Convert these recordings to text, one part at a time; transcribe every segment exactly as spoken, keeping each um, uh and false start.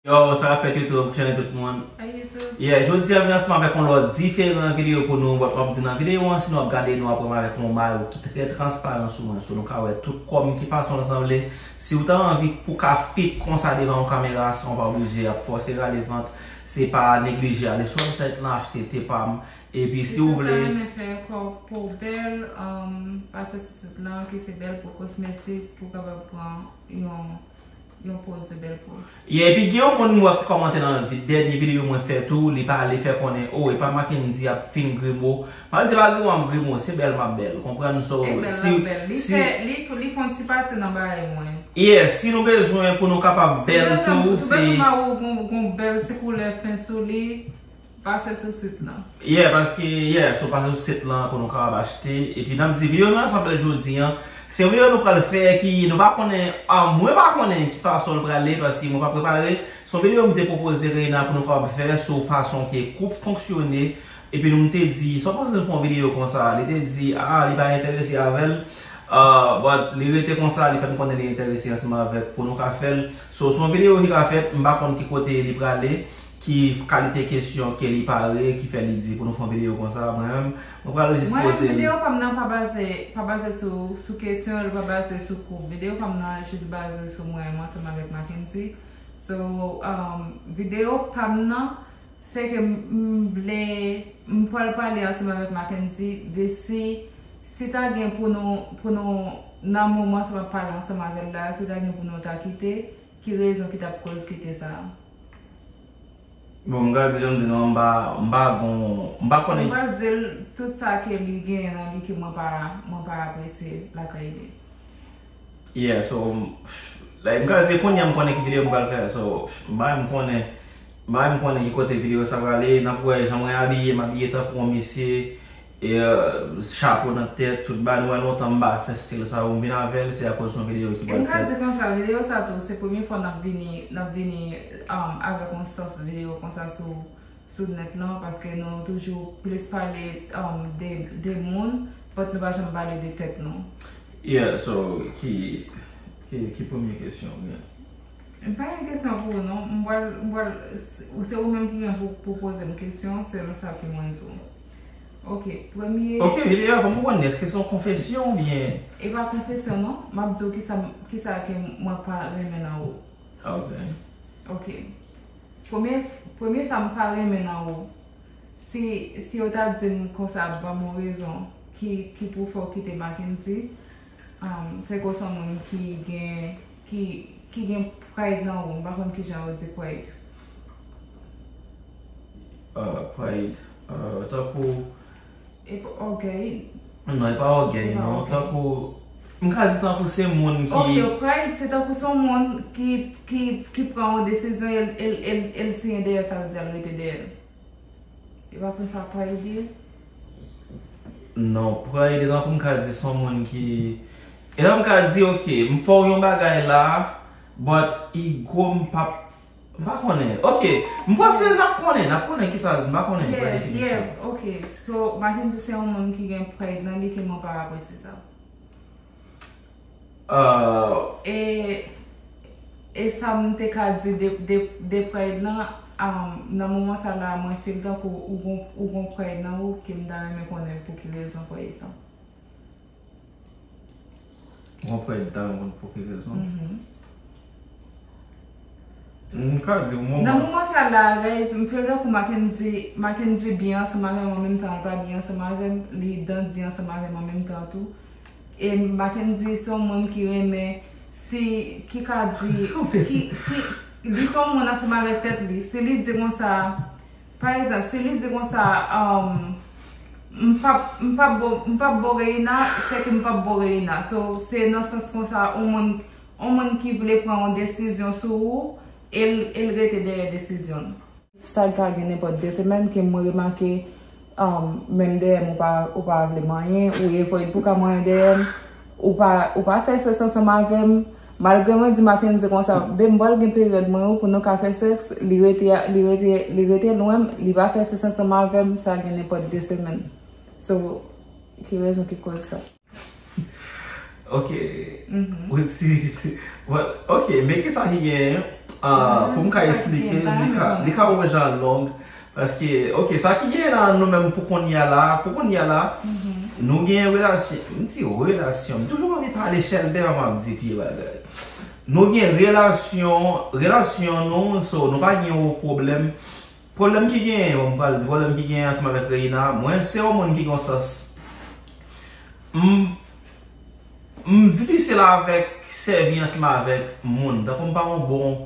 Yo, sa k ap fèt YouTube, channel tout moun. Hey YouTube. Yeah, jodi a vin ansanm avèk yon lòt diferan videyo pou nou. But m ap di nan videyo an, si nou ap gade, nou ap wè m avèk yon mayo ki trè transparan sou mwen. So, nou ka wè tout kò m ki fason l sanble. Si w ta anvi pou w ka fit konsa devan yon kamera san w pa oblije ap fòse rale vant, se pa neglije ale sou website lan, achte te pa m. Epi si w vle. Si w ta renmen fè kò w po bèl, um, pase sou sit lan, ki se Bèl Po Kosmetik, pou w kapab pran yon, yon pwodui Bèl Po. Yeah, epi gen yon moun m wè ki kòmante nan vi-, dènye videyo mwen fè tou, li pale fè konnen, oh, e pa Mackendy ap fin grimo. M ap di pa grimo m ap grimo, se bèl m ap bèl, konprann? So, e bèl si, l ap bèl. Li si fè, li, li fè yon ti pase nan bagay mwen. Yeah, si nou bezwen pou nou kapab bèl tou, si w bezwen, si w bezwen se mawo gon, gon bèl ti koulè fen sou li, pase sou sit lan. Yeah, paske, yeah, so pase sou sit lan pou nou kapab achte. Epi n ap di videyo nou ansanm jodi an. Se yon videyo nou pral fè ki nou pa konnen, ah, mwen pa konnen ki fason l prale paske mwen pa prepare. Se yon videyo m te pwopoze Reina pou nou kapab fè sou fason ke koup fonksyone. Epi nou m te di, sa w panse n fè yon videyo konsa? Li te di, ah, li pa enterese avè l. Ah, but li rete konsa, li fè m konnen li enterese ansanm avèk pou nou ka fè l. So, se yon videyo ki ka fèt, m pa konn ki kote li prale. Ki kalite kesyon ke li pare, ki fè li di pou nou fè yon videyo konsa, mwen menm, mwen pral jis poze l. Mwen, videyo pa m nan pa baze, pa baze sou, sou kesyon, li pa baze sou koup. Videyo pa m nan jis baze sou mwen menm ansanm avèk Mackendy. So, um, videyo pa m nan, se ke m, m vle, m pral pale ansanm avèk Mackendy de si, si ta gen pou nou, pou nou, nan moman sa m ap pale ansanm avè l la, si ta gen pou nou ta kite, ki rezon ki t ap koz kite sa a. Bon, m ka di jan m di nou an, m pa, m pa gon, m pa konnen. So, m pral di l tout sa ke li genyen nan li ke mwen pa, mwen pa apresye lakay li. Yeah, so, like, m ka di kounye a m konnen ki videyo m pral fè, so, m pa menm konnen, m pa menm konnen ki kote videyo sa prale, n ap wè jan mwen abiye, m abiye tankou yon mesye, E, euh, chapo nan tèt, tout bagay, nou wè lontan m pa fè stil sa yo, m vin avè l, se akoz yon videyo ki pral fèt. E m ka di konsa, videyo sa tou, se premye fwa n ap vini, n ap vini, um, avèk yon sans videyo konsa sou, sou nèt lan, paske nou toujou plis pale, um, de, de moun, but nou pa janm pale de tèt nou. Yeah, so, ki, ki, ki premye kesyon ou gen? M pa gen kesyon pou ou non. M pral, m pral, se, se ou menm ki gen pou, pou poze m kesyon, selon sa ke mwen di w. Ok, premye. Ok, videyo a, fò m konprann, èske se yon konfesyon oubyen? E pa konfesyon non, m ap di w kisa, kisa ke mwen pa renmen nan ou. Ok. Ok. Premye, premye sa m pa renmen nan ou. Si, si yo ta di m konsa, ban m yon rezon ki, ki pou fè w kite Mackendy, um, se ke w se yon moun ki gen, ki, ki gen pride nan ou, m pa konn kijan yo di pride. Ah, pride, ah, tankou. E p-, ògèy. Non, e pa ògèy, non. E pa ògèy. Tankou, m ka di tankou se moun ki. Ok, pride, se tankou se yon moun ki, ki, ki pran yon desizyon, el, el, el, el siyen dèyè sa l di, el rete dèyè l. E pa konsa pride ye? Non, pride, tankou m ka di, se yon moun ki, e lè m ka di, ok, m fè w yon bagay la, but ego m p ap, m pa konnen. Ok, m panse n ap konnen, n ap konnen kisa, m pa konnen vrè definisyon. Yeah, ok. So, Mackendy se yon moun ki gen pride nan li ke mwen pa apresye sa. Ah. E, e sa m te ka di de, de, de pride lan, um, nan moman sa la, mwen feel tankou ou gon, ou gon pride nan ou, ke m ta renmen konnen pou ki rezon pride lan. Ou gon pride, ta renmen konnen pou ki rezon? Mhm. M ka di w moman. Nan moman sa la, guys, m feel tankou Mackendy, Mackendy byen ansanm avè m, an menm tan, li pa byen ansanm avè m, li dandi ansanm avè m an menm tan tou. E Mackendy se yon moun ki renmen, si, ki ka di, ki, ki, li se yon moun ansanm avèk tèt li. Si li di konsa, pa egzanp, si li di konsa, um, m p ap, m p ap bo-, m p ap bo Reina, se ke m p ap bo Reina. So, se nan sans konsa, yon moun, yon moun ki vle pran yon desizyon sou ou, e l, e l rete dèyè desizyon l. Sa ka gen nenpòt de semèn ke mwen remake, um, menm dèyè m ou pa, ou pa vle manyen, ou avoid pou ka manyen dèyè m, ou pa, ou pa fè sèks ansanm avè m. Malgre mwen di Mackendy konsa, babe, m pral gen peryòd mwen wi pou nou ka fè sèks, li rete, li rete, li rete lwen m, li pa fè sèks ansanm avè m, sa gen nenpòt de semèn. So, ki rezon ki koz sa? Ok. Mhm. Wi, si, si, si. Well, ok, men kisa ki genyen? Ah, pou m ka esplike, li ka, li ka yon jan long. Paske, ok, sa ki gen nan nou menm pou kounye a la, pou kounye a la, nou gen relasyon, m di relasyon, m toujou anvi pale chèlbè, m ap di vye bagay. Nou gen relasyon, relasyon nou, so, nou pa gen yon pwoblèm. Pwoblèm ki gen, bon, m pral di pwoblèm ki gen ansanm avèk Reina, mwen se yon moun ki gen sans. M, m difisil avèk sèvi ansanm avèk moun. Tankou m pa yon bon,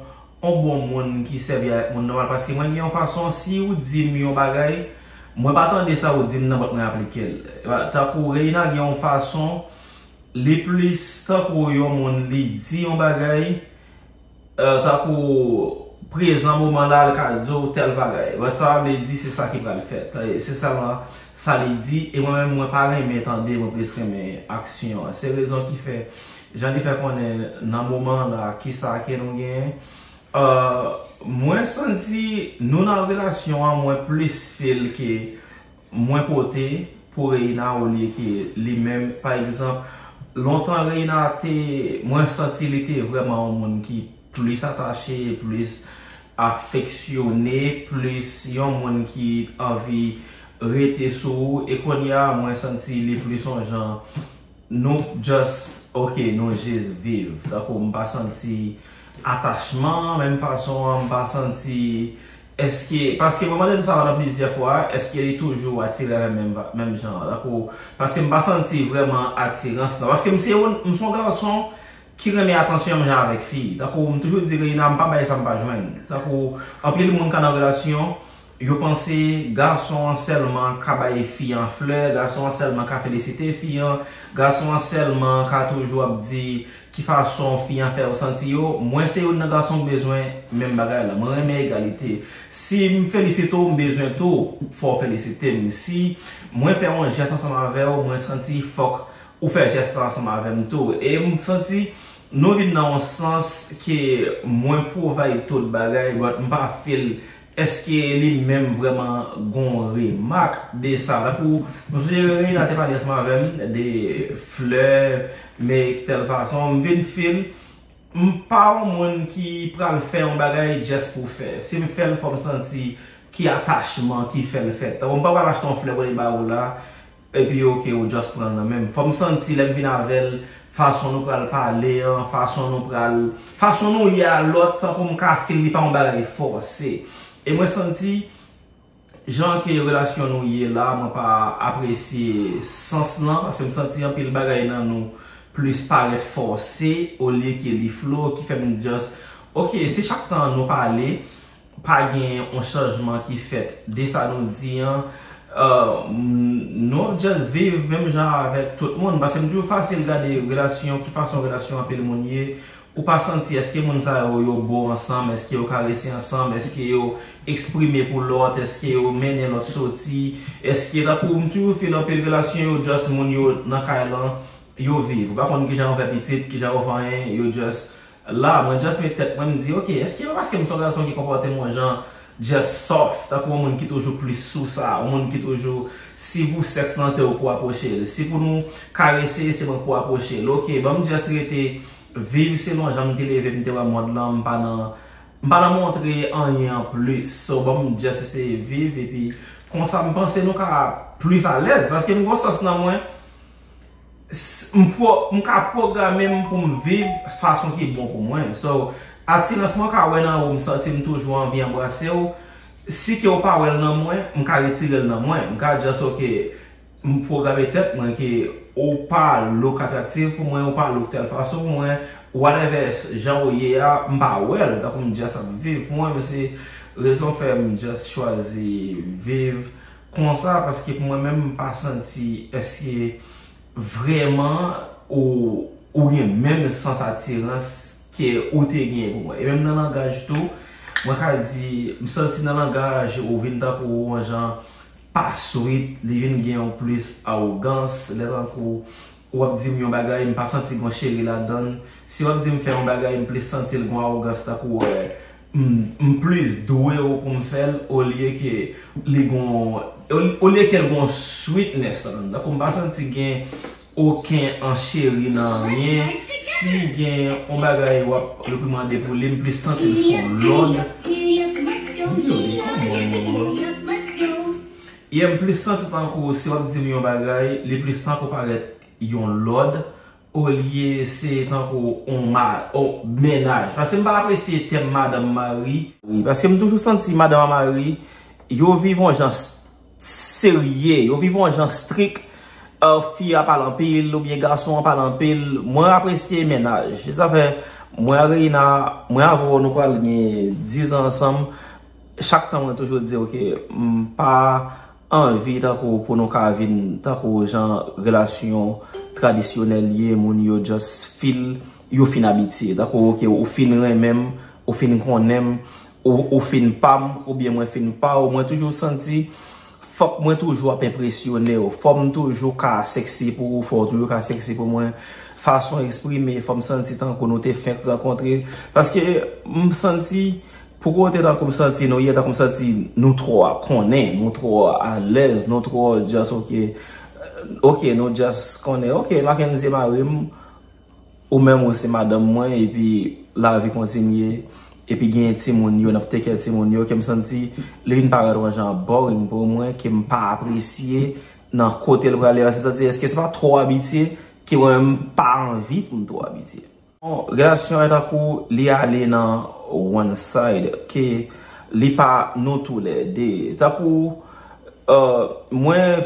yon bon moun ki sèvi avèk moun nòmal, paske mwen gen yon fason, si ou di m yon bagay, mwen pa tande sa ou di m nan, but mwen aplike l. Tankou Reina gen yon fason, li plis tankou yon moun, li di yon bagay, eh, tankou prezan moman la, l ka di w tèl bagay. But sa pa vle di se sa ki pral fèt. Sa, se sèlman sa li di. E mwen menm, mwen pa renmen tande, mwen plis renmen aksyon an. Se rezon ki fè, jan li fè konnen nan moman la, kisa ke nou genyen. Eh, mwen santi nou nan relasyon an, mwen plis feel ke mwen pote pou Reina olye ke li menm. Pa egzanp, lontan Reina te, mwen santi li te vrèman yon moun ki plis atache, plis afeksyone, plis yon moun ki anvi rete sou ou. E kounye a, mwen santi li plis yon jan, nou just, ok, nou jis viv. Tankou m pa santi atachman, menm fason an, m pa santi, èske, paske mwen mande l sa nan plizyè fwa, èske li toujou atire avè m menm, menm jan an? Tankou, paske m pa santi vrèman atirans lan. Paske m se yon, m se yon gason ki renmen atansyon menm jan avèk fi. Tankou, m toujou di Reina, m pa bay sa m pa jwenn. Tankou, anpil moun ka nan relasyon, yo panse gason an sèlman ka bay fi an flè, gason an sèlman ka felisite fi an, gason an sèlman ka toujou ap di ki fason fi an fè yo santi yo. Mwen se youn nan gason k bezwen menm bagay la. Mwen renmen egalite. Si m felisite w, m bezwen tou fò w felisite m. Si mwen fè yon jès ansanm avè w, mwen santi fòk ou fè jès la ansanm avè m tou. E m santi nou vin nan yon sans ke mwen provide tout bagay, but m pa feel èske li menm vrèman gon remak de sa. Tankou, m sonje Reina te pale ansanm avè m de flè, men tèl fason, m vin feel, m pa yon moun ki pral fè yon bagay just pou fè. Si m fè l, fò m santi ki atachman ki fè l fèt. Tankou, m pa pral achte yon flè pou li ba ou la, epi ok, ou just pran l nan men m. Fò m santi lè m vin avè l, fason nou pral pale an, fason nou pral, fason nou ye a lòt, tankou m ka feel li pa yon bagay fòse. E mwen santi, jan ke relasyon nou ye la, mwen pa apresye sans lan, paske m santi anpil bagay nan nou plis parèt fòse olye ke li flow, ki fè m just, ok, si chak tan nou pale, pa gen yon chanjman ki fèt de sa nou di an, eh, m, nou ap just viv menm jan avèk tout moun. Paske m toujou fasil gade relasyon, ki fason relasyon anpil moun ye. Ou pa santi èske moun sa yo, yo bon ansanm, èske yo karese ansanm, èske yo eksprime pou lòt, èske yo mennen lòt soti, èske tankou m toujou feel anpil relasyon yo just moun yo nan kay lan, yo viv. Ou pa konn kijan yo fè pitit, kijan yo fè anyen, yo just la. Mwen just met tèt mwen, m di, ok, èske se paske m se yon gason ki konpòte m yon jan just soft, tankou yon moun ki toujou plis sou sa, yon moun ki toujou, si pou sèks lan, se ou pou apwoche l, si pou nou karese, se mwen pou apwoche l. Ok, ban m just rete viv selon jan m te leve, m te wè mond lan, m pa nan, m pa nan montre anyen an plis. So, ban m just eseye viv, epi konsa m panse nou ka plis alèz, paske m gon sans nan mwen, s, m, pro, m ka pwograme m pou m viv fason ki bon pou mwen. So, atirans mwen ka wè nan ou, m santi m toujou anvi anbrase w. Si ke w pa wè l nan mwen, m ka retire l nan mwen. M ka just, ok, m pwograme tèt mwen ke ou pa look atraktif pou mwen, ou pa look tèl fason pou mwen, whatever jan ou ye a, m pa wè l, tankou m just ap viv. Pou mwen, se rezon fè m just chwazi viv konsa, paske pou mwen menm, m pa santi èske vrèman ou, ou gen menm sans atirans ke ou te genyen pou mwen. E menm nan langaj tou, mwen ka di, m santi nan langaj ou vin tankou yon jan pa sweet, li vin gen yon plis awogans, lè tankou w ap di m yon bagay, m pa santi gon cheri ladan l. Si w ap di m fè yon bagay, m plis santi l gon awogans, tankou, eh, m, m plis dwe w pou m fè l, olye ke li gon, olye ke l gon sweetness ladan l. Tankou m pa santi gen okenn cheri nan anyen. Si gen yon bagay w ap reprimande pou li, m plis santi l se yon lòd. Yo, li kòman, manman? Yeah, m plis santi tankou si w ap di m yon bagay, li plis tankou parèt yon lòd, olye se tankou on ma-, on mennaj. Paske m pa apresye tèm madanm mari. Wi, paske m toujou santi madanm a mari, yo viv on jan s-, serye, yo viv on jan strik. Uh, fi a pale anpil, oubyen gason an pale anpil. Mwen apresye mennaj. Se sa fè, mwen a Reina, mwen avè w, nou pral gen diz an ansanm. Chak tan mwen toujou di, ok, m pa anvi tankou pou nou ka vin tankou jan relasyon tradisyonèl ye, moun yo just feel, yo fin abitye. Tankou, ok, ou fin renmen m, ou fin konnen m, ou, ou fin pa m, oubyen mwen fin pa w, mwen toujou santi fòk mwen toujou ap enpresyone w, fò m toujou ka sexy pou ou, fò w toujou ka sexy pou mwen. Fason eksprime, fò m santi tankou nou te fenk rankontre. Paske m santi, pou kote tankou m santi nou ye, tankou m santi nou twò konnen, nou twò alèz, nou twò just, ok, ok, nou just konnen, ok, Mackendy se mari m, ou menm ou se madanm mwen, epi lavi kontinye, epi gen timoun yo, n ap take care timoun yo, ke m santi li vin parèt yon jan boring pou mwen, ke m pa apresye nan kote l prale, paske m santi, èske se pa twò abitye, ke mwen menm m pa anvi pou m twò abitye. Bon, relasyon an tankou li ale nan one side, ke li pa nou toulède. Tankou, euh, mwen,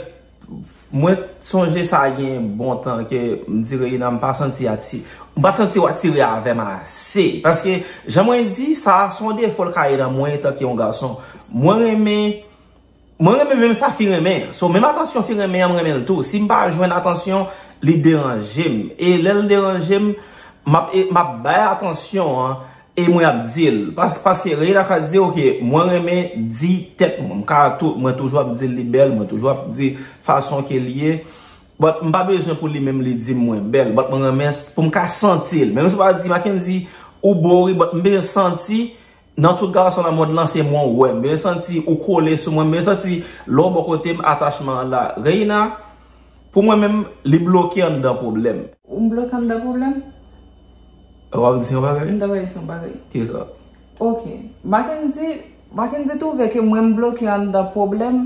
mwen sonje sa gen bon tan ke m di Reina, m pa santi ati-, m pa santi w atire avè m ase. Paske, jan mwen di, sa se yon defo l ka ye nan mwen etanke yon gason. Mwen renmen Mwen renmen menm sa fi renmen an. So, menm atansyon fi renmen an, mwen renmen l tou. Si m pa jwenn atansyon, li deranje m. E lè l deranje m, m ap, e, m ap bay atansyon an, e mwen ap di l. Pas-, paske Reina ka di, ok, mwen renmen di tèt mwen. M ka tou, mwen toujou ap di l li bèl, mwen toujou ap di fason ke l ye. But m pa bezwen pou li menm li di m mwen bèl. But mwen renmen s-, pou m ka santi l. Menm si w pa di, Mackendy, ou bo wi, but m bezwen santi nan tout gason nan mond lan, se mwen w wè. M bezwen santi ou kole sou mwen. M bezwen santi lè w bò kote m, atachman an la. Reina, pou mwen menm, li bloke anndan pwoblèm. Ou m bloke anndan pwoblèm? W ap di yon bagay? M ta pral di yon bagay. Kisa? Ok. Mackendy, Mackendy twouve ke mwen m bloke anndan pwoblèm.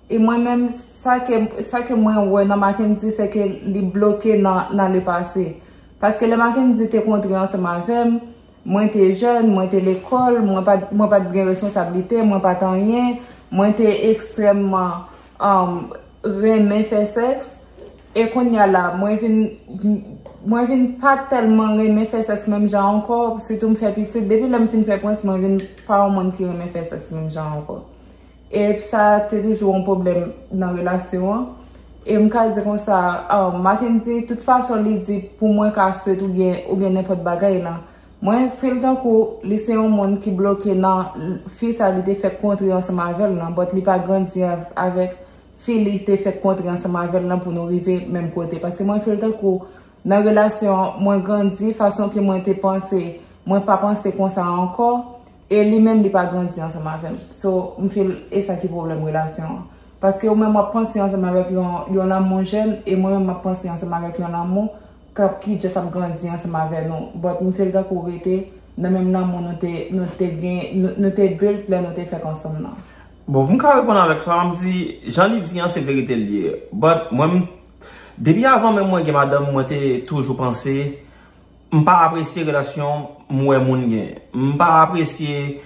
E mwen menm, sa ke, sa ke mwen wè nan Mackendy, se ke li bloke nan, nan lepase. Paske lè Mackendy te kontre ansanm avè m, mwen te jèn, mwen te lekòl, mwen pa t, mwen pa t gen responsablite, mwen pa t anyen, mwen te ekstrèmman, um, renmen fè sèks. E kounye a la, mwen vin, mwen vin pa tèlman renmen fè sèks menm jan ankò, sitou m fè pitit. Depi lè m fin fè prens, mwen vin pa yon moun ki renmen fè sèks menm jan ankò. E sa te toujou yon pwoblèm nan relasyon an. E m ka di konsa, ah, Mackendy, tout fason li di pou mwen ka swete oubyen, oubyen nenpòt bagay lan, mwen feel tankou li se yon moun ki bloke nan fi sa li te fèk kontre ansanm avè l lan, but li pa grandi av-, avèk fi li te fèk kontre ansanm avè l lan pou nou rive menm kote. Paske mwen feel tankou nan relasyon an, mwen grandi, fason ke mwen te panse, mwen pa panse konsa ankò, e li menm li pa grandi ansanm avè m. So, m feel e sa ki pwoblèm relasyon an. Paske ou menm w ap panse ansanm avèk yon, yon lanmou jèn, e mwen menm m ap panse ansanm avèk yon lanmou k ap, ki just ap grandi ansanm avè nou. But m feel tankou w rete nan menm lanmou nou te, nou te gen, nou, nou te build lè nou te fèk ansanm nan. Bon, pou m ka reponn avèk sa, m di, jan li di an, se verite l ye. But mwen, m, depi avan menm mwen gen madanm, mwen te toujou panse, m pa apresye relasyon m wè moun gen. M pa apresye,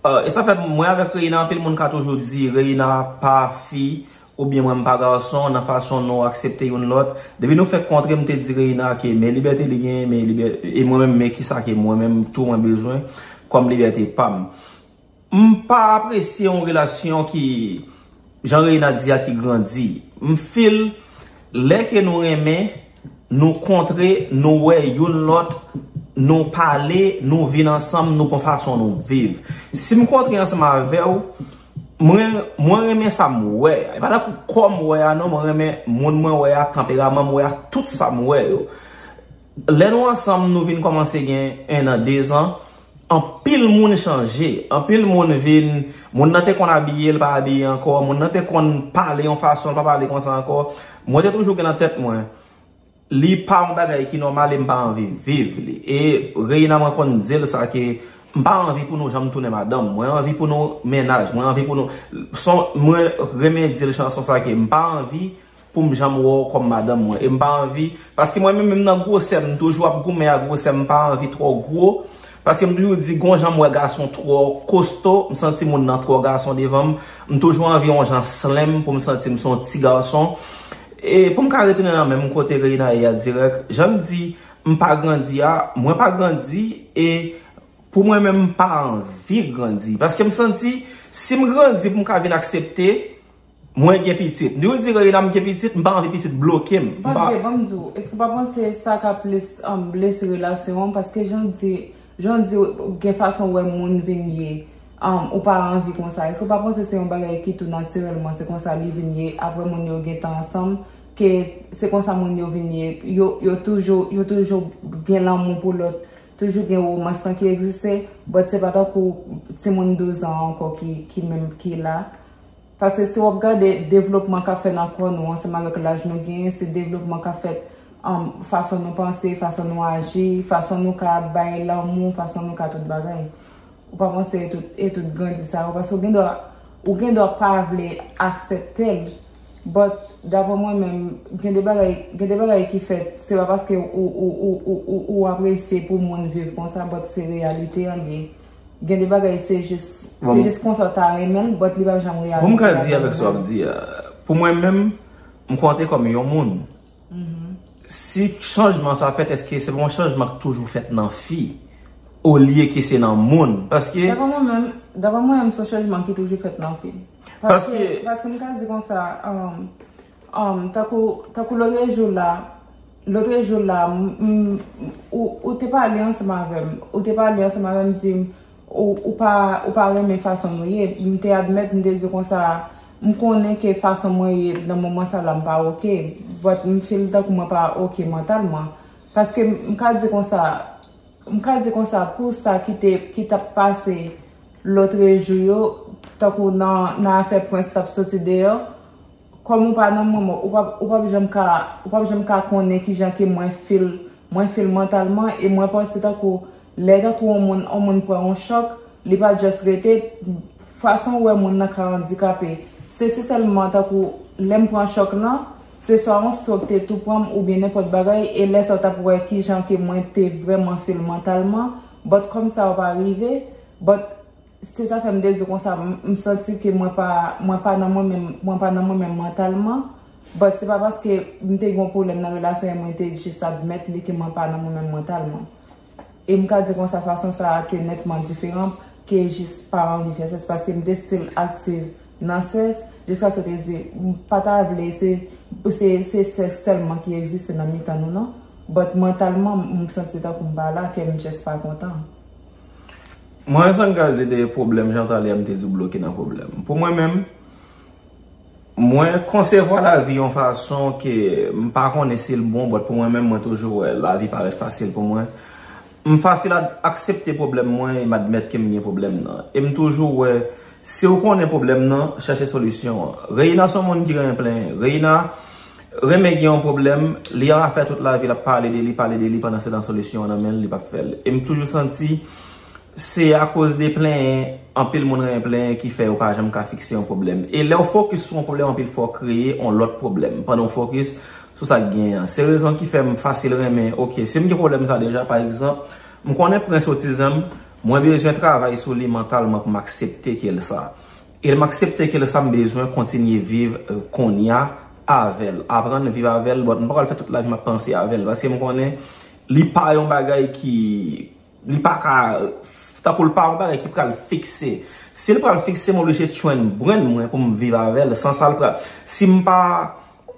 euh, e sa fè mwen avèk Reina, anpil moun ka toujou di, Reina pa fi, oubyen mwen m pa gason, nan fason nou aksepte youn lòt. Depi nou fèk kontre, m te di Reina ke men libète li gen, men libè-, e mwen menm, men kisa ke mwen menm tou mwen bezwen kòm libète pa m. M pa apresye yon relasyon ki, jan Reina di a, ki grandi. M feel, lè ke nou renmen, nou kontre, nou wè youn lòt, nou pale, nou vin ansanm, nou gon fason nou viv. Si m kontre ansanm avè w, mwen, mwen renmen sa m wè. E pa tankou kò m wè a non, mwen renmen moun mwen wè a, tanperaman m wè a, tout sa m wè yo. Lè nou ansanm, nou vin kòmanse gen en an, de zan, anpil moun chanje. Anpil moun vin, moun nan te konn abiye, l pa abiye ankò. Moun nan te konn pale yon fason, l pa pale konsa ankò. Mwen te toujou gen nan tèt mwen, Li pa yon bagay ki nòmal e m pa anvi viv li. E Reina, mwen konn di l sa ke m pa anvi pou nou janm tounen madanm. Mwen anvi pou nou mennaj. Mwen anvi pou nou. Son, mwen renmen di l chanson sa ke m pa anvi pou m janm wè w kòm madanm mwen. E m pa anvi, paske mwen menm, menm nan gwosè m, m toujou ap goumen ak gwosè m, m pa anvi twò gwo. Paske m toujou di, gon jan m wè gason twò kosto, m santi moun nan twò gason devan m, m toujou anvi yon jan slim pou m santi m se yon ti gason. E pou m ka retounen nan menm kote Reina ye a dirèk, jan m di, m pa grandi a, mwen pa grandi, e pou mwen menm, m pa anvi grandi. Paske m santi, si m grandi pou m ka vin aksepte, mwen gen pitit. M toujou di Reina m gen pitit, m pa anvi pitit bloke m. M pa... But babe, ban m di w, èske w pa panse sa ka plis, um, blese relasyon an? Paske jan w di, jan w di, gen fason w wè moun vin ye, um, ou pa anvi konsa. Èske w pa panse se yon bagay ki tou natirèlman, se konsa li vin ye, apre moun yo gentan ansanm, ke se konsa moun yo vin ye, yo, yo toujou, yo toujou gen lanmou pou lòt, toujou gen womans lan ki egziste, but se pa tankou timoun douz an ankò ki, ki menm ki la. Paske si w ap gade devlopman k ap fèt nan kò nou ansanm avèk laj nou genyen, se devlopman k ap fèt, um, fason nou panse, fason nou aji, fason nou ka bay lanmou, fason nou ka tout bagay. Ou pa panse e tout, e tout grandi sa yo? Paske ou gen dwa, ou gen dwa pa vle aksepte l. But, dapre mwen menm, gen de bagay, gen de bagay ki fèt, se pa paske ou, ou, ou, ou, ou, ou apresye pou moun viv konsa, but se reyalite an li ye. Gen de bagay, se jis, se jis konsa w ta renmen l, but li pa janm reyalite. Bon, m ka di avèk sa w ap di a, pou mwen menm, m konte kòm yon moun. Si chanjman sa fèt, èske se pa yon chanjman k toujou fèt nan fi, olye ke se nan moun? Paske... Dapre mwen menm, dapre mwen menm, se yon chanjman ki toujou fèt nan fi. Paske, paske m ka di konsa, um, um, tankou, tankou lòtrejou la, lòtrejou la, m, m, ou, ou te pale ansanm avè m, ou te pale ansanm avè m, di m, ou, ou pa, ou pa renmen fason nou ye. M te admèt, m te di konsa, m konnen ke fason mwen ye nan moman sa la, m pa oke. But m feel tankou mwen pa oke mantalman. Paske m, m ka di konsa, m ka di konsa, pou sa ki te, ki t ap pase lòtrejou yo, tankou nan, nan afè Prince t ap soti deyò, kòm ou pa nan moman, ou p ap, ou p ap janm ka, ou p ap janm ka konnen kijan ke mwen feel, mwen feel mantalman, e mwen panse tankou, lè tankou yon moun, yon moun pran yon chòk, li pa just rete, fason ou wè moun nan ka andikape. Se, se sèlman tankou, lè m pran chòk lan, se swa yon stroke te tou pran m oubyen nenpòt bagay, e lè sa w t ap wè kijan ke mwen te vrèman feel mantalman, but kòm sa yo pa rive, but se sa fè m te di konsa, m, m santi ke mwen pa, mwen pa nan mwen menm, mwen pa nan mwen menm mantalman. But se pa paske m te gen yon pwoblèm nan relasyon an, mwen te jis admèt li ke mwen pa nan mwen menm mantalman. E m ka di konsa, fason sa a te nètman diferan ke jis pa anvi fè sèks, paske m te still aktif nan sèks, jiskaske w te di, m pa ta vle, se, se, se sèks sèlman ki egziste nan mitan nou nan. But mantalman, m santi tankou m pa la, ke m just pa kontan. Mwen, sa m ka di de pwoblèm, jan talè a m te di w bloke nan pwoblèm. Pou mwen menm, mwen konsevwa lavi yon fason ke m pa konnen si l bon, but pou mwen menm, mwen toujou wè lavi parèt fasil pou mwen. M fasil a aksepte pwoblèm mwen e m admèt ke m gen pwoblèm nan. E m toujou wè, si w konnen pwoblèm nan, chèche solisyon an. Reina se yon moun ki renmen plenyen. Reina renmen gen yon pwoblèm, li a fè tout lavi l ap pale de li, pale de li, pandan se tan solisyon an nan men l, li p ap fè l. E m toujou santi se akoz de plenyen, anpil moun renmen plenyen ki fè yo pa janm ka fikse yon pwoblèm. E lè w fokis sou yon pwoblèm, anpil fwa w kreye yon lòt pwoblèm, pandan w fokis sou sa k genyen an. Se rezon ki fè m fasil renmen, oke, si m gen pwoblèm sa deja, pa egzanp, m konnen Prince otizan m, mwen bezwen travay sou li mantalman pou m aksepte ke l sa. E lè m aksepte ke lè sa m bezwen kontinye viv, eh, kounye a avè l. Aprann viv avè l, but m pa pral fè tout lavi m ap panse avè l. Paske m konnen li pa yon bagay ki, li pa ka, tankou l pa yon bagay ki pral fikse. Si l pral fikse, m oblije tchwenn brenn mwen pou m viv avè l. San sa l pral, si m pa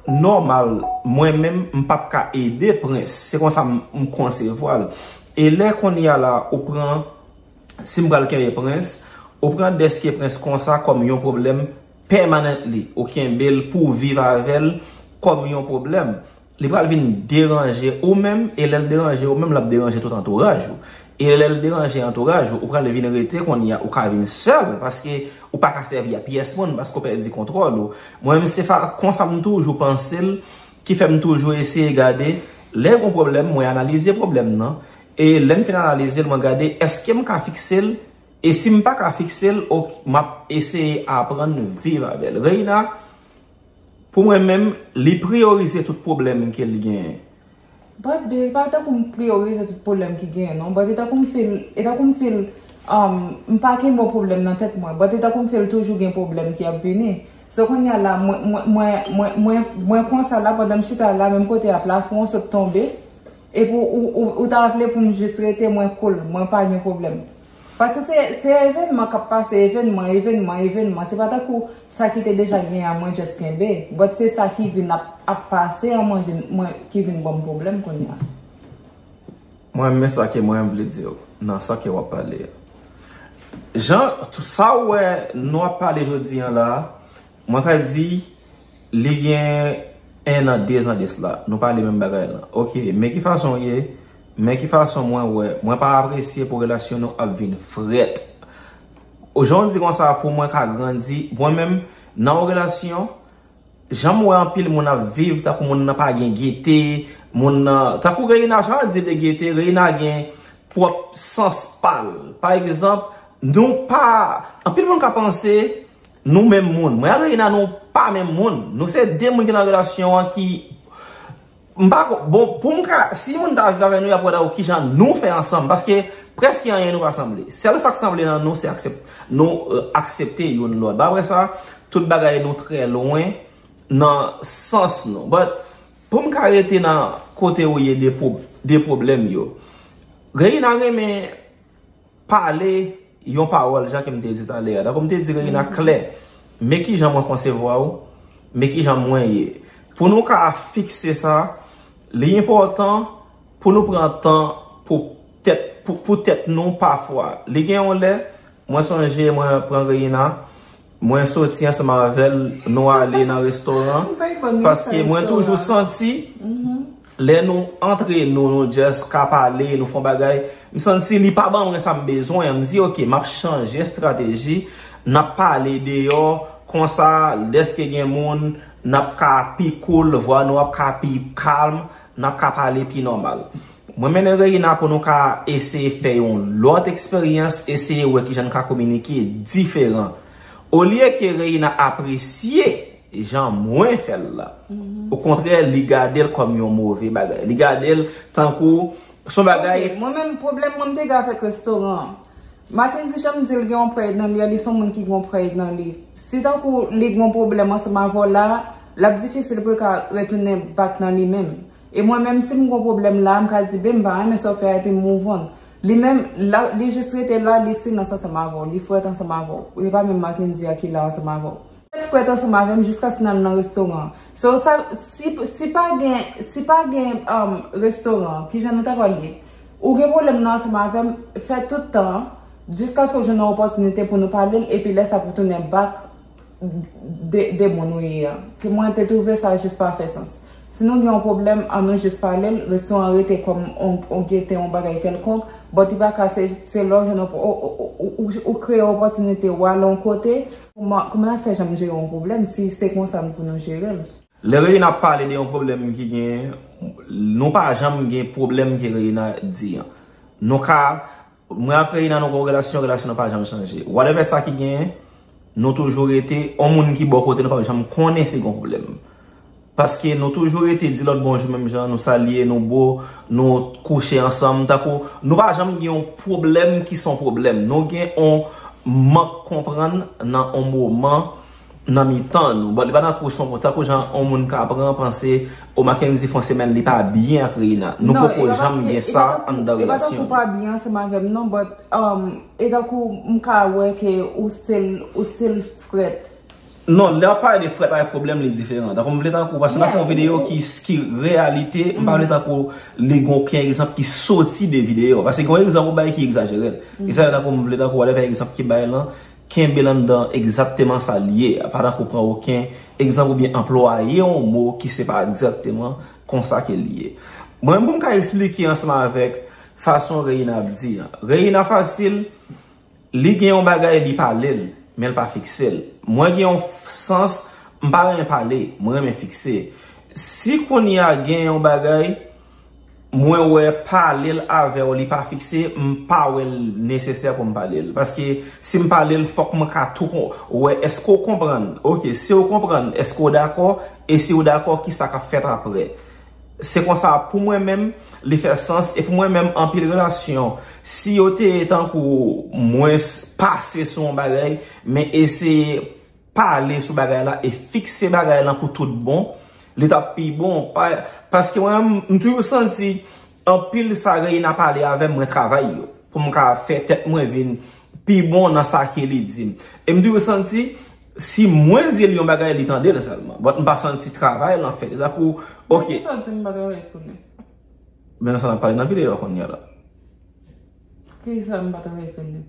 nòmal, mwen menm, m p ap ka ede Prince. Se konsa m, m konsevwa l. E lè kounye a la, ou pran, si m pral kenbe Prince, ou pran dèske Prince konsa kòm yon pwoblèm permanently. Ou kenbe l pou w viv avè l kòm yon pwoblèm. Li pral vin deranje ou menm, e lè l deranje ou menm, l ap deranje tout antouraj ou. E lè l deranje antouraj ou, ou pral vin rete kounye a, ou ka vin sèl, paske ou pa ka sèvi a pyès moun, paske ou pèdi kontwòl ou. Mwen menm, se fa-, konsa m toujou panse l, ki fè m toujou eseye gade Lè gen yon pwoblèm, mwen analize pwoblèm nan. E lè m fin analize l, mwen gade èske m ka fikse l. E si m pa ka fikse l, ok, m ap eseye aprann viv avè l. Reina, pou mwen menm, li priyorize tout pwoblèm ke l genyen. But babe, pa tankou m priyorize tout pwoblèm ki genyen non. But e tankou m feel, e tankou m feel um, m pa kenbe yon pwoblèm nan tèt mwen. But e tankou m feel toujou gen pwoblèm ki ap vini. So kounye a la, mwen, mwen, mwen, mwen, mwen, mwen konsa la, pandan m chita la, menm kote a plafon an sot tonbe. Epi ou, ou, ou ta vle pou m jis rete, mwen cool, mwen pa gen pwoblèm. Paske se, se evènman k ap pase, evènman, evènman, evènman. Se pa tankou sa ki te deja genyen an mwen just kenbe. But se sa ki vin ap, ap pase an mwen, vin, mwen ki vin ban m pwoblèm kounye a. Mwen renmen sa ke mwen vle di w nan sa ke w ap pale a. Jan, sa w wè nou ap pale jodi an la, mwen ka di li gen en an, de zan de sla, nou pale menm bagay lan. Ok, men ki fason w ye, men ki fason mwen wè, mwen pa apresye pou relasyon nou ap vin frèt. Ou jan w di konsa pou mwen ka grandi, mwen menm, nan yon relasyon, jan m wè anpil moun ap viv, tankou moun nan pa gen gete, moun nan, tankou Reina, jan l di de gete, Reina gen pwòp sans pa l. Pa egzanp, nou pa, anpil moun ka panse nou menm moun. Mwen ak Reina, nou pa menm moun. Nou se de moun ki nan relasyon an ki, m pa ko-, bon, pou m ka, si moun ta viv avè nou, y ap wè tankou kijan nou fè ansanm. Paske prèske anyen nou pa sanble. Sèl sa k sanble nan nou, se aksep-, nou, euh, aksepte youn lòt. Apre sa, tout bagay nou trè lwen nan sans nou. But, pou m ka rete nan kote ou ye de pwo-, de pwoblèm yo. Reina renmen pale yon pawòl, jan ke m te di talè a. Tankou m te di Reina klè, men kijan mwen konsevwa w, men kijan mwen ye. Pou nou ka fikse sa, li enpòtan pou nou pran tan pou tèt, pou, pou tèt nou pafwa. Li gen yon lè, mwen sonje mwen pran Reina, mwen soti ansanm avè l, nou ale nan restoran, paske mwen toujou santi, lè nou antre nou, nou just ka pale, nou fè yon bagay, m santi li pa ban mwen sa m bezwen, m di, ok, m ap chanje estrateji, n ap pale deyò, konsa, dèske gen moun, n ap ka pi cool, vwa nou ap ka pi kalm, n ap ka pale pi nòmal. Mwen mennen Reina pou nou ka eseye fè yon lòt eksperyans, eseye wè kijan n ka kominike diferan. Olye ke Reina apresye jan mwen fè l la, okontrè, li gade l kòm yon move bagay. Li gade l tankou s on bagay. Ok, mwen menm, pwoblèm mwen m te gen avèk restoran an. Mackendy, jan m di l, gen yon pride nan li a, li s on moun ki gen yon pride nan li. Si tankou li gen yon pwoblèm ansanm avè w la, l ap difisil pou l ka retounen back nan li menm. E mwen menm, si m gen yon pwoblèm la, m ka di, babe, m pa renmen sa w fè a, epi m move on. Li menm, la, li jis rete la, li silans ansanm avè w, li frèt ansanm avè w. E pa menm Mackendy a ki la ansanm avè w. Li frèt ansanm avè m jiskaske n al nan restoran an. So, sa, si, si pa gen, si pa gen um, restoran an, kijan nou ta pral ye? Ou gen pwoblèm nan ansanm avè m, fè tout tan an, jiskaske w jwenn yon opòtinite pou nou pale l, epi lè sa pou tounen back de, de moun ou ye a. Ke mwen te twouve sa jis pa fè sans. Si nou gen yon pwoblèm, ann nou jis pale l, restoran an rete kòm on, on gete, on bagay kèlkonk, but li pa ka se, se lè w jwenn yon, ou, ou, ou, ou, ou kreye opòtinite, w ale yon kote, kòman, kòman n ap fè janm jere yon pwoblèm si se konsa n pou nou jere l? Lè Reina ap pale de yon pwoblèm ki genyen, nou pa janm gen pwoblèm ke Reina di an. Nou ka Mwen ak Reina, nou gen yon relasyon, relasyon nan pa janm chanje. Whatever sa ki genyen, nou toujou rete, yon moun ki bò kote nou p ap janm konnen si gen yon pwoblèm. Paske nou toujou rete di lòt bonjou menm jan, nou salye, nou bo, nou kouche ansanm, tankou nou pa janm gen yon pwoblèm ki s on pwoblèm. Nou gen yon mank konprann nan yon moman nan mitan nou. But li pa tankou s on, tankou jan yon moun ka pran panse, o Mackendy fè yon semèn li pa byen ak Reina. Nou poko janm gen sa anndan relasyon nou. Non, e pa tankou pa byen ansanm avè m non, but um, e tankou m ka wè ke ou still, ou still frèt. Non, lè w ap pale de frèt avèk pwoblèm, li diferan. Tankou m vle tankou, paske n ap fè yon videyo ki, ki reyalite, m pa vle tankou li gen okenn egzanp ki soti de videyo. Paske gen yon egzanp ou bay ki egzajere. E sa tankou m vle tankou whatever egzanp ki bay lan, kenbe l anndan egzakteman sa l ye, pa tankou pran okenn egzanp oubyen anplwaye yon mo ki se pa egzakteman konsa ke l ye. Mwen menm pou m ka eksplike ansanm avèk fason Reina ap di an. Reina fasil, li gen yon bagay li pale l, men l pa fikse l. Mwen gen yon sans, m pa renmen pale, mwen renmen fikse. Si kounye a gen yon bagay, mwen wè pale l avè w li pa fikse, m pa wè l nesesè pou m pale l. Paske si m pale l, fòk mwen ka tou kon- wè èske w konprann. Ok, si w konprann, èske w dakò? E si w dakò, kisa k ap fèt apre? Se konsa, pou mwen menm, li fè sans. E pou mwen menm, anpil relasyon, si yo te tankou mwens pase sou yon bagay, men eseye pale sou bagay la e fikse bagay lan pou tout bon, li t ap pi bon. Pa- paske mwen, m toujou santi anpil sa Reina pale avè m, mwen travay yo pou m ka fè tèt mwen vin pi bon nan sa ke li di m. E m toujou santi, si mwen di l yon bagay, li tande l sèlman. But m pa santi travay lan fèt. E tankou, ok. Poukisa w di m pa travay sou li? Men sa n ap pale nan videyo a kounye a la. Kisa m pa travay sou li?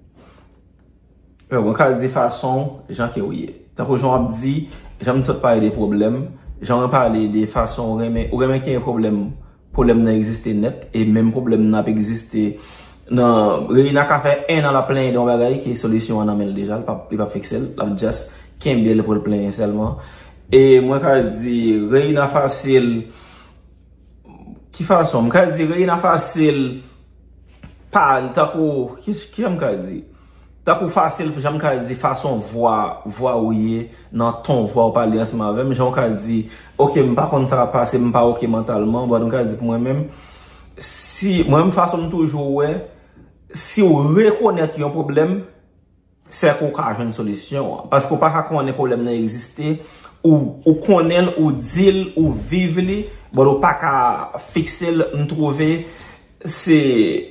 Yo, mwen ka di fason jan ke w ye. Tankou jan w ap di, jan m sot pale de pwoblèm, jan w pale de fason ou renmen, ou renmen ke gen pwoblèm, pwoblèm nan egziste nèt, e menm pwoblèm nan ap egziste nan, Reina ka fè en an l ap plenyen de yon bagay ke solisyon an nan men l deja, li p ap, li p ap fikse l, l ap just kenbe l pou l plenyen sèlman. E mwen ka di, Reina fasil, ki fason? M ka di Reina fasil pa tankou, ki, ki jan m ka di? Tankou fasil, jan m ka di, fason vwa, vwa ou ye, nan ton vwa ou pale ansanm avè m, jan w ka di, ok, m pa konn sa k ap pase, m pa ok mantalman, but m ka di pou mwen menm, si, mwen menm fason m toujou wè, si w rekonèt yon pwoblèm, se ke w ka jwenn solisyon an. Paske w pa ka konnen pwoblèm nan egziste, ou, ou konnen l, ou di l, ou viv li, but ou pa ka fikse l, m twouve se,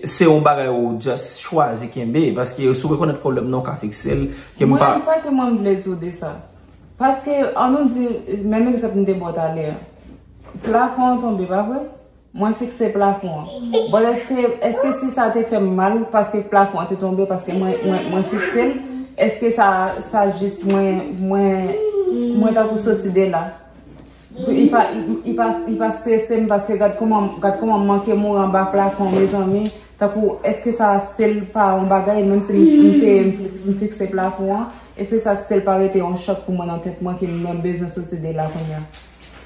se yon bagay ou just chwazi kenbe. Paske si w rekonèt pwoblèm nan, ou ka fikse l, ke m Mwen, pa menm sa ke mwen m vle di w de sa. Paske, ann nou di, menm egzanp m te ba w talè a. Plafon an tonbe, pa vre? Mwen fikse plafon an. But èske, èske si sa te fè m mal, paske plafon an te tonbe, paske mwen, mwen, mwen fikse l, èske sa, sa jis mwen, mwen, mwen tankou soti de la? Li pa, li, li pa, li pa strese m, paske gad kòman, gad kòman m manke mouri anba plafon, mezanmi. Tankou, èske sa still pa yon bagay, menm si m, m te, m fikse plafon an, èske sa still pa rete yon chòk pou mwen nan tèt mwen, ke mwen bezwen soti de la kounye a?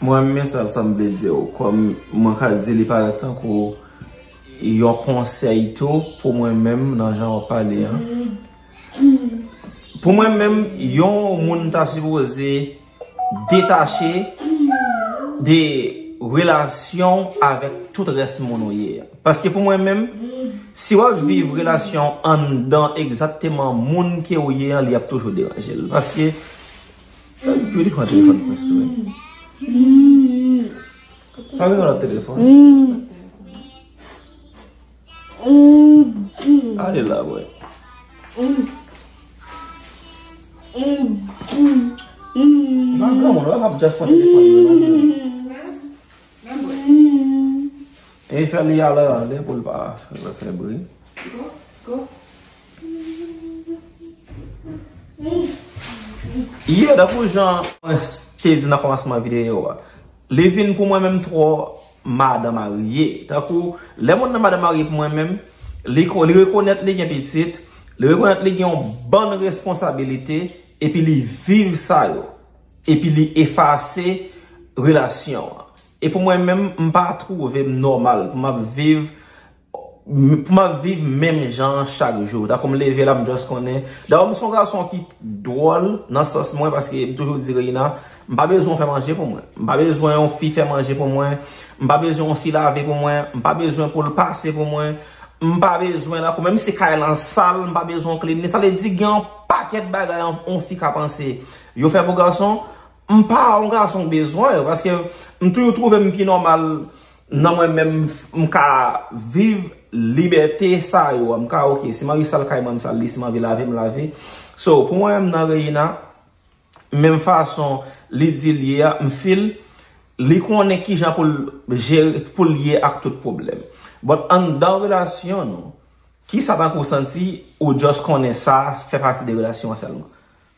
Mwen, men sa, sa m vle di w, kòm mwen ka di li parèt tankou yon konsèy tou pou mwen menm nan jan w ap pale an. Pou mwen menm, yon moun ta sipoze detache de relasyon avèk tout rès moun ou ye a. Paske pou mwen menm, si w ap viv relasyon anndan egzakteman moun ke w ye an, li ap toujou deranje l. Paske, yo li pran telefòn pwen sou. Pa gen lòt telefòn. Ale la, bwè. Pa granmoun, w ap just pran telefòn nan, non. E fè li ale, ale pou l pa fè, fè bri. Ye, tankou jan mwen te di nan kòmansman videyo a, li vin pou mwen menm twò madan marye. Tankou, lè moun nan madan marye pou mwen menm, li ko-, li rekonèt li gen pitit, li rekonèt li gen yon bann responsabilite, epi li viv sa yo, epi li efase relasyon an. E pou mwen menm, m pa twouve m nòmal pou m ap viv, m-, pou m ap viv menm jan an chak jou. Tankou m leve la, m just konnen. Dayè, m se yon gason ki dwòl nan sans mwen, paske m toujou di Reina, m pa bezwen w fè manje pou mwen. M pa bezwen yon fi fè manje pou mwen. M pa bezwen yon fi lave pou mwen. M pa bezwen pou l pase pou mwen. M pa bezwen lakou, menm si kay lan sal, m pa bezwen w clean li. Sa vle di gen yon pakèt bagay yon, yon fi ka panse yo fè pou gason. M pa yon gason k bezwen yo, paske m toujou twouve m pi nòmal nan mwen menm, m ka viv libète sa yo. M ka, ok, si m anvi sal kay mwen, m sal li, si m anvi lave, m lave. So, pou mwen menm nan Reina, menm fason li di l ye a, m feel li konnen kijan pou l jere, pou l ye ak tout pwoblèm. But anndan relasyon nou, kisa tankou w santi, ou just konnen sa fè pati de relasyon an sèlman?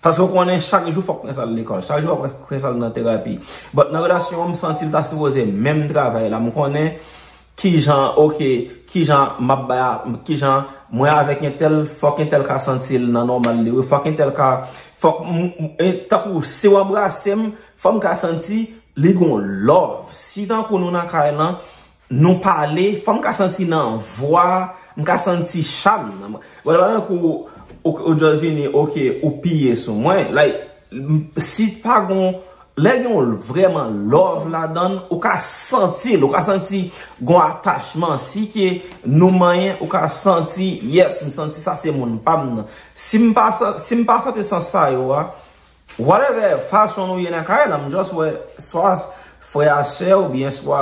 Paske w konnen chak jou fòk pran sa l lekòl, chak jou fòk pran sa l nan terapi. But nan relasyon an, m santi l ta sipoze menm travay la. M konnen kijan, ok, kijan m ap bay a, kijan mwen avèk entèl, fòk entèl ka santi l nan nòmal li wi, fòk entèl ka, fòk m, m, e, tankou si w anbrase m, fò m ka santi li gon love. Si tankou nou nan kay lan, nou pale, fò m ka santi nan vwa, m ka santi cham nan. Bon, se pa tankou ou, ou just vini, oke, ou piye sou mwen. Like, m- si pa gon, lè gen yon vrèman love ladan l, ou ka santi l, ou ka santi gon atachman. Si ke nou manyen, ou ka santi, yes, m santi sa se moun pa m nan. Si m pa sa, si m pa santi sans sa yo a, whatever fason nou ye nan kay la, m just wè swa frè a sè oubyen swa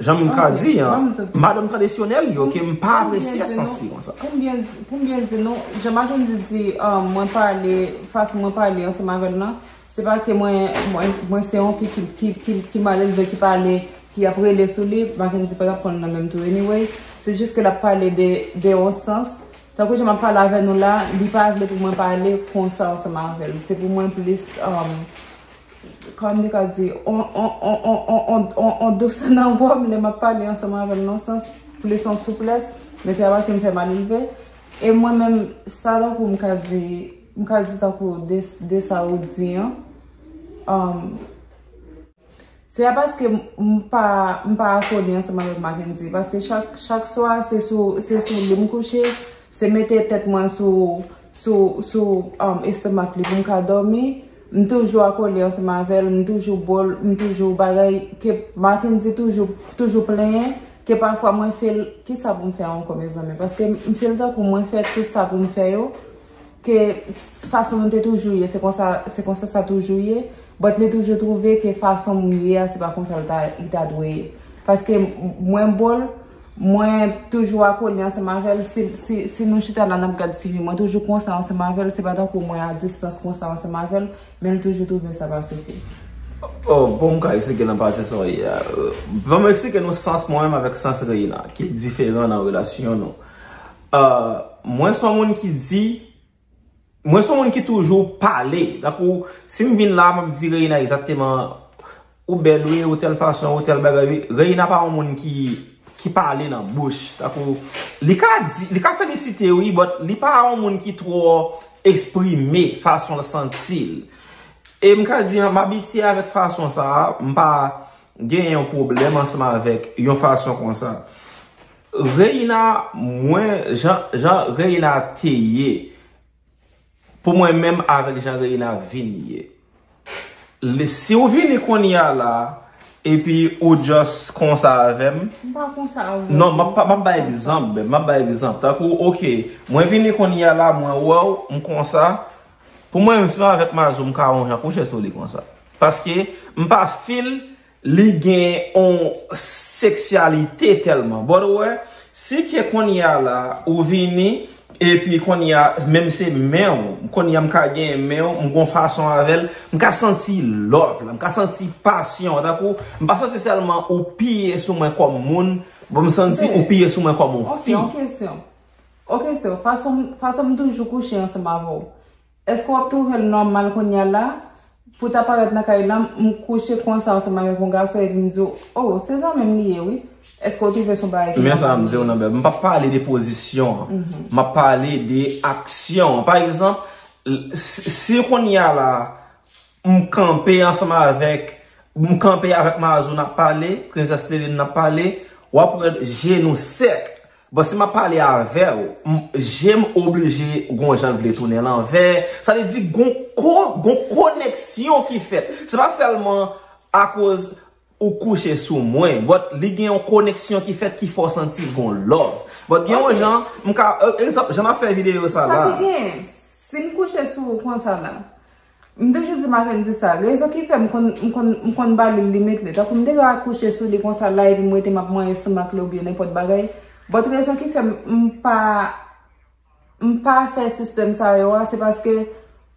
jan m ka di an, madanm tradisyonèl yo ke m pa apresye sans li konsa. Pou m byen di, pou m byen di nou, jan Mackendy di, um, mwen pale, fason mwen pale ansanm avè l lan, se pa ke mwen, mwen, mwen se yon fi ki, ki, ki, ki malelve, ki pale, ki ap rele sou li, Mackendy pa t ap pran l nan menm tou anyway. Se jis ke l ap pale de, de yon sans. Tankou jan m ap pale avè nou la, li pa vle pou mwen pale konsa ansanm avè l. Se pou mwen plis, um, kòman m te ka di, on, on, on dousè nan vwa m lè m ap pale ansanm avè l nan sans, plis on souplès, men se pa paske m fè malelve. E mwen menm, sa tankou m ka di, m ka di tankou de, de sa ou di an, um, se pa paske m pa, m pa akòde ansanm avèk Mackendy, paske chak, chak swa se sou, se sou li m kouche, se mete tèt mwen sou, sou, sou, um, estomak li pou m ka dòmi. M toujou akòde ansanm avè l, m toujou bo l, m toujou bagay, ke Mackendy toujou, toujou plenyen, ke pafwa mwen feel, kisa pou m fè ankò, mezanmi? Paske m feel tankou mwen fè tout sa pou m fè yo, ke fason nou te toujou ye, se konsa, se konsa sa toujou ye. But li toujou twouve ke fason m ye a, se pa konsa l ta, li ta dwe ye. Paske m- mwen bo l, mwen toujou akòde ansanm avè l. Si, si, si nou chita la, n ap gad T V, mwen toujou konsa ansanm avè l. Se pa tankou mwen a distans konsa ansanm avè l, men l toujou twouve sa pa sote. Oh, bon, m ka eksplike nan pati sa w ye a. Euh, bon, m eksplike nou sans mwen menm avèk sans Reina, ki diferan nan relasyon nou. Euh, mwen se yon moun ki di, mwen se yon moun ki toujou pale. Tankou, si m vin la, m ap di Reina egzakteman, ou bèl wi, ou tèl fason, ou tèl bagay wi. Reina pa yon moun ki, ki pale nan bouch. Tankou, li ka di, li ka felisite wi, but li pa yon moun ki twò eksprime fason l santi l. E m ka di, m abitye avèk fason sa a, m pa gen yon pwoblèm ansanm avèk yon fason konsa. Reina, mwen, jan, jan Reina te ye, pou mwen menm avèk jan Reina vin ye. Li- si w vini kounye a la, epi ou just konsa avè m. M pa konsa avè w. Non, m ap, m ap bay egzanp, m ap bay egzanp. Tankou, oke, mwen vini kounye a la, mwen wè w, m konsa. Pou mwen menm, si m avèk Mazo, m ka yon jan kouche sou li konsa. Paske m pa feel li gen yon seksyalite tèlman. But ou wè, si ke kounye a la, ou vini, epi kounye a, menm se men w, kounye a m ka gen men w, m gon fason avè l, m ka santi love la, m ka santi pasyon an, tankou, m pa santi sèlman ou piye sou mwen kòm moun, but m santi ou piye sou mwen kòm yon fi. Ok, yon kesyon. Ok, so, fason, fason m toujou kouche ansanm avè w. Èske w ap twouve l nòmal kounye a la pou w ta parèt nan kay la, m kouche konsa ansanm avèk yon gason epi m di w, oh, se zanmi m li ye wi? Èske w twouve se yon bagay ki nòmal? Men sa m di w nan bèl, m p ap pale de pozisyon an. M ap pale de aksyon an. Pa egzanp, l- si si kounye a la, m kanpe ansanm avèk, m kanpe avèk Mazo n ap pale, Princess Lele n ap pale, w ap wè je nou sèk. Bon, si m ap pale avè w, m- je m oblije gon jan l vle tounen lanvè. Sa vle di gon ko- gon koneksyon ki fèt. Se pa sèlman akoz ou kouche sou mwen, but li gen yon koneksyon ki fèt ki fè w santi gon love. But gen yon jan, m ka, e- egzanp, jan n ap fè videyo sa la. Sa ki gen, si m kouche sou ou konsa la, m toujou di Mackendy sa. Rezon ki fè m konn, m konn, m konn ba li limit li. Tankou m te ka kouche sou li konsa la epi m rete m ap manyen estomak li oubyen nenpòt bagay. But rezon ki fè m, m pa, m pa fè sistèm sa yo a, se paske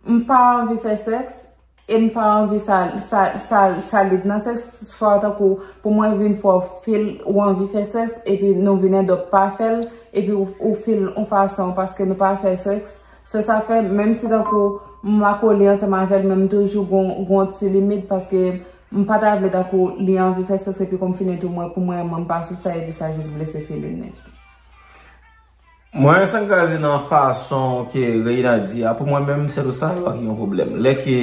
m pa anvi fè sèks e m pa anvi sa, sa, sa, sa lib nan sèks. Swa tankou pou mwen vin fè w feel ou anvi fè sèks, epi nou vin end up pa fè l, epi ou, ou feel yon fason paske nou pa fè sèks. So sa fè, menm si tankou m akole ansanm avè l, men m toujou gon, gon ti limit, paske m pa ta vle tankou li anvi fè sèks, epi konn fini tou mwen, pou mwen, mwen m pa sou sa, epi sa jis blese feeling li. Mwen, sa m ka di nan fason ke Reina di a, pou mwen menm, se tou sa yo ki yon pwoblèm. Lè ke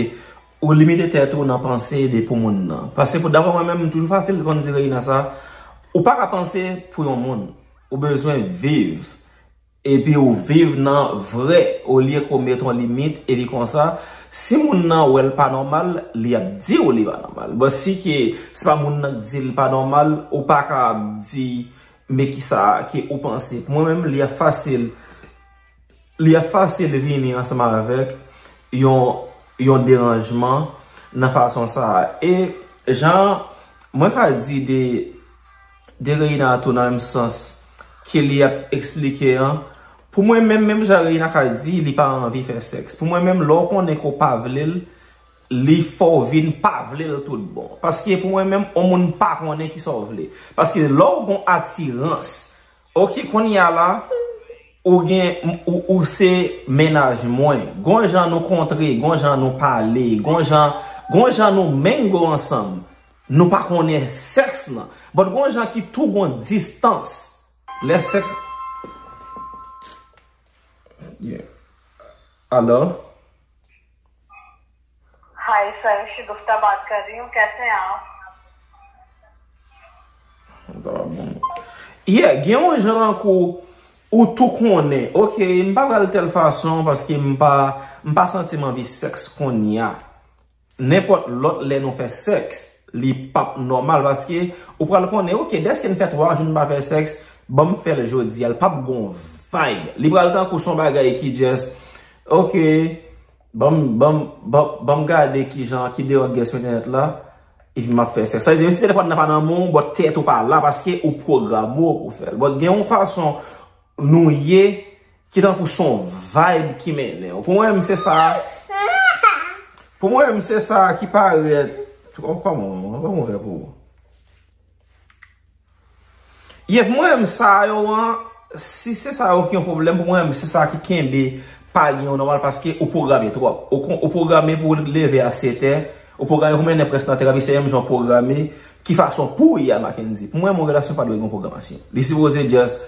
ou limite tèt ou nan panse de pou moun nan. Paske pou, daprè mwen menm, m toujou fasil konn di Reina sa, Ou pa ka panse pou yon moun. Ou bezwen viv. Epi ou viv nan vrè, olye ke w met yon limit, epi konsa, si moun nan wè l pa nòmal, li ap di w li pa nòmal. But si ke se pa moun nan k di l pa nòmal, ou pa ka ap di, men kisa ke ou panse. Pou mwen menm, li ap fasil, li ap fasil vini ansanm avèk yon, yon deranjman nan fason sa a. E jan mwen ka di de, de Reina tou nan menm sans ke li ap eksplike an, pou mwen menm, menm jan Reina ka di, li pa anvi fè sèks. Pou mwen menm, lè w konnen ke w pa vle l, li fè w vin pa vle l tout bon. Paske pou mwen menm, yon moun pa konnen kisa w vle. Paske lè w gon atirans, oke, kounye a la, ou gen, ou, ou se mennaj mwen. Gon jan nou kontre, gon jan nou pale, gon jan, gon jan nou menm go ansanm. Nou pa konnen sèks lan. But gon jan ki tou gon distans. Lè sèks. Yeah. Alò? Hi sir, Shagufta बात कर रही हूँ, कैसे हैं आप? Yeah, gen yon jan tankou ou tou konnen. Oke, m pa pral tèl fason paske m pa, m pa santi m anvi sèks kounye a. Nenpòt lòt lè nou fè sèks, li p ap nòmal paske ou pral konnen, oke, dèske n fè twa jou n pa fè sèks, ban m fè l jodi a, l p ap gon vibe. Li pral tankou se yon bagay ki just, oke, ban m, ban m, ban, ban m gade ki jan, ki derangè sou entènèt la, epi m ap fè sèks. Sa vle di, menm si telefòn nan pa nan men w, but tèt ou pa la, paske ou pwograme w pou fè l. But gen yon fason nou ye, ki tankou se yon vibe ki mennen w. Pou mwen menm, se sa. Pou mwen menm, se sa ki parèt. Kòman, kòman fè pou ou? Yeah, pou mwen menm, sa yo an, si se sa yo ki yon pwoblèm, pou mwen menm, se sa ki kenbe pa gen yon nòmal paske ou pwograme twòp. Ou, kon- ou pwograme pou w leve a sèt è, ou pwograme pou mennen prèsk nan tèt, epi se menm jan w pwograme, ki fason pou w ye a, Mackendy. Pou mwen menm, yon relasyon pa dwe gen pwogramasyon. Li sipoze just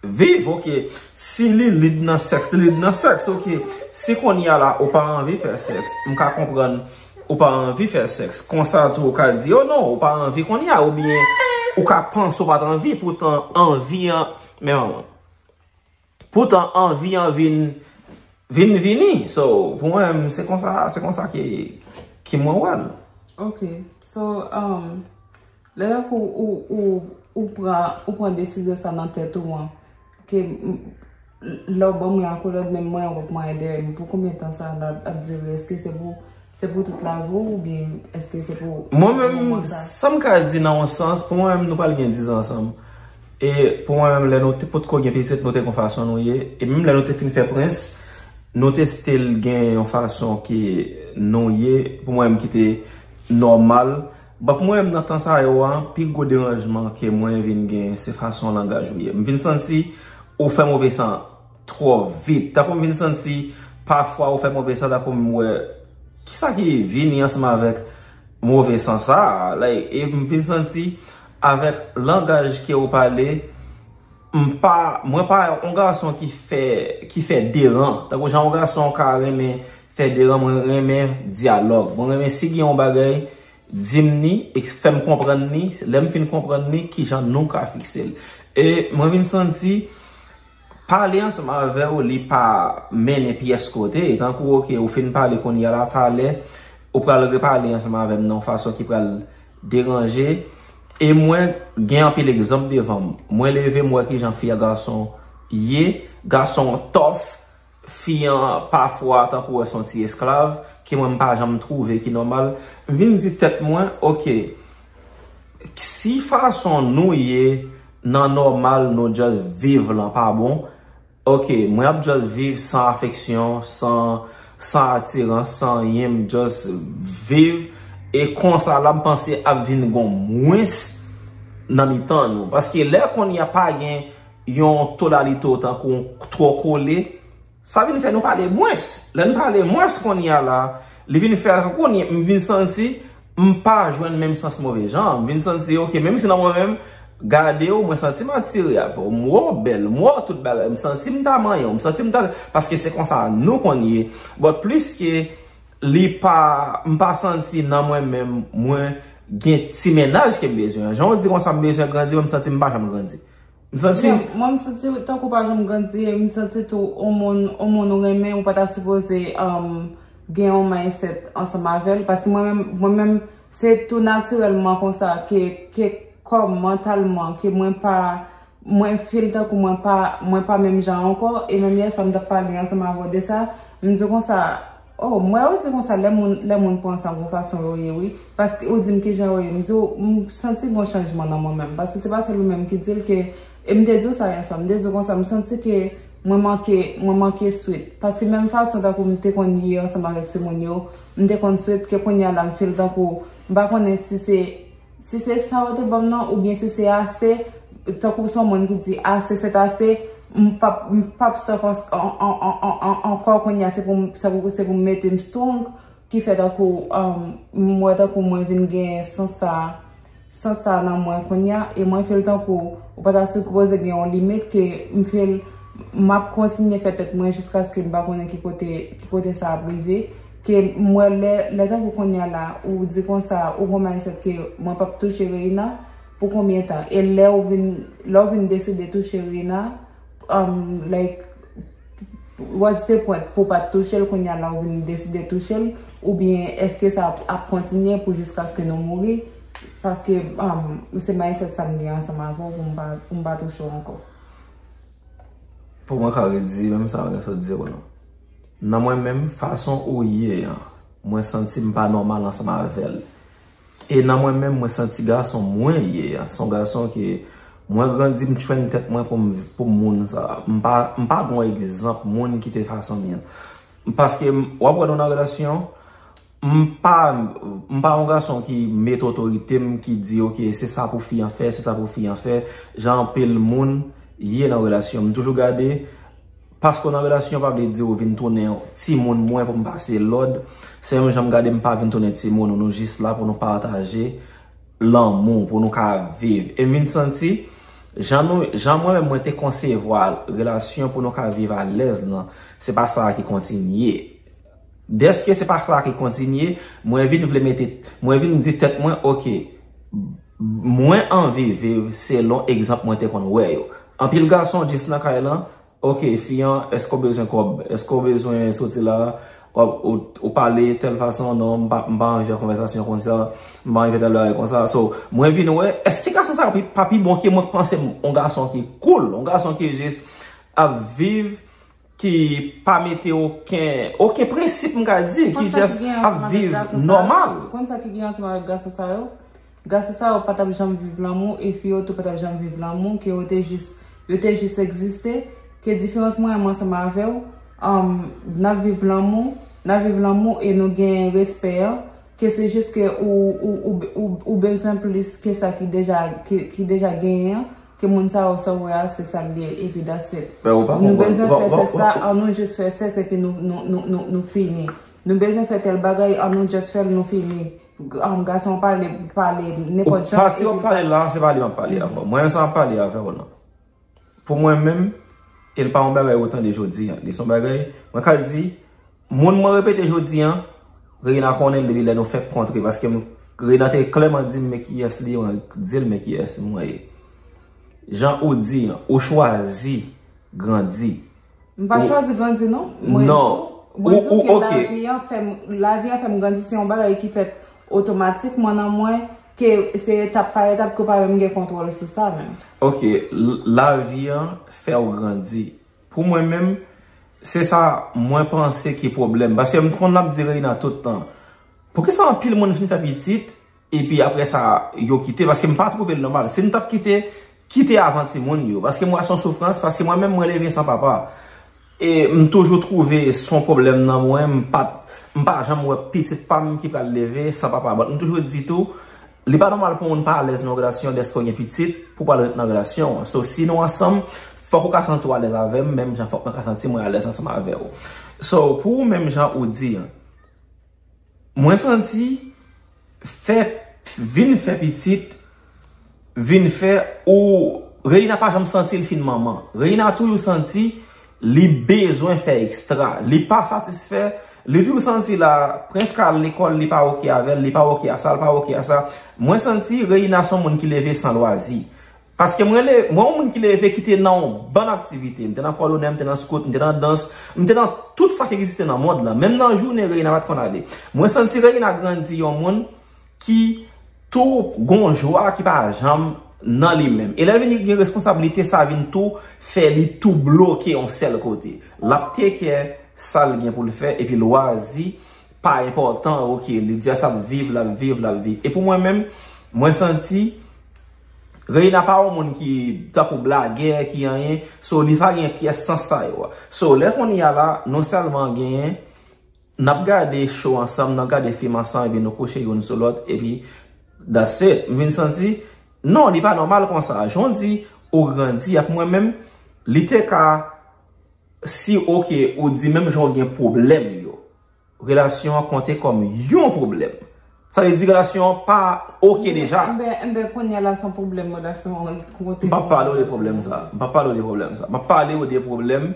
viv, oke. Si li lid nan sèks, li lid nan sèks, oke. Si kounye a la, ou pa anvi fè sèks, m ka konprann ou pa anvi fè sèks. Konsa tou, ou ka di, oh non, ou pa anvi kounye a, oubyen ou ka panse ou pa t anvi, poutan anvi an, men manman. Poutan anvi an vin, vin vini. So, pou mwen, se konsa, se konsa ki, ki mwen wè l. Ok. So, um, lè tankou ou, ou, ou pran, ou pran desizyon sa nan tèt ou an, ke m- lè w ban mwen akolòd, men mwen w ap manyen dèyè m. Pou konbyen tan sa l ap, ap dire? Èske se pou, se pou tout lavi w oubyen èske se pou Mwen menm, moman sa? Sa m ka di nan yon sans, pou mwen menm, nou pral gen diz an ansanm. E pou mwen menm, lè nou te potko gen pitit, nou te gon fason nou ye. E menm lè nou te fin fè prens, nou te still gen yon fason ke nou ye, pou mwen menm ki te nòmal. But pou mwen menm nan tan sa yo a, pi gwo deranjman ke mwen vin gen, se fason langaj ou ye. M vin santi ou fè move san twò vit. Tankou m vin santi pafwa ou fè move san, tankou m wè kisa ki vini ansanm avèk move san sa a. Like, e m vin santi avèk langaj ke ou pale, m pa, mwen pa yon gason ki fè, ki fè deran. Tankou jan yon gason ka renmen fè deran, mwen renmen dyalòg. Mwen renmen si gen yon bagay, di m ni, e fè m konprann ni, lè m fin konprann ni, kijan nou ka fikse l. E mwen vin santi, pale ansanm avè w, li pa mennen pyès kote. Tankou, oke, ou fin pale kounye a la, talè, ou pral repale ansanm avè m nan yon fason ki pral deranje. E mwen gen anpil egzanp devan m. Mwen leve, m wè kijan fi a gason ye, gason tòf, fi an pafwa tankou wè se yon ti esklav, ke mwen m pa janm twouve ki nòmal. M vin di tèt mwen, oke, si fason nou ye nan nòmal nou just viv lan pa bon, oke, mwen ap just viv san afeksyon, san, san atirans, san anyen, m just viv, e konsa la m panse ap vin gon mwens nan mitan nou. Paske lè kounye a pa gen yon tonalite tankou twò kole, sa vin fè nou pale mwens. Lè n pale mwens kounye a la, li vin fè kounye m vin santi m pa jwenn menm sans move jan. M vin santi, oke, menm si nan mwen menm, gade w, mwen santi m atire avè w. M wè w bèl, m wè w tout bagay. M santi m ta manyen w, m santi m ta, paske se konsa nou konn ye. But plis ke li pa, m pa santi nan mwen menm, mwen gen ti mennaj ke m bezwen an. Jan w di konsa m bezwen grandi, mwen m santi m pa janm grandi. M santi. Yeah, mwen m santi tankou w pa janm grandi, e m santi tou yon moun, yon moun ou renmen, ou pa ta sipoze um, gen yon mindset ansanm avè l. Paske mwen menm, mwen menm, se tou natirèlman konsa ke, ke kò m, mantalman, ke mwen pa, mwen feel tankou mwen pa, mwen pa menm jan ankò. E menm yè swa m t ap pale ansanm avè w de sa, m di w konsa, oh, m wè ou di konsa lè moun, lè moun pran sa gon fason yo ye wi. Paske ou di m kijan yo ye, m di w, m santi gon chanjman nan mwen menm. Paske se pa sèl ou menm ki di l ke, e m te di w sa yè swa, m te di w konsa, m santi ke mwen manke, mwen manke sweet. Paske menm fason tankou m te konn ye ansanm avèk timoun yo, m te konn sweet ke kounye a la m feel tankou, m pa konnen si se, si se sa yo te ban m nan, oubyen si se ase, tankou se yon moun ki di ase, se ase, m p ap, m p ap sof an, an, an, an, an, ankò kounye a, se pou m, se pou, se pou m mete m strong, ki fè tankou, um, m wè tankou mwen vin gen sans sa, sans sa nan mwen kounye a, e mwen feel tankou ou pa ta sipoze gen yon limit ke m feel m ap kontinye fè tèt mwen jiskaske m pa konnen ki kote, ki kote sa ap rive, ke m wè lè, lè tankou kounye a la, ou di konsa, ou gon mindset ke mwen p ap touche Reina pou konbyen tan, e lè ou vin, lè ou vin deside touche Reina, um, like, what's the point pou w pa t touche l kounye a la ou vin deside touche l, oubyen èske sa ap, ap kontinye pou jiskaske nou mouri? Paske um, se mindset sa m gen ansanm avè w pou m pa, pou m pa touche w ankò. Pou mwen ka redi, menm sa mwen sot di w lan. Nan mwen menm, fason ou ye an, mwen santi m pa nòmal ansanm avè l. E nan mwen menm, mwen santi gason mwen ye an, se yon gason ke mwen grandi, m train tèt mwen pou m, pou m moun sa. M pa, m pa gon egzanp moun ki te fason m ye an. Paske m, w ap wè nou nan relasyon, m pa, m pa yon gason ki met otorite m, ki di, ok, se sa pou fi an fè, se sa pou fi an fè, jan anpil moun ye nan relasyon. M toujou gade, paske w nan relasyon pa vle di ou vin tounen timoun mwen pou m pase lòd. Se menm jan m gade m pa vin tounen timoun ou, nou jis la pou nou pataje lanmou, pou nou ka viv. E m vin santi, jan nou, jan mwen menm mwen te konsevwa relasyon pou nou ka viv alèz lan, se pa sa ki kontinye. Dèske se pa sa ki kontinye, mwen vin vle mete, mwen vin di tèt mwen, ok, mwen anvi viv selon egzanp mwen te konn wè yo. Anpil gason jis nan kay lan, ok, fi an, èske w bezwen kòb? Èske w bezwen soti la? W ap, ou, ou pale tèl fason, non, m pa, m pa anvi fè konvèsasyon konsa, m pa anvi fè tèl bagay konsa. So, mwen vin wè, èske gason sa yo pi, pa pi bon ke mwen k panse m, yon gason ki cool, yon gason ki jis ap viv, ki pa mete okenn, okenn prensip, m ka di, ki just ap viv nòmal. Ou konn sa ki gen ansanm avèk gason sa yo? Gason sa yo pa t ap janm viv lanmou, e fi yo tou pa t ap janm viv lanmou, ke yo te jis, yo te jis egziste. Ke diferans mwen menm ansanm avè w, um, n ap viv lanmou, n ap viv lanmou e nou gen respè an, ke se jis ke ou, ou, ou, ou, ou bezwen plis ke sa ki deja, ki, ki deja genyen an, ke moun sa yo sa w wè a, se sa l ye, epi that's it. Nou bezwen fè sèks la, an nou jis fè sèks epi nou, nou, nou, nou, nou fini. Nou bezwen fè tèl bagay, an nou just fè l, nou fini. Gason pale, pale, nenpòt jan. Pati w ap pale la, se pa li m ap pale avè w. Mwen menm sa m ap pale avè w lan. Pou mwen menm, e l pa yon bagay ou tande jodi an. Li se yon bagay, mwen ka di, moun mwen repete jodi an, Reina konnen l depi lè nou fèk kontre. Paske Reina te klèman di m men kiyès li, mwen di l men kiyès mwen ye. Jan ou di an, ou chwazi grandi. M pa chwazi grandi non. Mwen di, mwen di w ke lavi an fè m, lavi an fè m grandi, se yon bagay ki fèt otomatikman nan mwen, ke se etap pa etap ke w pa menm gen kontwòl sou sa menm. Ok, lavi an fè w grandi. Pou mwen menm, se sa mwen panse ki pwoblèm. Paske m konn ap di Reina tout tan, poukisa anpil moun fin fè pitit, epi apre sa, yo kite, paske m pa twouve l nòmal. Si m t ap kite, kite avan timoun yo. Paske m wè se yon soufrans, paske mwen menm mwen leve san papa. E m toujou twouve se yon pwoblèm nan mwen, m pa, m pa janm wè pitit pa m ki pral leve san papa. But m toujou di tou, li pa nòmal pou yon moun pa alèz nan yon relasyon dèske w gen pitit pou w pral ret nan relasyon an. So, si nou ansanm, fòk ou ka santi w alèz avè m, menm jan fòk mwen ka santi mwen alèz ansanm avè w. So, pou ou menm jan ou di an, mwen santi fè, vin fè pitit, vin fè ou, Reina pa janm santi l fin manman. Reina toujou santi li bezwen fè ekstra. Li pa satisfè Li toujou santi la, Prince ka al lekòl, li pa oke avè l, li pa oke a sa, li pa oke a sa. Mwen santi Reina se yon moun ki leve san lwazi. Paske mwen, le, mwen yon moun ki leve ki te nan yon bann aktivite. M te nan kolonè, m te nan scout, m te nan dans, m te nan tout sa ki egziste nan mond lan. Menm nan jounen, Reina pa t konn ale. Mwen santi Reina grandi yon moun ki tou gon jwa ki pa janm nan li menm. E lè l vin gen responsablite, sa vin tou fè li tou bloke yon sèl kote. L ap teke sa l gen pou l fè, epi lwazi pa enpòtan, oke, li just ap viv, l ap viv, l ap viv. E pou mwen menm, mwen santi Reina pa yon moun ki tankou blagè, ki anyen, so li pa gen pyès sans sa yo a. So, lè kounye a la, nou sèlman genyen, n ap gade show ansanm, n ap gade fim ansanm, epi nou kouche youn sou lòt, epi that's it. M vin santi, non, li pa nòmal konsa. Jan w di, ou grandi ak mwen menm, li te ka, si, oke, ou di menm jan w gen pwoblèm yo. Relasyon an konte kòm yon pwoblèm. Sa vle di relasyon an pa oke deja. Enben, enben, kounye a la, se yon pwoblèm, relasyon an konte. M pa pale w de pwoblèm sa. M pa pale w de pwoblèm sa. M ap pale w de pwoblèm.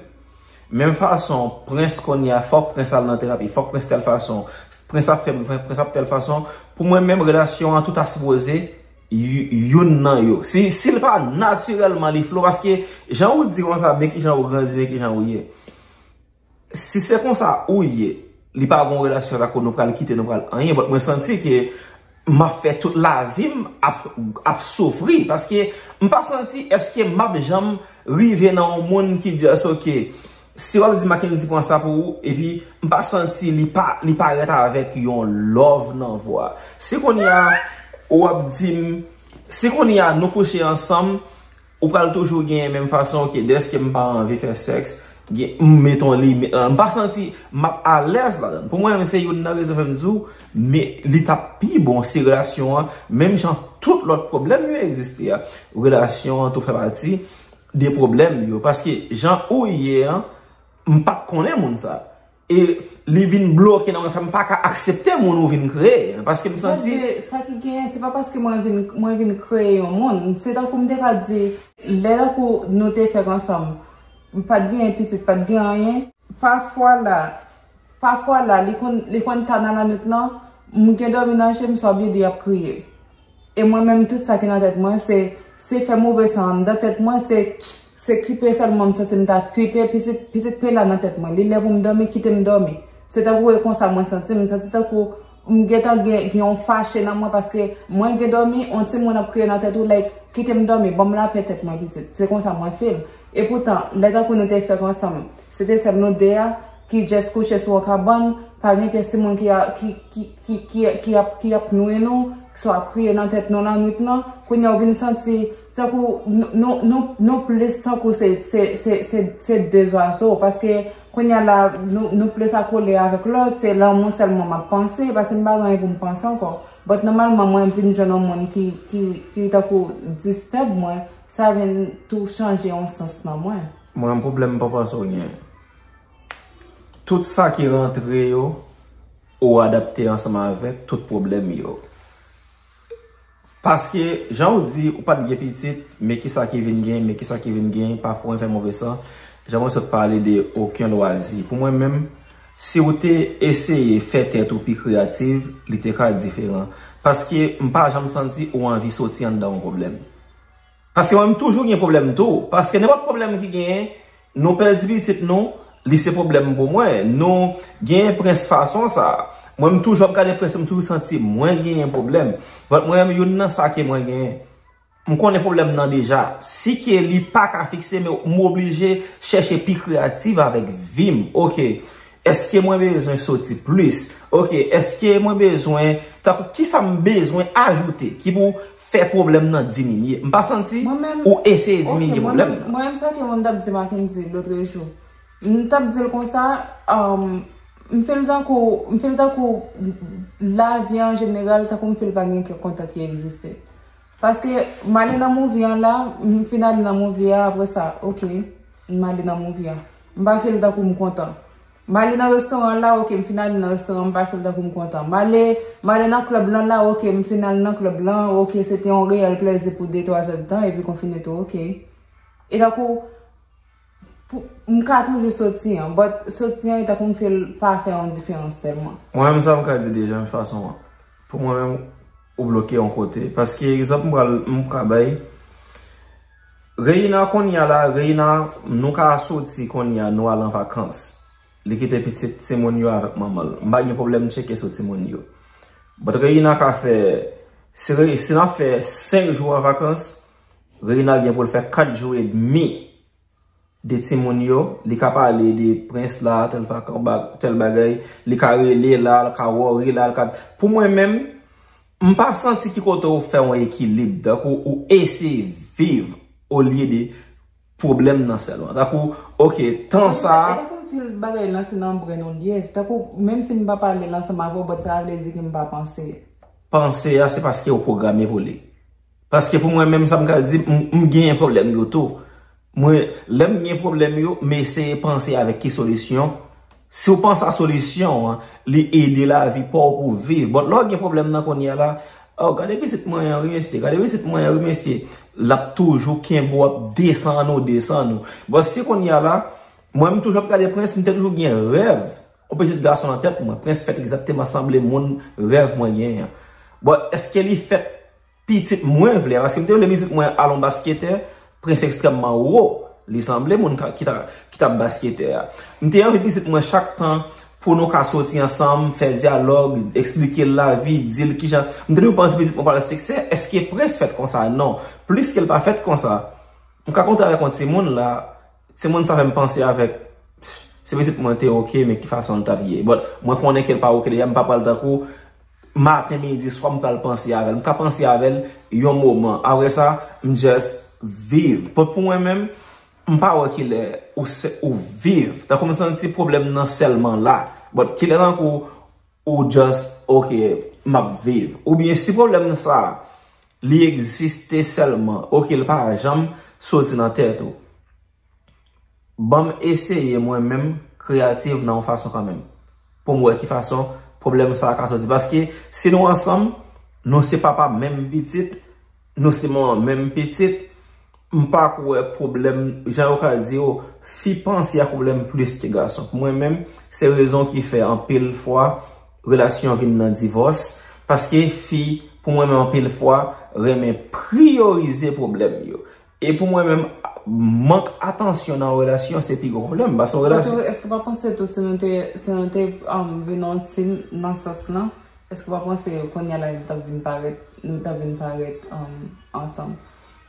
Menm fason, Prince kounye a, fòk Prince al nan terapi, fòk Prince tèl fason. Prince ap fè, Prince ap tèl fason. Pou mwen menm, relasyon an, tout a sipoze y-, youn nan yo. Si, si l pa natirèlman li flo, paske jan ou di konsa, men ki jan ou grandi, men ki jan ou ye. Si se konsa ou ye, li pa gon relasyon tako nou pral kite, nou pral anyen, but mwen santi ke m ap fè tout lavi m ap, ap soufri, paske m pa santi èske m ap janm rive nan yon moun ki just, oke, si w ap di Mackendy pran sa pou ou, epi m pa santi li pa, li parèt avèk yon love nan vwa. Si kounye a ou ap di m, si kounye a nou kouche ansanm, ou pral toujou genyen menm fason, oke, dèske m pa anvi fè sèks, gen, m met yon limit lan. M pa santi m ap alèz ladan l. Pou mwen, se youn nan rezon fè m di w, men li t ap pi bon si relasyon an, menm jan tout lòt pwoblèm yo egziste a, relasyon an tou fè pati de pwoblèm yo. Paske jan ou ye an, m pa t konnen moun sa. E li vin bloke nan mwen, fè m pa ka aksepte moun ou vin kreye. Paske m santi. Paske sa ki genyen, se pa paske mwen vin, mwen vin kreye yon moun. Se tankou m te ka di, lè tankou nou te fèk ansanm, m pa t genyen pitit, pa t gen anyen. Pafwa la, pafwa la, li konn, li konn ta nan lannwit lan, m gen dòmi nan je m, swa bebe ap kriye. E mwen menm, tout sa ki nan tèt mwen, se, se fè move san anndan tèt mwen, se, se kipe sèlman m santi m ta kipe, pitit, pitit pe la nan tèt mwen. Li lè pou m dòmi, kite m dòmi. Se tankou e konsa mwen santi m, m santi tankou m gentan gen, gen yon fache nan mwen paske mwen gen dòmi, yon timoun ap kriye nan tèt ou, like, kite m dòmi, ban m lapè tèt mwen pitit. Se konsa mwen feel. E poutan, lè tankou nou te fèk ansanm, se te sèl nou de a, ki just kouche sou yon kabann, pa gen pyès timoun ki a, ki, ki, ki, ki, ki ap, ki ap nwi nou, swa ap kriye nan tèt nou lannwit lan. Kounye a ou vin santi, tankou nou, nou, nou, nou plis tankou se, se, se, se, se de zwazo, paske kounye a la, nou, nou plis akole avèk lòt, se lanmou sèlman m ap panse, paske m pa gen anyen pou m panse ankò. But nòmalman, mwen vin jwenn yon moun ki, ki, ki tankou disturb mwen, sa vin tou chanje yon sans nan mwen. Mwen, pwoblèm m pa panse w gen. Tout sa ki rantre yo, ou adapte ansanm avèk tout pwoblèm yo. Paske, jan ou di, ou pa t gen pitit, men kisa ki vin gen, men kisa ki vin gen, pafwa w fè move san, jan mwen sot pale de okenn lwazi. Pou mwen menm, si w te eseye fè tèt ou pi kreyativ, li te ka diferan. Paske m pa janm santi ou anvi soti anndan yon pwoblèm. Paske mwen, m toujou gen pwoblèm tou. Paske nenpòt pwoblèm ki genyen, nou pèdi pitit nou, li se pwoblèm pou mwen. Nou genyen Prince fason sa. Mwen, m toujou ap gade Prince, m toujou santi mwen genyen pwoblèm. But mwen, youn nan sa ke mwen genyen, m konnen pwoblèm nan deja. Si ke li pa ka fikse, men m oblije chèche pi kreyativ avèk vi m. Oke. Èske mwen bezwen soti plis? Oke, èske mwen bezwen, tankou, kisa m bezwen ajoute ki pou fè pwoblèm nan diminye? M pa santi ou eseye diminye pwoblèm nan. Mwen menm, sa ke moun t ap di Mackendy lòtrejou. M t ap di l konsa, um, m feel tankou, m feel tankou lavi an jeneral, tankou m feel pa gen kèk kontak ki egziste. Paske m ale nan movie an la, m fin ale nan movie a, apre sa, oke, m ale nan movie a. M pa feel tankou m kontan. M ale nan restoran la, oke, m fin ale nan restoran, m pa feel tankou m kontan. M ale, m ale nan club lan la, oke, m fin al nan club lan, oke, se te yon reyèl plèzi pou de, twa zèdtan, epi konfine tou, oke. E tankou, pou, m ka toujou soti an, but soti an, e tankou m feel pa fè yon diferans tèlman. Mwen menm, sa m ka di deja, fason an. Pou mwen menm, ou bloke yon kote. Paske, egzanp, m pral, m ka bay, Reina kounye a la, Reina, nou ka soti kounye a, nou al an vakans. Li kite pitit timoun yo avèk manman l. M pa gen pwoblèm tcheke sou timoun yo. But Reina ka fè, si, Re- si n ap fè senk jou an vakans, Reina gen pou l fè kat jou edmi de timoun yo. Li ka pale de prens la, tèl fakan, ba- tèl bagay. Li ka rele la, li ka worry la, li ka, pou mwen menm, m pa santi ki kote ou fè yon ekilib, tankou ou eseye viv olye de pwoblèm nan sèlman. Tankou, ok, tan sa a, e tankou m feel bagay lan se nan bren nou l ye. Tankou, menm si m pa pale l ansanm avè w, but sa vle di ke m pa panse. Panse a, se paske ou pwograme pou li. Paske pou mwen menm, sa m ka di, m, m genyen pwoblèm yo tou. Mwen, lè m gen pwoblèm yo, m eseye panse avèk ki solisyon. Si w panse a solisyon an, li ede lavi pa w pou w viv. But lè w gen pwoblèm nan kounye a la, oh, gade pitit mwen an, wi, mesye, gade pitit mwen an, wi, mesye. L ap toujou kenbe w, ap desann ou, desann ou. But si kounye a la, mwen, m toujou ap gade prens, m te toujou gen rèv. Yon pitit gason nan tèt mwen, prens fèt egzakteman sanble moun rèv mwen genyen an. But èske li fèt pitit mwen vle a, paske m te vle pitit mwen al yon basketè, prens ekstrèmman wo, li sanble moun ka- ki ta, ki t ap basketè a. M te anvi pitit mwen chak tan pou nou ka soti ansanm, fè dyalòg, eksplike l lavi, di l kijan. M te toujou panse pitit mwen pral siksè, èske prens fèt konsa? Non. Plis ke l pa fèt konsa, m ka kontre avèk yon timoun la, timoun sa fè m panse avèk, se pitit mwen te ok, men ki fason l t ap ye. But mwen konnen ke l pa ok deja, m pa pral tankou maten, midi, swa m pral panse avè l. M ka panse avè l yon moman. Apre sa, m just viv. But pou mwen menm, m pa wè kilè ou se, ou viv. Tankou m santi pwoblèm nan sèlman la. But kilè tankou ou just, ok, m ap viv. Oubyen si pwoblèm nan sa, li egziste sèlman, ok, li pa janm soti nan tèt ou. Ban m eseye mwen menm kreyatif nan yon fason kanmenm. Pou m wè ki fason pwoblèm sa a ka soti. Paske si nou ansanm, nou se papa menm pitit, nou se manman menm pitit, m pa kwè pwoblèm, jan yo ka di yo, fi panse a pwoblèm plis ke gason. Pou mwen menm, se rezon ki fè anpil fwa relasyon vin nan divòs, paske fi, pou mwen menm, anpil fwa, renmen priyorize pwoblèm yo. E pou mwen menm, mank atansyon nan yon relasyon se pi gwo pwoblèm. Paske yon relasyon. Èske w pa panse tou si nou te, si nou te um, vin yon team nan sans lan, èske w pa panse kounye a la nou t ap vin parèt, nou t ap vin parèt um, ansanm?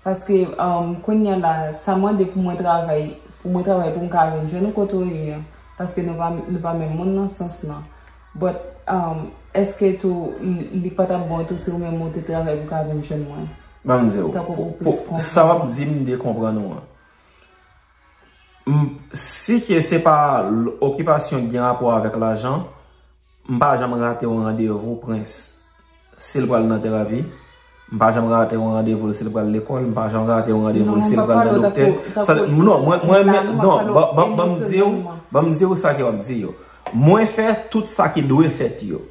Paske um, kounye a la, sa mande pou mwen travay, pou mwen travay pou m ka vin jwenn ou kote w ye an. Paske nou pa, nou pa menm moun nan sans lan. But um, èske tou li, li pa t ap bon tou si ou menm ou te travay pou w ka vin jwenn mwen? Ban m di w, tankou pou w plis konprann. Sa w ap di m, m te konprann ou an. M, si ke se pa l- okipasyon ki gen rapò avèk lajan, m pa janm rate yon randevou prens. Si l pral nan terapi, m pa janm rate yon randevou l si l pral lekòl, m pa janm rate yon randevou l si l pral nan doktè. Sa, non, mwen, mwen, non, ban, ban, ban m di w, ban m di w sa ke w ap di yo. Mwen fè tout sa ki dwe fèt yo.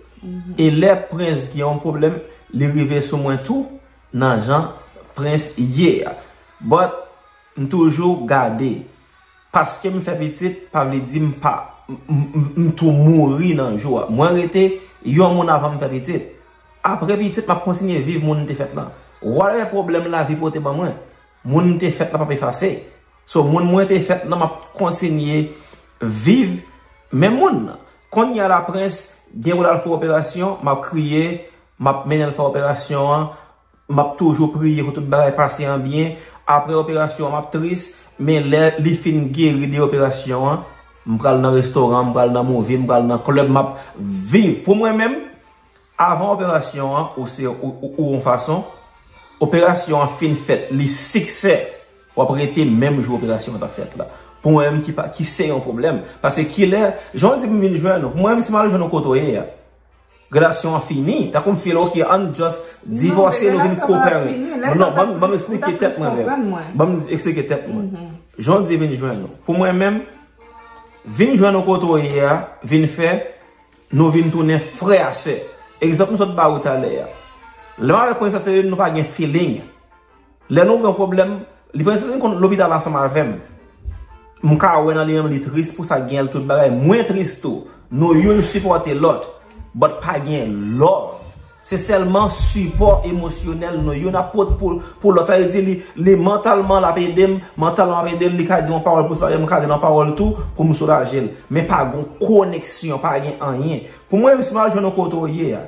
E lè prens gen yon pwoblèm, li rive sou mwen tou, nan jan prens ye a. But, m toujou gade. Paske m fè pitit, pa vle di m pa, m, m, m, m tou mouri nan jou a. Mwen rete yon moun avan m fè pitit. Apre pitit, m ap kontinye viv moun m te fèt lan. Whatever pwoblèm lavi pote ban mwen, moun m te fèt lan p ap efase. So, moun mwen te fèt lan, m ap kontinye viv menm moun nan. Kounye a la, prens, gen pou l al fè operasyon, m ap kriye, m ap mennen l fè operasyon an, m ap toujou priye pou tout bagay pase an byen. Apre operasyon an, m ap tris, men lè li fin geri de operasyon an, m pral nan restoran, m pral nan movie, m pral nan club, m ap viv. Pou mwen menm, avan operasyon an, ou se ou, ou, ou yon fason, operasyon an fin fèt, li siksè, w ap rete menm jou operasyon an t ap fèt la. Pou mwen menm ki pa, ki se yon pwoblèm. Paske kilè, jan w di m vin jwenn ou, pou mwen menm si m al jwenn ou kote w ye a, relasyon an fini. Tankou m feel, ok, ann just divòse, nou vin co-parent. Non, ban m, ban m eksplike tèt mwen menm. Ban m eksplike tèt mwen. Jan w di vin jwenn ou. Pou mwen menm, vin jwenn ou kote w ye a, vin fè, nou vin tounen frè a sè. Egzanp m sot ba ou talè a. Lè m avèk Princess Celine, nou pa gen feeling. Lè nou gen pwoblèm, li Princess Celine konn lopital ansanm avè m. M ka wè nan li menm li tris pou sa k gen l tout bagay. Mwen tris tou. Nou youn sipòte lòt. But pa gen love. Se sèlman sipò emosyonèl nou youn ap pot pou, pou lòt. Sa vle di li, li mantalman l ap ede m, mantalman ap ede l, li ka di yon pawòl pou soulaje m, mwen ka di l yon pawòl tou pou m soulaje l. Men pa gen koneksyon, pa gen anyen. Pou mwen, si m al jwenn ou kote w ye a,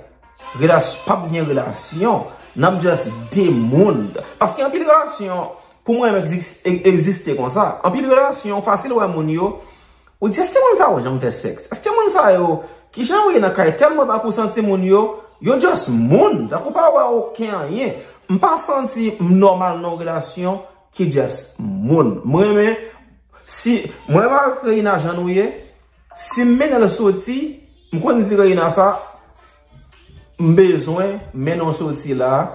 relas-, p ap gen relasyon. N ap just de moun. Paske anpil relasyon, pou mwen menm, egzis-, e-, egziste konsa. Anpil relasyon, fasil wè moun yo. Ou di, èske moun sa yo janm fè sèks? Èske moun sa yo, kijan yo ye nan kay tèlman tankou santi moun yo, yo just moun, tankou pa wè okenn anyen. M pa santi m nòmal nan yon relasyon ki just moun. Mwen renmen, si, mwen renmen ak Reina jan nou ye, si m mennen l soti, m konn di Reina sa, m bezwen mennen w soti la,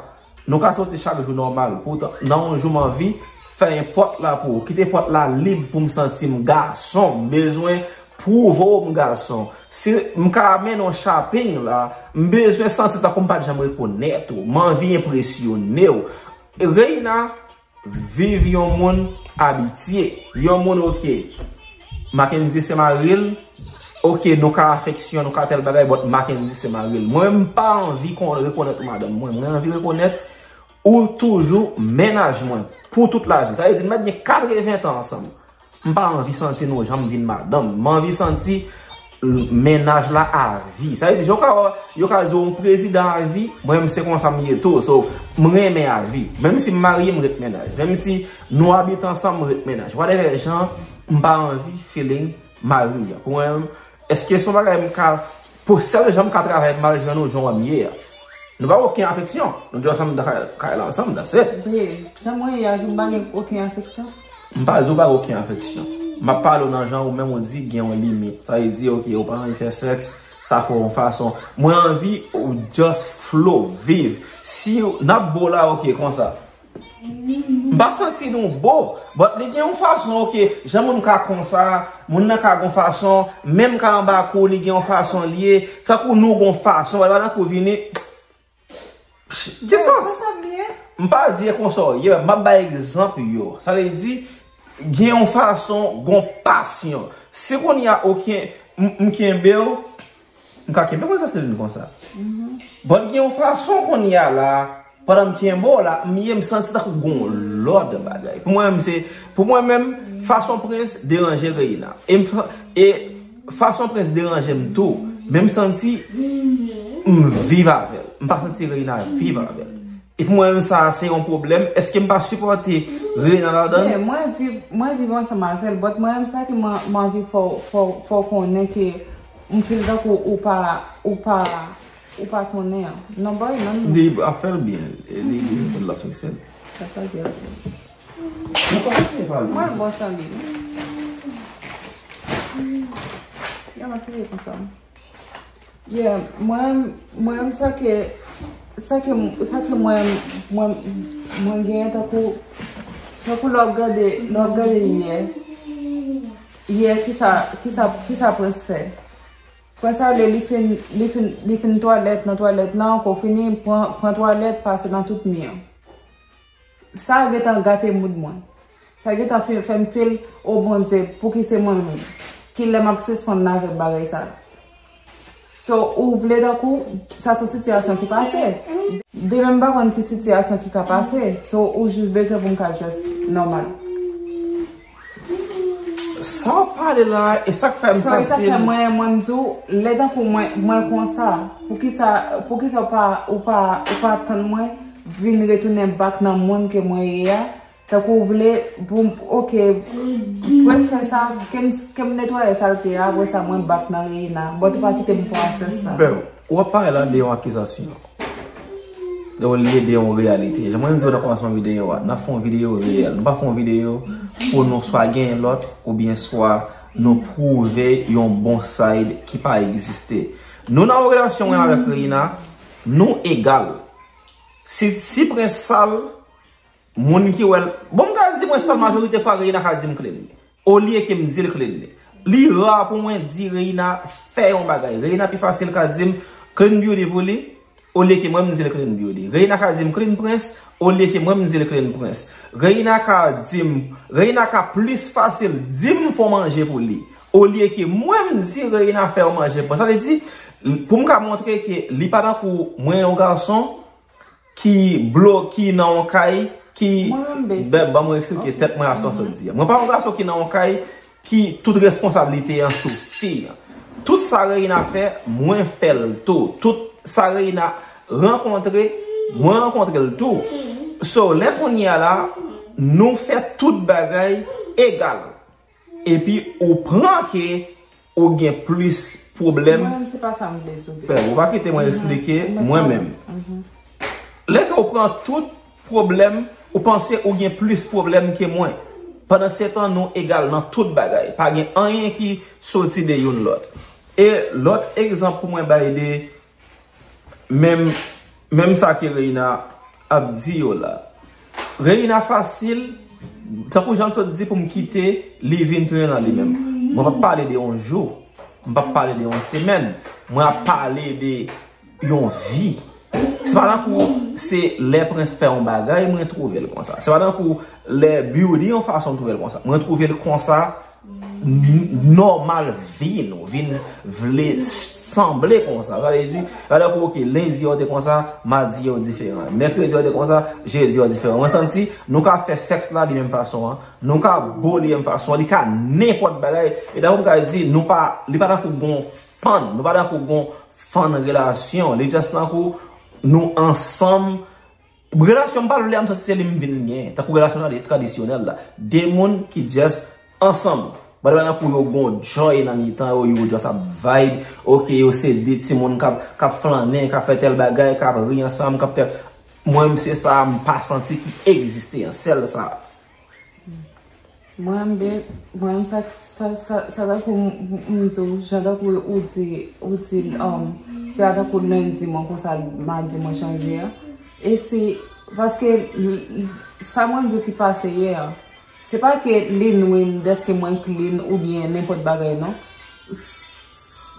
nou ka soti chak jou nòmal. Poutan, nan yon jou m anvi fè yon pòt la pou ou. Kite pòt la lib pou m santi m gason. M bezwen pwouve w m gason. Si m ka mennen w shopping la, m bezwen santi tankou m pa t janm rekonèt ou. M anvi enpresyone w. Reina, viv yon moun abitye. Yon moun, oke, Mackendy se mari l, oke, nou ka afeksyon, nou ka tèl bagay, but Mackendy se mari l. Mwen, m pa anvi kon rekonèt ou madanm mwen. Mwen anvi rekonèt ou toujou mennaj mwen pou tout lavi. Sa vle di, n mèt gen katreven tan ansanm. M pa anvi santi nou janm vin madanm. M anvi santi mennaj la avi. Sa vle di, yo ka, yo ka di w yon prezidan avi, mwen menm se konsa m ye tou. So, m renmen avi. Menm si m marye, m ret mennaj. Menm si nou abite ansanm, m ret mennaj. Whatever jan, m pa anvi feeling mari an. Pou mwen menm, èske se yon bagay m ka, pou sèl jan m ka travay, m al jwenn ou jan w wè m ye a? Nou pa gen okenn afeksyon. Nou dwe ansanm nan kay, kay la ansanm, that's it. Babe, jan mwen ye a, m pa gen okenn afeksyon. M pa di w pa gen okenn afeksyon. M ap pale w nan jan ou menm ou di gen yon limit. Sa vle di, oke, ou pa anvi fè sèks, sa fè w yon fason. Mwen anvi ou just flow, viv. Si n ap bo la, oke, konsa. M pa santi nou bo, but li gen yon fason, oke, jan moun ka konsa, moun nan ka gon fason, menm ka anba kou, li gen yon fason l ye, tankou nou gon fason, wè, pa tankou vini, Gen sans. Konsa m ye. M pa di e konsa w ye, m ap bay egzanp yo. Sa vle di, gen yon fason, gon pasyon. Si kounye a, oke, m, m kenbe w, m ka kenbe w konsa, se vin konsa. But gen yon fason kounye a la, pandan m kenbe w la, m ye, m santi tankou gon lòt bagay. Pou mwen menm, se, pou mwen menm, fason Prince deranje Reina. E m, e fason Prince deranje m tou, men m santi m viv avè l. M pa santi Reina viv avè l. E pou mwen menm sa a se yon pwoblèm. Èske m pa sipòte Reina ladan l? Yeah, mwen viv, mwen viv ansanm avè l, but mwen menm sa ke mwen, mwen anvi fè w, fè w, fè w konnen ke m feel tankou ou pa, ou pa, ou pa konnen an. Non, boy, non, non. Li ap fè l byen. Li, li konn l ap fikse l. Sa pa grave. Mwen pa konn pale. Mwen bon san li. Ya, mwen kriye konsa. Yeah, mwen, mwen, sa ke, sa ke, sa ke mwen, mwen, mwen gen tankou, tankou lè w ap gade, lè w ap gade yè, yè, kisa, kisa, kisa Prince fè? Prince ale, li fin, li fin, li fin twalèt nan twalèt lan, ankò fini, pran, pran twalèt, pase nan tout mi an. Sa gentan gate mood mwen. Sa gentan fè, fè m feel, o Bondye, pouki se mwen menm? Kilè m ap sispann lave bagay sa? So, ou vle tankou, sa se yon sitiyasyon ki pase. Demen m pa konn ki sitiyasyon ki ka pase. So, ou jis bezwen pou m ka just nòmal. Sa w pale la, e sa k fè m So, e sa fè mwen, mwen m di w, lè tankou mwen, mwen konsa, poukisa, poukisa w pa, ou pa, ou pa tann mwen vin retounen back nan moun ke mwen ye a? Tankou w vle pou m, oke, Prince fè sa, ke m, ke m netwaye salte a, apre sa mwen back nan Reina. But ou pa kite m pran sans sa. Bèl, w ap pale la de yon akizasyon. Ou lye de yon reyalite. Jan mwen di w nan kòmansman videyo a, n ap fè yon videyo reyèl. Nou pa fè yon videyo pou nou swa genyen lòt, oubyen swa nou pwouve yon bon side ki pa egziste. Nou nan yon relasyon mwen avèk Reina, nou egal. Si, si Prince sal, moun ki wè l, bon, m ka di Prince sal majorite fwa Reina ka di m cleanly. Olye ke m di l cleanly. Li ra pou mwen di Reina fè yon bagay. Reina pi fasil ka di m clean beauty pou li. olye ke mwen m di l clean beauty. Reina ka di m clean prince, olye ke mwen m di l clean prince. Reina ka di m, Reina ka plis fasil di m fè manje pou li, olye ke mwen m di Reina fè yon manje pou mwen. Sa vle di, pou m ka montre ke li pa tankou mwen yon gason ki blo, ki nan yon kay, ki... Mwen menm bèt. Bèt, ban mwen eksplike tèt mwen a sa w sot di a. Mwen pa yon gason ki nan yon kay ki tout responsablite an sou fi an. Tout sa Reina fè, mwen fè l tou. Tout sa Reina rankontre, mwen rankontre l tou. So, lè kounye a la, nou fè tout bagay egal. Epi ou pran ke ou gen plis pwoblèm. Mwen menm, se pa sa m vle di w. Frè, ou pa kite mwen eksplike mwen menm. Lè ke ou pran tout pwoblèm, ou panse ou gen plis pwoblèm ke mwen. Pandan se tan, nou egal nan tout bagay. Pa gen anyen ki soti de youn lòt. E lòt egzanp pou mwen bay de menm, menm sa ke Reina ap di yo la. Reina fasil, tankou jan l sot di pou m kite, li vin tounen nan li menm. Mwen p ap pale de yon jou, m p ap pale de yon semèn, mwen ap pale de yon vi. Se pa tankou se lè Prince fè yon bagay, mwen twouve l konsa. Se pa tankou lè Beauty yon fason, m twouve l konsa. Mwen twouve l konsa, n-, nòmal vi nou, vin vle sanble konsa. Sa vle di, sa vle di, ok, lendi yo te konsa, madi yo diferan. Mèkredi yo te konsa, jedi yo diferan. Mwen santi nou ka fè sèks la li menm fason an. Nou ka bo li menm fason an. Li ka nenpòt bagay. E tankou m ka di, nou pa, li pa tankou gon fan. Nou pa tankou gon fan relasyon. Li just tankou nou ansanm. Relasyon m pa vle a, m santi se li m vin gen. Tankou relasyon tradi-, tradisyonèl la. De moun ki just ansanm. Ba de bagay pou yo gon joy nan mitan yo, yo just ap vibe. Ok, yo se de timoun k ap, k ap flannen, k ap fè tèl bagay, k ap ri ansanm, k ap fè... Mwen, se sa m pa santi ki egziste an, sèl sa. Mwen, mwen, sa, sa, sa, sa tankou m, m, m di w, jan tankou ou di, ou di, um, se a tankou lendi mwen konsa, madi mwen chanje a. E se, paske l-, l-, sa mwen di w ki pase yè a, se pa ke li nwi m dèske mwen clean oubyen nenpòt bagay, non.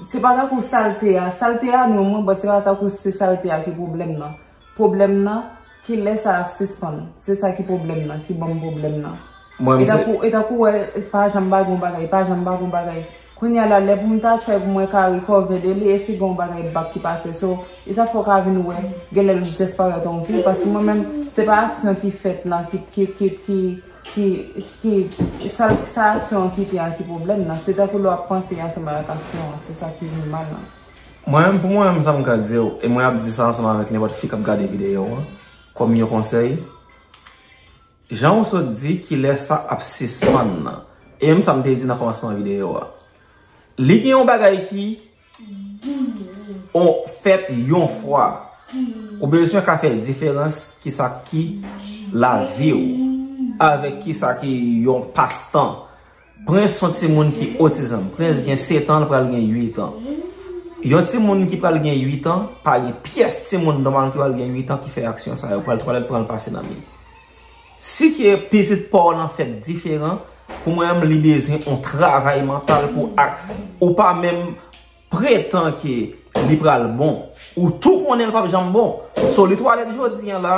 Se pa tankou salte a. Salte a nwi mwen, but se pa tankou se salte a ki pwoblèm nan. Pwoblèm nan, kilè sa ap sispann? Se sa ki pwoblèm nan, ki ban m pwoblèm nan. Mwen, e tankou, e tankou wè, pa janm pa gon bagay, pa janm pa gon bagay. Kounye a la, lè pou m ta try pou mwen ka rekòve de li, e si gon bagay bak ki pase. So, e sa fè w ka vin wè, genlè l disparèt yon vi, paske mwen menm, se pa aksyon ki fèt la, ki, ki, ki, ki, ki, ki, sa, sa aksyon an kite a ki pwoblèm nan. Se tankou lè w ap panse ansanm avèk aksyon an, se sa ki vin mal lan. Mwen menm, pou mwen menm, sa m ka di w, e mwen ap di sa ansanm avèk nenpòt fi k ap gade videyo an, kòm yon konsèy, jan w sot di kilè sa ap sispann nan. E menm sa m te di nan kòmansman videyo a. Li gen yon bagay ki, on, fèt yon fwa. Ou bezwen ka fè diferans kisa ki lavi w avèk kisa ki yon pastan. Prince se yon timoun ki otizan. Prince gen sèt an, l pral gen uit an. Yon timoun ki pral gen uit an, pa gen pyès timoun nòmal ki pral gen uit an ki fè aksyon sa yo. Pral twalèt, pran l pase nan mi. Si ke pitit pa w lan fèt diferan, pou mwen menm, li bezwen yon travay mantal pou ak, ou pa menm pretan ke li pral bon. Ou tou konnen l p ap janm bon. So, li twalèt jodi an la,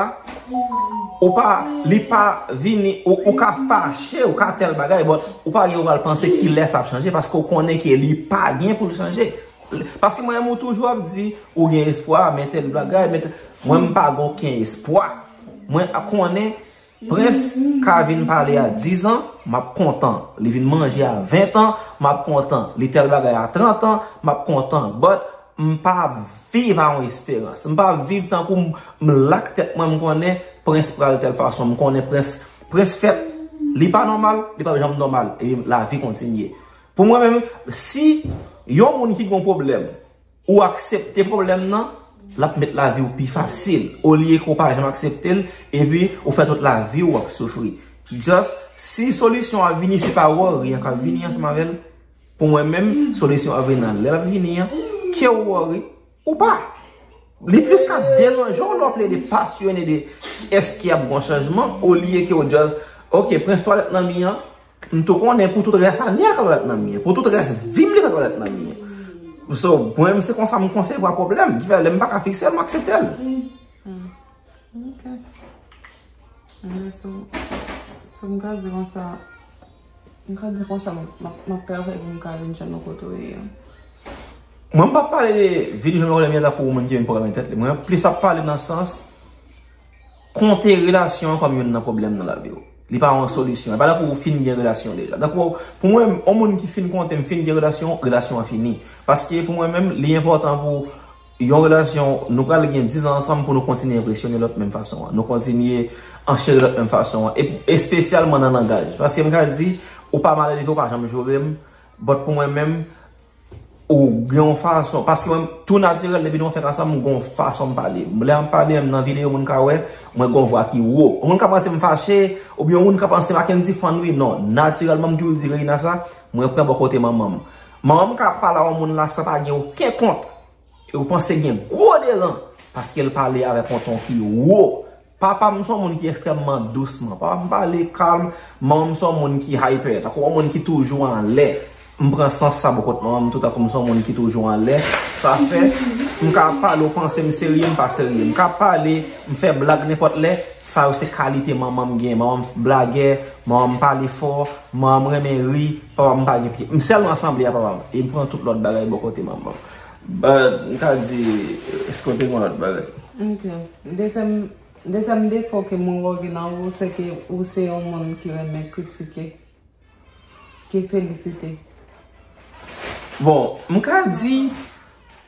ou pa, li pa vini, ou, ou ka fache, ou ka tèl bagay, but ou pa gen ou pral panse kilè sa ap chanje, paske ou konnen ke li pa gen pou l chanje. Paske mwen menm ou toujou ap di, ou gen espwa, men tèl bagay, men tèl, mwen m pa gen okenn espwa. Mwen ap konnen, Prince ka vin pale a diz an, m ap kontan. Li vin manje a ven an, m ap kontan. Li tèl bagay a trant an, m ap kontan. But, m pa ap viv a yon esperans. M pa ap viv tankou m, m lak tèt mwen, m konnen Prince pral tèl fason. M konnen Prince, Prince fèt, li pa nòmal, li p ap janm nòmal. E lavi kontinye. Pou mwen menm, si yon moun ki gen yon pwoblèm, ou aksepte pwoblèm nan, l ap met lavi w pi fasil. Olye ke w pa janm aksepte l, epi ou fè tout lavi w w ap soufri. Just, si solisyon an vini, se pa worry an k ap vini ansanm avè l. Pou mwen menm, solisyon an vini nan lè l ap vini an, ke w worry, ou pa. Li plis ka deranje w lè w ap plede pasyone de kiyès ki ap gon chanjman, olye ke w just, ok, Prince twalèt nan mi an, m tou konnen pou tout rès ane a l ka twalèt nan mi an, pou tout rès vi m li ka twalèt nan mi an. So, mwen menm se konsa m konsevwa pwoblèm. Ki fè lè m pa ka fikse l, m aksepte l. Ok. Anben, so, so m ka di konsa, m ka di konsa, m ap, m ap travay pou m ka vin jwenn ou kote w ye a. Mwen m p ap pale de vin jwenn pwoblèm yo tankou moun ki vin pwoblèm tèt li. Mwen plis ap pale nan sans konte relasyon an kòm youn nan pwoblèm nan lavi w. Li pa yon solisyon. E pa tankou ou fin gen relasyon deja. Tankou, pou mwen, yon moun ki fin konte m fin gen relasyon, relasyon an fini. Paske pou mwen menm, li enpòtan pou yon relasyon, nou pral gen diz an ansanm pou nou kontinye enpresyone lòt menm fason an. Nou kontinye ancheri lòt menm fason an. E espesyalman nan langaj. Paske m ka di, ou pa malelve, ou pa janm joure m. But pou mwen menm, ou gen yon fason. Paske mwen, tou natirèl, depi nou fèk ansanm, m gen yon fason m pale. Lè m pale, m nan videyo, moun ka wè, mwen gen yon vwa ki wo. Yon moun ka panse m fache, oubyen yon moun ka panse Mackendy fann wi. Non, natirèlman, m toujou di Reina sa, mwen pran bò kote manman m. Manman m ka pale a yon moun la san pa gen okenn kont. E ou panse gen gwo deran, paske l pale avèk yon ton ki wo. Papa m se yon moun ki ekstrèmman dousman. Papa m pale kalm, manman m se yon moun ki hyper. Tankou yon moun ki toujou anlè. M pran sans sa bò kot manman m tou, tankou m se yon moun ki toujou anlè. Sa fè, m ka pale, ou panse m serye, m pa serye. M ka pale, m fè blag nenpòt lè. Sa yo se kalite manman m gen. Manman m blagè, manman m pale fò, manman m renmen ri, papa m pa gen pye. M sèlman sanble a papa m. E m pran tout lòt bagay bò kote manman m. But, m ka di, èske w te gen lòt bagay? Ok. Dezyèm, dezyèm defo ke mwen wè gen nan ou, se ke ou se yon moun ki renmen kritike, ki felisite. Bon, m ka di,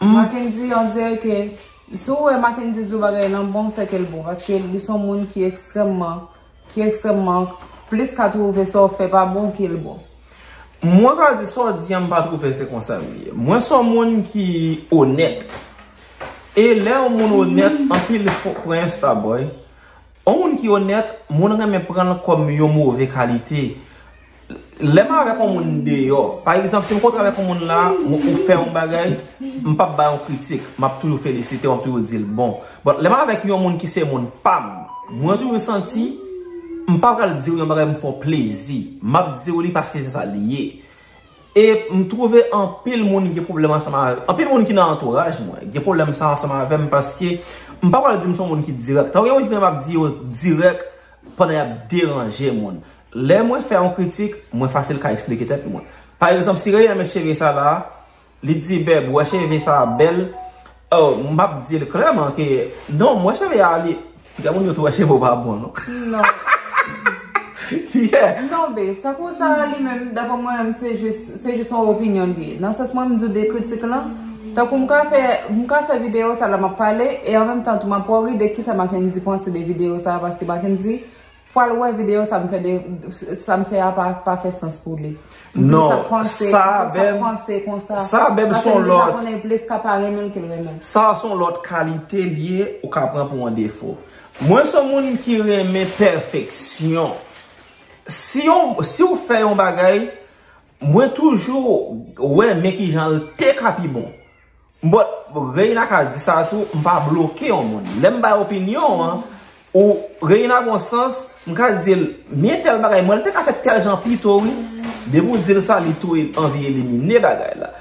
Mackendy, on dirait que, si w wè Mackendy di yon bagay lan bon, se ke l bon, paske li se yon moun ki ekstrèmman, ki ekstrèmman plis ka twouve sa w fè pa bon ke l bon. Mwen ka di sa w di an, m pa twouve se konsa m ye. Mwen se yon moun ki onèt. E lè yon moun onèt, anpil fo, pran Insta boy. Yon moun ki onèt, moun renmen pran l kòm yon move kalite. Lè m avèk yon moun deyò, pa egzanp, si m kontre avèk yon moun la, ou fè yon bagay, m p ap ba yon kritik, m ap toujou felisite w, m ap toujou di l bon. But lè m avèk yon moun ki se moun pa m, mwen toujou santi, m pa pral di w yon bagay m fè w plezi. M ap di w li paske se sa li ye. E m twouve anpil moun gen pwoblèm ansanm avè m. Anpil moun ki nan antouraj mwen gen pwoblèm sa ansanm avè m paske m pa pral di m se yon moun ki dirèk. Tankou gen moun ki renmen ap di yo dirèk pandan y ap deranje moun. Lè mwen fè yon kritik, mwen fasil ka eksplike tèt mwen. Pa egzanp, si Reina met cheve sa la, li di Bèb, ou wè cheve sa a bèl. Oh, m ap di l klèman ke non, m wè cheve a li. Gen moun yo tou wè cheve w pa bon non. Non. Yeah. Non, be, sa pou sa li menm, daprè mwen menm, se jis, se jis yon opinyon li ye. Nan sans mwen, m di w de kritik lan, tankou m ka fè, m ka fè videyo sa la, m ap pale, e an menm tan tou, m ap wori de kisa Mackendy panse de videyo sa, paske Mackendy pral wè videyo sa m fè de, sa m fè a pa, pa fè sans pou li. M plis Non, ap panse, sa m plis ap Bèb, panse konsa. sa Bèb Paske son m deja lòt. Konnen plis ka pa renmen l ke l renmen. Sa se yon lòt kalite li ye, ou ka pran pou yon defo. Mwen se yon moun ki renmen pèfeksyon. Si yon, si w fè yon bagay, mwen toujou wè men kijan l te ka pi bon. But Reina ka di sa tou, m pa bloke yon moun. Lè m bay opinyon an, ou Reina gon sans, m ka di l, men tèl bagay, mwen l te ka fè tèl jan pito wi. Depi w di l sa, li tou anvi elimine bagay la.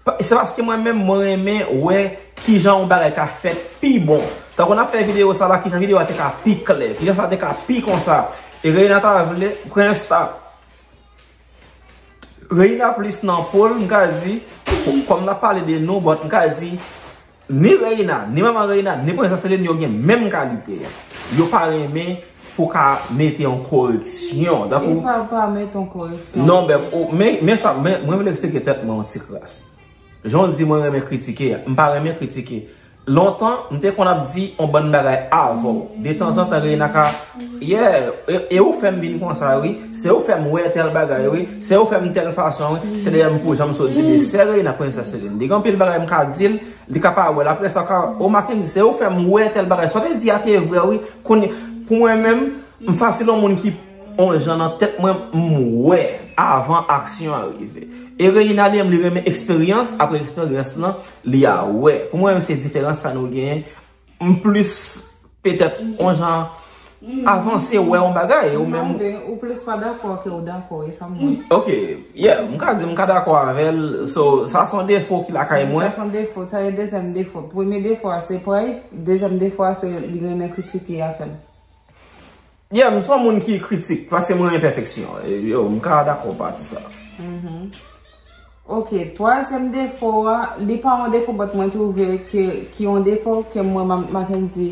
Pa- Se paske mwen menm, mwen renmen wè kijan yon bagay ka fèt pi bon. Tankou n ap fè videyo sa la, kijan videyo a te ka pi klè, kijan sa te ka pi konsa. E Reina ta vle, pran Insta. Reina plis nan po l, m ka di, kòm n ap pale de nou, but m ka di, ni Reina, ni manman Reina, ni Prensès Celine, yo gen menm kalite a. Yo pa renmen pou ka mete yon koreksyon. E pa, pa mete yon koreksyon. Non, Bèb, ou, men, men sa, men, mwen vle eksplike tèt mwen yon ti kras. Jan w di mwen renmen kritike a, m pa renmen kritike. Lontan, m te konn ap di yon bann bagay avè w. Detanzantan, Reina ka, yeah, e, e ou fè m vin konsa, wi. Se ou fè m wè tèl bagay, wi. Se ou fè m tèl fason, wi. Se dèyè m pou janm sot di, men sè Reina, Prensès Celine. Li gen anpil bagay m ka di l, li ka pa wè l. Apre sa, ka, o Mackendy, se ou fè m wè tèl bagay. Sa w te di a te vre, wi. Kounye, pou mwen menm, m fasil yon moun ki yon jan nan tèt mwen, m wè avan aksyon an rive. E Reina li menm, li renmen eksperyans, apre eksperyans lan, li a wè. Pou mwen menm, se diferans sa nou genyen. M plis, petèt, yon jan, avanse wè yon bagay, ou menm. Ou plis pa dakò ke ou dakò, e sa m wè. Ok, yeah, m ka di m ka dakò avè l. So, sa se yon defo ki lakay mwen. Sa se yon defo, sa se dezyèm defo. Premye defo a se pride, dezyèm defo a se li renmen kritike afè m. Yeah, m se yon moun ki kritik, paske mwen renmen pèfeksyon. Yo, m ka dakò pati sa. Ok, twazyèm defo a, li pa yon defo, but mwen twouve ke ki yon defo ke mwen, Mackendy,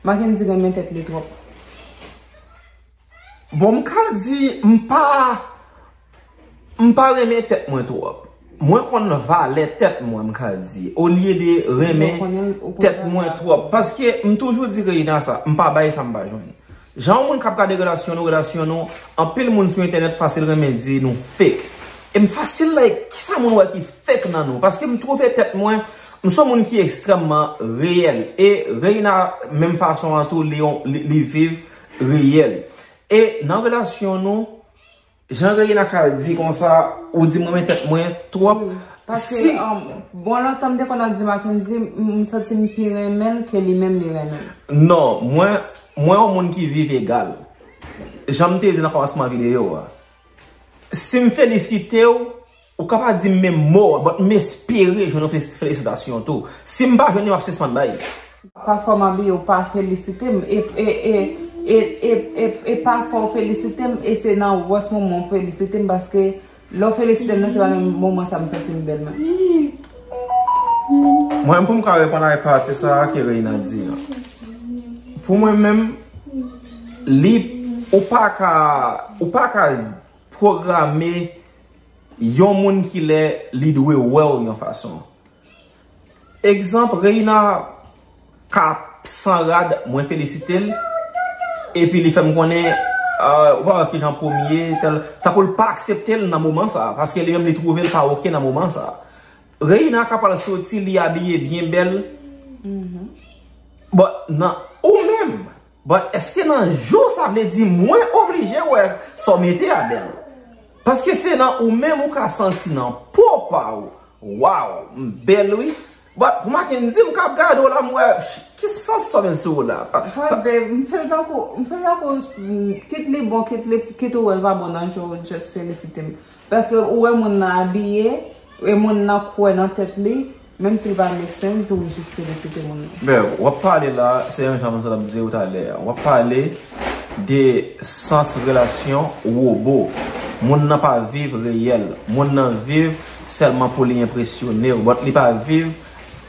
Mackendy renmen tèt li twòp. Bon, m ka di, m pa, m pa renmen tèt mwen twòp. Mwen konn valè tèt mwen, m ka di, olye de renmen tèt mwen twòp. Paske m toujou di Reina sa, m pa bay sa m pa jwenn. Jan yon moun k ap gade relasyon nou, relasyon nou, anpil moun sou entènèt fasil renmen di nou fake. E m fasil like, kisa moun wè ki fake nan nou? Paske m twouve tèt mwen, m se yon moun ki ekstrèmman reyèl. E Reina, menm fason an tou, li, li, li viv reyèl. E nan relasyon nou, jan Reina ka di konsa, ou di m renmen tèt mwen twòp. Paske, bon, lontan m te konn ap di Mackendy, m santi m pi renmen l ke li menm li renmen m. Non, mwen, mwen yon moun ki viv egal. Jan m te di nan kòmansman videyo a, si m felisite w, ou ka pa di m menm mo, but m espere jwenn yon felisitasyon tou. Si m pa jwenn li, m ap sispann bay. Pafwa m abiye, ou pa felisite m. E, e, e, e, e, e, e pafwa ou felisite m, e se nan wòs moman ou felisite m, paske lè w felisite m nan, se pa menm moman sa m santi m bèl menm. Mwen, pou m ka reponn ak pati sa a ke Reina di an. Pou mwen menm, li, ou pa ka, ou pa ka pwograme yon moun ki lè li dwe wè w yon fason. Egzanp, Reina ka san rad, mwen felisite l, epi li fè m konnen, ou pa wè kijan poum ye, tèl, tankou l pa aksepte l nan moman sa, paske li menm li twouve l pa oke nan moman sa. Reina ka pral soti, li abiye byen bèl, but nan ou menm, but èske nan jou sa vle di mwen oblije wè sa w mete a bèl? Paske se nan ou menm ou ka santi nan po pa w, waw, m bèl wi. But pou Mackendy m k ap gade w la, m wè ki sans sa w vin sou w la. Vre, babe, m feel tankou, m feel tankou, kit li bon, kit li, kit ou wè l pa bon nan je w, just felisite m. Paske ou wè moun nan abiye, e moun nan kwè nan tèt li, menm si li pa make sense, ou jis felisite moun nan. Bèl, w ap pale la, se yon jan moun sa t ap di w talè a. W ap pale de sans relasyon wobo. Moun nan pa viv reyèl. Moun nan viv sèlman pou li enpresyone w. But li pa viv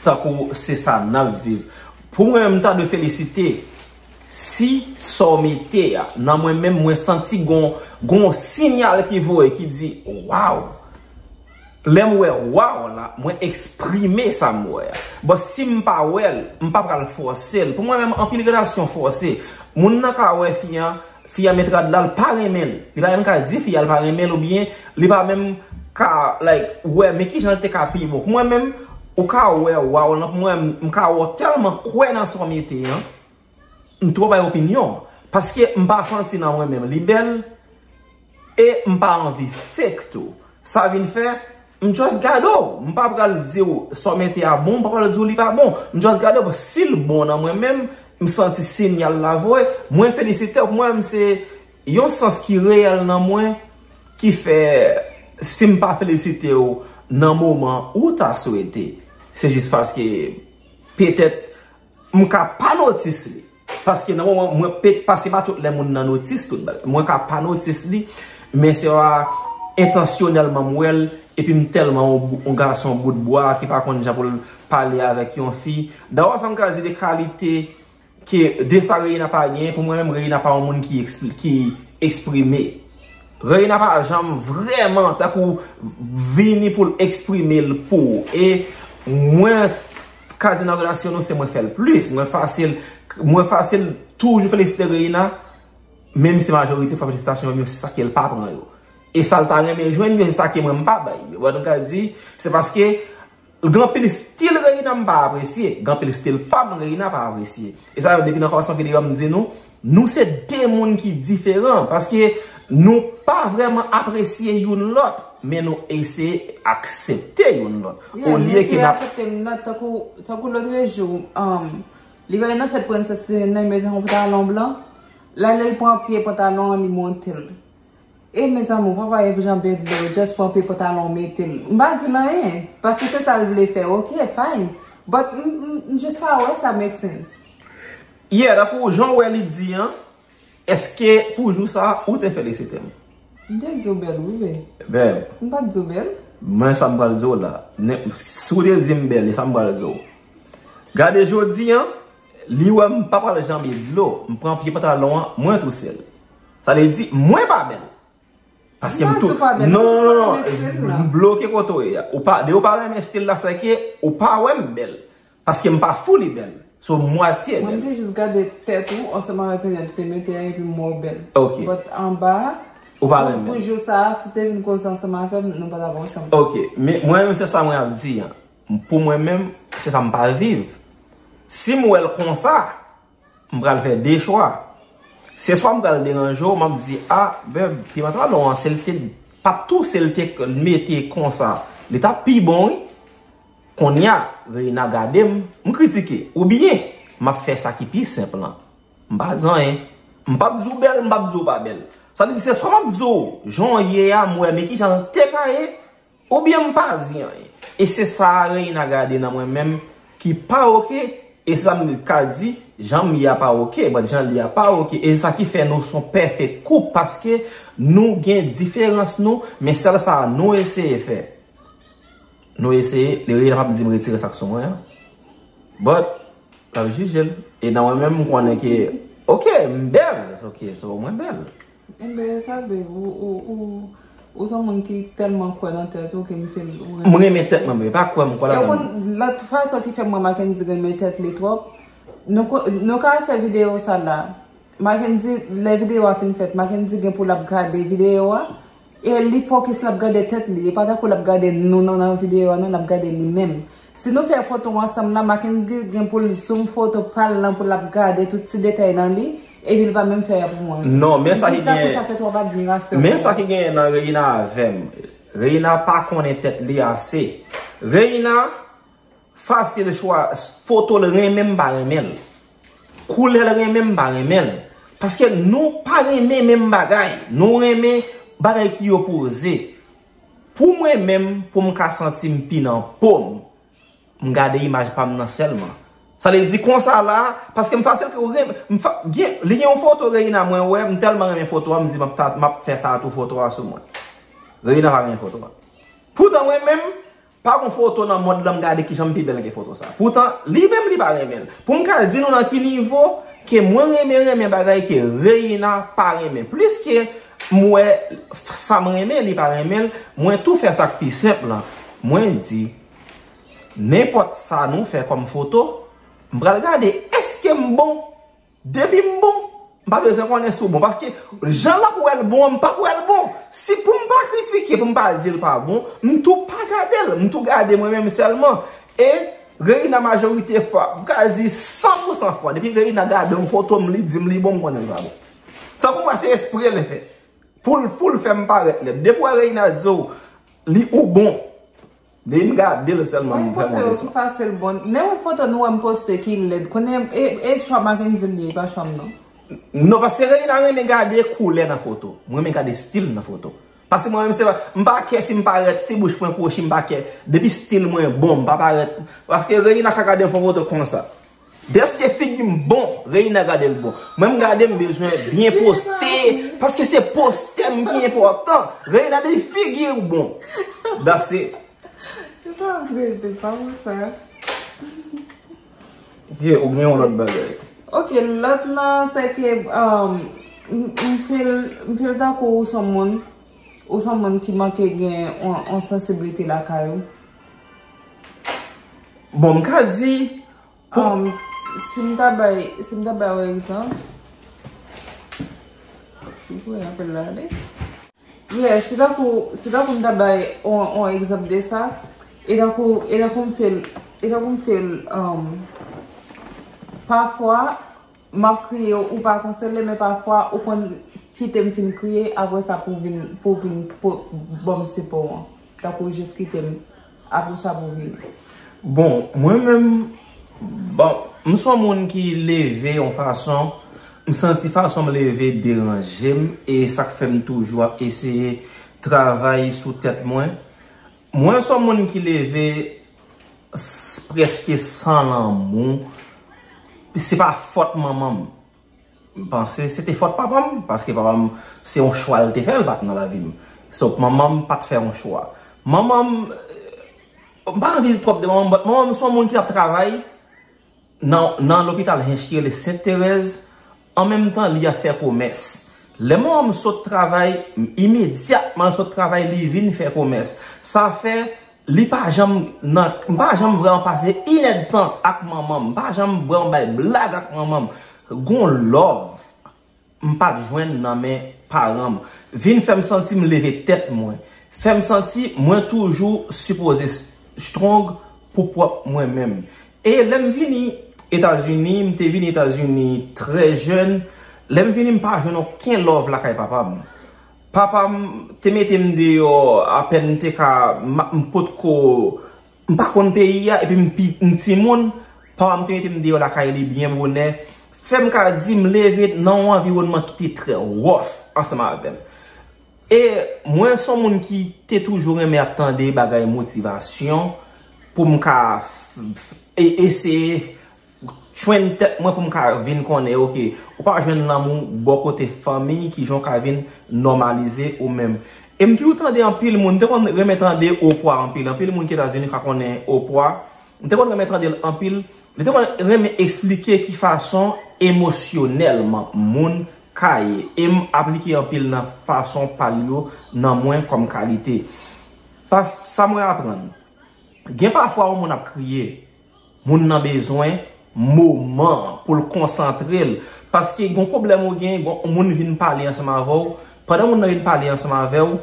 tankou se sa n ap viv. Pou mwen, m ta dwe felisite si sa w mete a, nan mwen menm, mwen santi gon, gon sinyal ki voye ki di, waw. Lè m wè waw la, mwen eksprime sa m wè a. But si m pa wè l, m pa pral fòse l. Pou mwen menm, anpil relasyon fòse. Moun nan ka wè fi an, fi an met rad la, l pa renmen l. Li pa menm ka di fi a l pa renmen l oubyen li pa menm ka, like, wè, men kijan l te ka pi bon. Pou mwen menm, ou ka wè waw lan, pou mwen, m ka wè w tèlman kwè nan sa w mete an. M twò bay opinyon. Paske m pa santi nan mwen menm li bèl. E m pa anvi fake tou. Sa vin fè, m just gade w. M pa pral di w sa w mete a bon, m pa pral di w li pa bon. M just gade w. Si l bon nan mwen menm, m santi sinyal la voye. Mwen felisite w. Pou mwen menm se yon sans ki reyèl nan mwen ki fè si m pa felisite w nan moman ou ta swete, se jis paske petèt m ka pa notice li. Paske nan moman, mwen pe, paske pa tout lè moun nan notice tout bagay. Mwen ka pa notice li, men se pa entansyonèlman m wè l, epi m tèlman yon, yon gason bout bwa ki pa konn jan pou l pale avèk yon fi. Dayè sa m ka di de kalite ke de sa Reina pa genyen, pou mwen menm Reina pa yon moun ki ekspli-, ki eksprime. Reina pa janm vrèman tankou vini pou l eksprime l pou ou. E mwen ka di nan relasyon nou se mwen fè l plis. Mwen fasil, mwen fasil toujou felisite Reina, menm si majorite fwa felisitasyon yo se sa ke l pa pran yo. E sa l ta renmen jwenn yo, se sa ke mwen m pa bay yo. Ou wè, nou ka di, se paske gen anpil stil Reina m pa apresye, gen anpil stil pa m Reina pa apresye. E sa fè depi nan kòmansman videyo a m di nou, nou se de moun ki diferan, paske nou pa vrèman apresye youn lòt, men nou eseye aksepte youn lòt. Olye ke n ap aksepte youn lòt, tankou, tankou lòt jou, um, li bay nan fèt Princess li nan metan yon pantalon blan. L ale l pran pye pantalon an, li monte l. E mezanmi, ou pa wè jan bèl li ye, just pran pye pantalon, mete l. M pa di l anyen, paske se sa l vle fè, ok, fine. But m, m, m just pa wè sa make sense. Yeah, tankou jan w wè li di an, èske pou jou sa, ou te felisite m? M te di w bèl, wi, babe. Bèl. M pa t di w bèl. Mwen, sa m pral di w la. Si w te di m bèl, e sa m pral di w. Gade jodi an, li wè m pa pral janbe dlo. M pran pye pantalon an, mwen tousèl. Sa vle di, mwen pa bèl. Paske m tou. Non, non, non. M bloke kote w ye a. Ou pa, de ou pa renmen stil la, se ke ou pa wè m bèl. Paske m pa fully bèl. So, m mwatye bèl. Mwen, m te jis gade tèt ou ansanm avèk linèt ou te mete a, epi m wè w bèl. Ok. But anba a, ou pa renmen. Pou jou sa a, si w te vin koze ansanm avè m, nou pa t ap ansanm. Ok. Men, mwen menm, se sa mwen ap di an. Pou mwen menm, se sa m pa viv. Si m wè l konsa, m pral fè de chwa. Se swa m pral deranje w, m ap di, a, bèb, pye pantalon an, si l te pa t tou, si l te mete konsa, li t ap pi bon, wi. Kounye a, Reina gade m, m kritike, oubyen m ap fè sa ki pi senp lan. M pa di anyen. M p ap di w bèl, m p ap di w pa bèl. Sa vle di se swa m ap di w jan w ye a, m wè, men kijan l te ka ye, oubyen m pa di anyen. E se sa a Reina gade nan mwen menm ki pa oke, e se sa m ka di, jan m ye a pa oke, but jan l ye a pa oke. E se sa ki fè nou se yon pèfèk koup, paske nou gen diferans nou, men sèl sa a nou eseye fè. Nou eseye, Reina p ap di m retire sa k sou mwen an. But, l ap jije l. E nan mwen menm, m konnen ke, oke, m bèl. Oke, so mwen bèl. Enben, sa vle, ou, ou, ou, ou se yon moun ki tèlman kwè nan tèt ou ke m feel ou renmen. M renmen tèt mwen, men pa kwè m kwè ladan l. E w konn lòt fason ki fè m wè Mackendy renmen tèt li twòp? Nou ko, nou ka fè videyo sa la. Mackendy, lè videyo a fin fèt, Mackendy gen pou l ap gade videyo a. E li fokis l ap gade tèt li, e pa tankou l ap gade nou nan, nan videyo a non, l ap gade li menm. Si nou fè foto ansanm la, Mackendy gen pou l zoom foto pa l lan pou l ap gade tout ti detay nan li, epi l pa menm fè y ap wont. Non, men sa ki genyen. Li tankou sa se twòp admirasyon. Men sa ki genyen nan Reina avè m. Reina pa konnen tèt li ase. Reina fasil chwa, foto l renmen m pa renmen l. Koulè l renmen m pa renmen l. Paske nou pa renmen menm bagay. Nou renmen bagay ki opoze. Pou mwen menm, pou m ka santi m pi nan po m, m gade imaj pa m nan sèlman. Sa vle di konsa la, paske m fasil ke ou renmen, m fa, gen, li gen yon foto Reina mwen wè, m tèlman renmen foto a, m di m ap ta, m ap fè tatou foto a sou mwen. Reina pa renmen foto a. Poutan mwen menm, pa gon foto nan mond lan m gade kijan m pi bèl ke foto sa. Poutan, li menm li pa renmen l. Pou m ka di nou nan ki nivo ke mwen renmen, renmen bagay ke Reina pa renmen. Plis ke m wè sa m renmen, li pa renmen l, mwen tou fè sa k pi senp lan. Mwen di, nenpòt sa nou fè kòm foto, m pral gade èske m bon. Depi m bon, m pa bezwen konnen si w bon. Paske jan l ap wè l bon an, m p ap wè l bon. Si pou m pa kritike, pou m pa di l pa bon, m tou pa gade l. M tou gade mwen menm sèlman. E Reina majorite fwa, m ka di san pou san fwa, depi Reina gade yon foto m, li di m li bon, m konnen l pa bon. Tankou m wè se espre l fè. Pou l, pou l fè m parèt lèd. Depi w wè Reina di w li ou bon. Depi m gade l sèlman m vrèman desann. Foto yo ki fasil bon. Nenpòt foto nou wè m poste ki lèd. Konnen e, e chwa Mackendy li ye, e pa chwa m non. Non, paske Reina renmen gade koulè nan foto. Mwen renmen gade stil nan foto. Paske mwen menm se pa, m pa kè si m parèt, si bouch mwen kwochi, m pa kè. Depi stil mwen bon, m pa parèt. Paske Reina ka gade yon foto konsa. Dèske figi m bon, Reina gade l bon. Mwen m gade m bezwen byen poste, paske se poste m ki enpòtan. Reina depi figi w bon. That's it. Se pa vre, se pa konsa. Ok, ou gen yon lòt bagay. Ok, lòt lan se ke um, m m feel, m feel tankou ou se yon moun, ou se yon moun ki manke gen yon, yon sansiblite lakay ou. Bon, m ka di, Um, si m ta bay, si m ta bay yon egzanp, m pou apèl la ale. Yeah, si tankou, si tankou m ta bay yon, yon egzanp de sa, e tankou, e tankou m feel, e tankou m feel, um, pafwa, m ap kriye, ou pa konsole, men pafwa, ou konn kite m fin kriye, apre sa pou vin, pou vin, pou ban m sipò an. Tankou jis kite m, apre sa pou vini. Bon, mwen menm, bon, m se yon moun ki leve yon fason, M santi fason m leve deranje m, e sa k fè m toujou ap eseye travay sou tèt mwen. Mwen se yon moun ki leve s- prèske san lanmou. Se pa fòt manman m. M panse se te fòt papa m, paske papa m se yon chwa l te fè, l pa t nan lavi m. So, manman m pa t fè yon chwa. Manman m, m pa anvi di twòp de manman m, but manman m se yon moun ki t ap travay nan, nan lopital Hinche ki rele Sent Terèz, an menm tan li ap fè komès. Lè manman m sot travay, imedyatman l sot travay, li vin fè komès. Sa fè, li pa janm nan, m pa janm vrèman pase inèdtan ak manman m, m pa janm vrèman bay blag ak manman m. Gon love m pa t jwenn nan men paran m vin fè m santi m leve tèt mwen, fè m santi mwen toujou sipoze s- strong pou pwòp mwen menm. E lè m vini Etazini, m te vin Etazini trè jèn. Lè m vini, m pa jwenn okenn love lakay papa m. Papa m te mete m deyò, apèn m te ka, m m potko, m pa konn peyi a, epi m pi- m timoun. Papa m te mete m deyò lakay li byen bonè. Fè m ka di m leve nan yon anviwònman ki te trè wòf ansanm avè m. E mwen se yon moun ki te toujou renmen ap tande bagay motivasyon pou m ka f- f- e- eseye tchwenn tèt mwen pou m ka vin konnen, oke, ou pa jwenn lanmou bò kote fanmi, kijan w ka vin nòmalize ou menm. E m toujou tande anpil moun, m te konn renmen tande Oprah anpil, anpil moun ki Etazini ka konnen Oprah. M te konn renmen tande l anpil. Li te konn renmen eksplike ki fason emosyonèlman moun ka ye. E m aplike anpil nan fason pa l yo nan mwen kòm kalite. Pas sa mwen aprann. Gen pafwa yon moun ap kriye. Moun nan bezwen moman pou l konsantre l. Paske gon pwoblèm ou gen, gon moun vin pale ansanm avè w. Pandan moun nan vin pale ansanm avè w,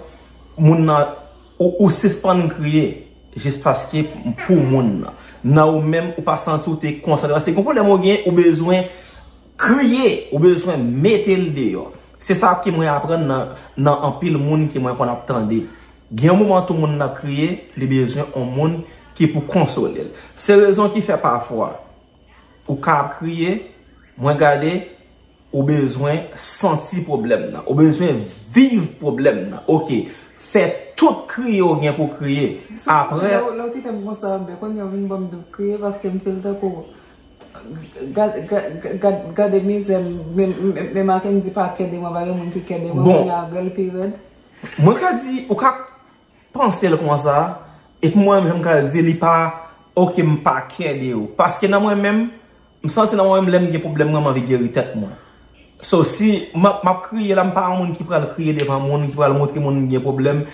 moun nan, ou, ou sispann kriye jis paske pou moun nan. Nan ou menm, ou pa santi w te konsantre. Paske gon pwoblèm ou gen, ou bezwen kriye, ou bezwen mete l deyò. Se sa ke mwen aprann nan, nan anpil moun ke mwen konn ap tande. Gen yon moman tou moun nan ap kriye, li bezwen yon moun ki pou konsole l. Se rezon ki fè pafwa ou ka ap kriye, mwen gade, ou bezwen santi pwoblèm nan. Ou bezwen viv pwoblèm nan. Oke, fè tout kriye ou gen pou kriye. Apre, lè w- lè w kite m konsa, ben, kounye a w vin ban m dout kriye paske m feel tankou gad- gad- gad- gad- gade mizè m, men men- men Mackendy pa kè de mwen, pa gen moun ki kè de mwen, bon, kounye a gèl pi rèd. Mwen ka di, ou ka panse l konsa, epi mwen menm, jan m ka di, li pa, oke, m pa kè de ou. Paske nan mwen menm, m santi nan mwen menm, lè m gen pwoblèm mwen, m anvi geri tèt mwen. So, si m ap m ap kriye la, m pa yon moun ki pral kriye devan moun, ki pral montre moun m gen pwoblèm.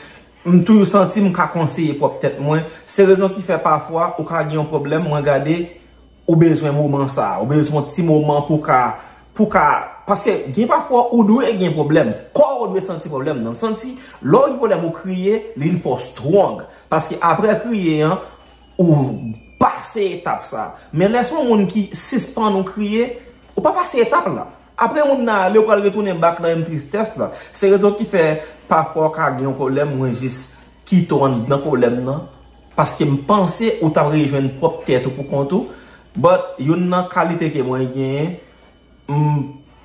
M toujou santi m ka konseye pwòp tèt mwen. Se rezon ki fè pafwa ou ka gen yon pwoblèm, mwen gade, ou bezwen moman sa, ou bezwen yon ti moman pou ka, pou ka, paske gen pafwa ou dwe gen pwoblèm, kò ou dwe santi pwoblèm nan. Santi, lè w gen pwoblèm ou kriye, li vin fè w strong. Paske apre kriye an, ou pase etap sa. Men lè se yon moun ki sispann ou kriye, ou pa pase etap la. Apre moun nan ale, ou pral retounen back nan menm tristès la. Se rezon ki fè pafwa w ka gen yon pwoblèm, mwen jis kite w anndan pwoblèm nan. Paske m panse ou t ap rejwenn pwòp tèt ou pou kont ou. But, youn nan kalite ke mwen genyen, m,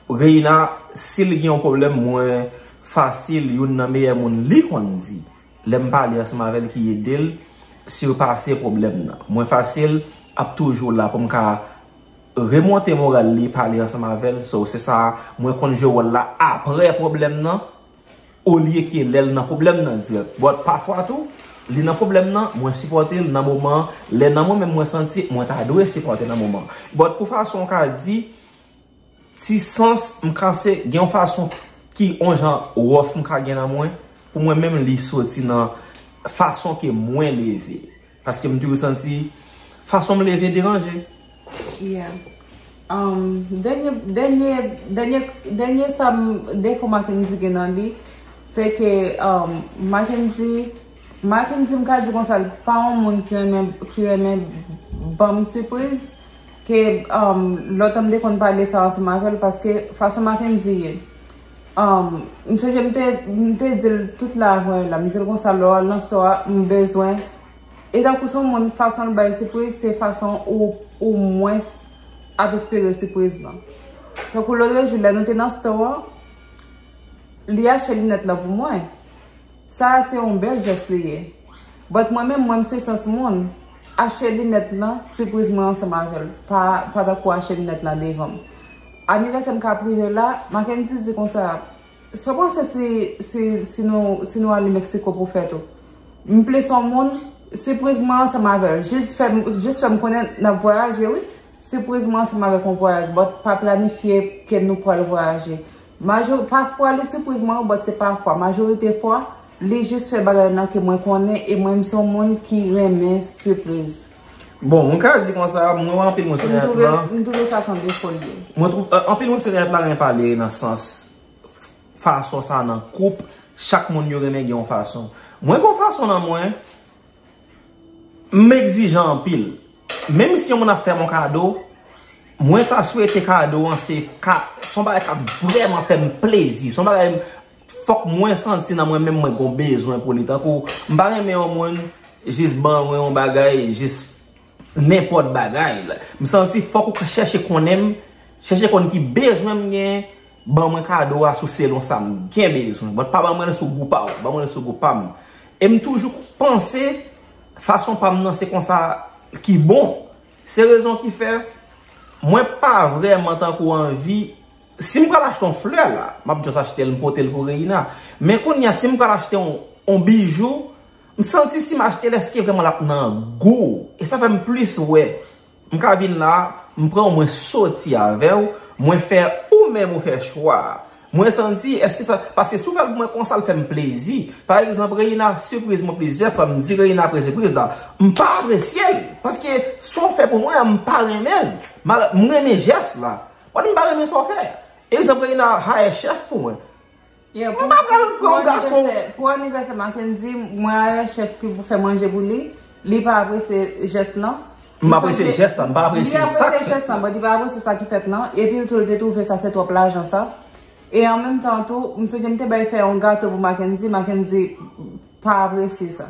Reina, si l gen yon pwoblèm, mwen fasil, youn nan meyè moun li konn di. Lè m pale ansanm avè l ki ede l sipase pwoblèm nan. Mwen fasil ap toujou la pou m ka remonte moral li, pale ansanm avè l. So, se sa, mwen konn jwe wòl la apre pwoblèm nan, olye ke lè l nan pwoblèm nan dirèk. But pafwa tou, li nan pwoblèm nan, mwen sipòte l nan moman an, lè nan mwen menm mwen santi mwen ta dwe sipòte nan moman an. But pou fason w ka di, ti sans, m ka se gen yon fason ki yon jan wòf m ka gen nan mwen, pou mwen menm li soti nan fason ke mwen leve. Paske m toujou santi fason m leve deranje. Yeah. Um, dènye, dènye, dènye, dènye sa m, defo Mackendy gen nan li, se ke, um, Mackendy, Mackendy, m ka di konsa, l pa yon moun ki renmen, ki renmen ban m sipriz, ke, um, lòt an m te konn pale sa ansanm avè l, paske fason Mackendy ye, um, m sonje m te, m te di l tout la avan yè la, m di l konsa, lè w al nan store a, m bezwen, e tankou se yon moun, fason l bay sipriz, se fason ou, ou mwens ap espere sipriz lan. Tankou lòt jou, lè nou te nan store an, li achte linèt lan pou mwen. Sa a se yon bèl jès li ye. But mwen menm, mwen m se sans moun. Achte linèt lan, sipriz mwen ansanm avè l. Pa, pa tankou achte linèt lan devan m. Anivèsè m ka prive la, Mackendy di konsa, sa w panse si, si, si nou, si nou ale Meksiko pou fèt ou? M plis yon moun, sipriz mwen ansanm avè l. Jis fè m, jis fè m konnen n ap vwayaje, wi. Sipriz mwen ansanm avèk yon vwayaj, but pa planifye ke nou pral vwayaje. Majò, pafwa li sipriz mwen, but se pafwa. Majorite fwa, li jis fè bagay lan ke mwen konnen e mwen m se yon moun ki renmen sipriz. Bon, mwen ka di konsa, mwen wè anpil moun sou nèt lan. M twouve sa se yon defo l ye. Mwen twouve, anpil moun sou nèt la renmen pale nan sans fason sa nan koup, chak moun yo renmen gen yon fason. Mwen gen yon fason nan mwen, m egzijan anpil. Menm si yon moun ap fè m yon kado, mwen ta swete kado an se ka, se yon bagay k ap vrèman fè m plezi. Se yon bagay m, fòk mwen santi nan mwen menm mwen gen yon bezwen pou li. Tankou, m pa renmen yon moun jis ban mwen yon bagay, jis nenpòt bagay. M santi fòk ou chèche konnen m, chèche konn ki bezwen m gen, ban mwen kado a sou selon sa m gen bezwen. But pa ban mwen l sou gou pa w, ban mwen l sou gou pa m. E m toujou panse fason pa m nan se konsa ki bon. Se rezon ki fè mwen pa vrèman tankou anvi, si m pral achte yon flè la, m ap just achte l, m pote l pou Reina. Men kounye a, si m pral achte yon, yon bijou, m santi si m achte l, èske vrèman l ap nan gou? E sa fè m plis wè. M ka vin la, m pran w, mwen soti avè w, mwen fè ou menm ou fè chwa a. Mwen santi, èske sa, paske si w fè l pou mwen konsa, l fè m plezi. Pa egzanp, Reina sipriz mwen plizyè fwa, m di Reina apresye sipriz la. M pa apresye l, paske sa w fè pou mwen an, m pa renmen l. Mal, m renmen jès la. But m pa renmen sa w fè. Egzanp, Reina hire chèf pou mwen. Yeah, pou, m pa pral pran yon gason. Pou anivèsè, pou anivèsè Mackendy, mwen hire chèf ki pou fè manje pou li, li pa apresye jès lan. M apresye jès lan, m pa apresye sa k fèt. Li apresye jès lan, but li pa apresye sa ki fèt lan. Epi l tou, l te twouve sa se twòp lajan sa. E an menm tan tou, m sonje m te bay fè yon gato pou Mackendy, Mackendy pa apresye sa.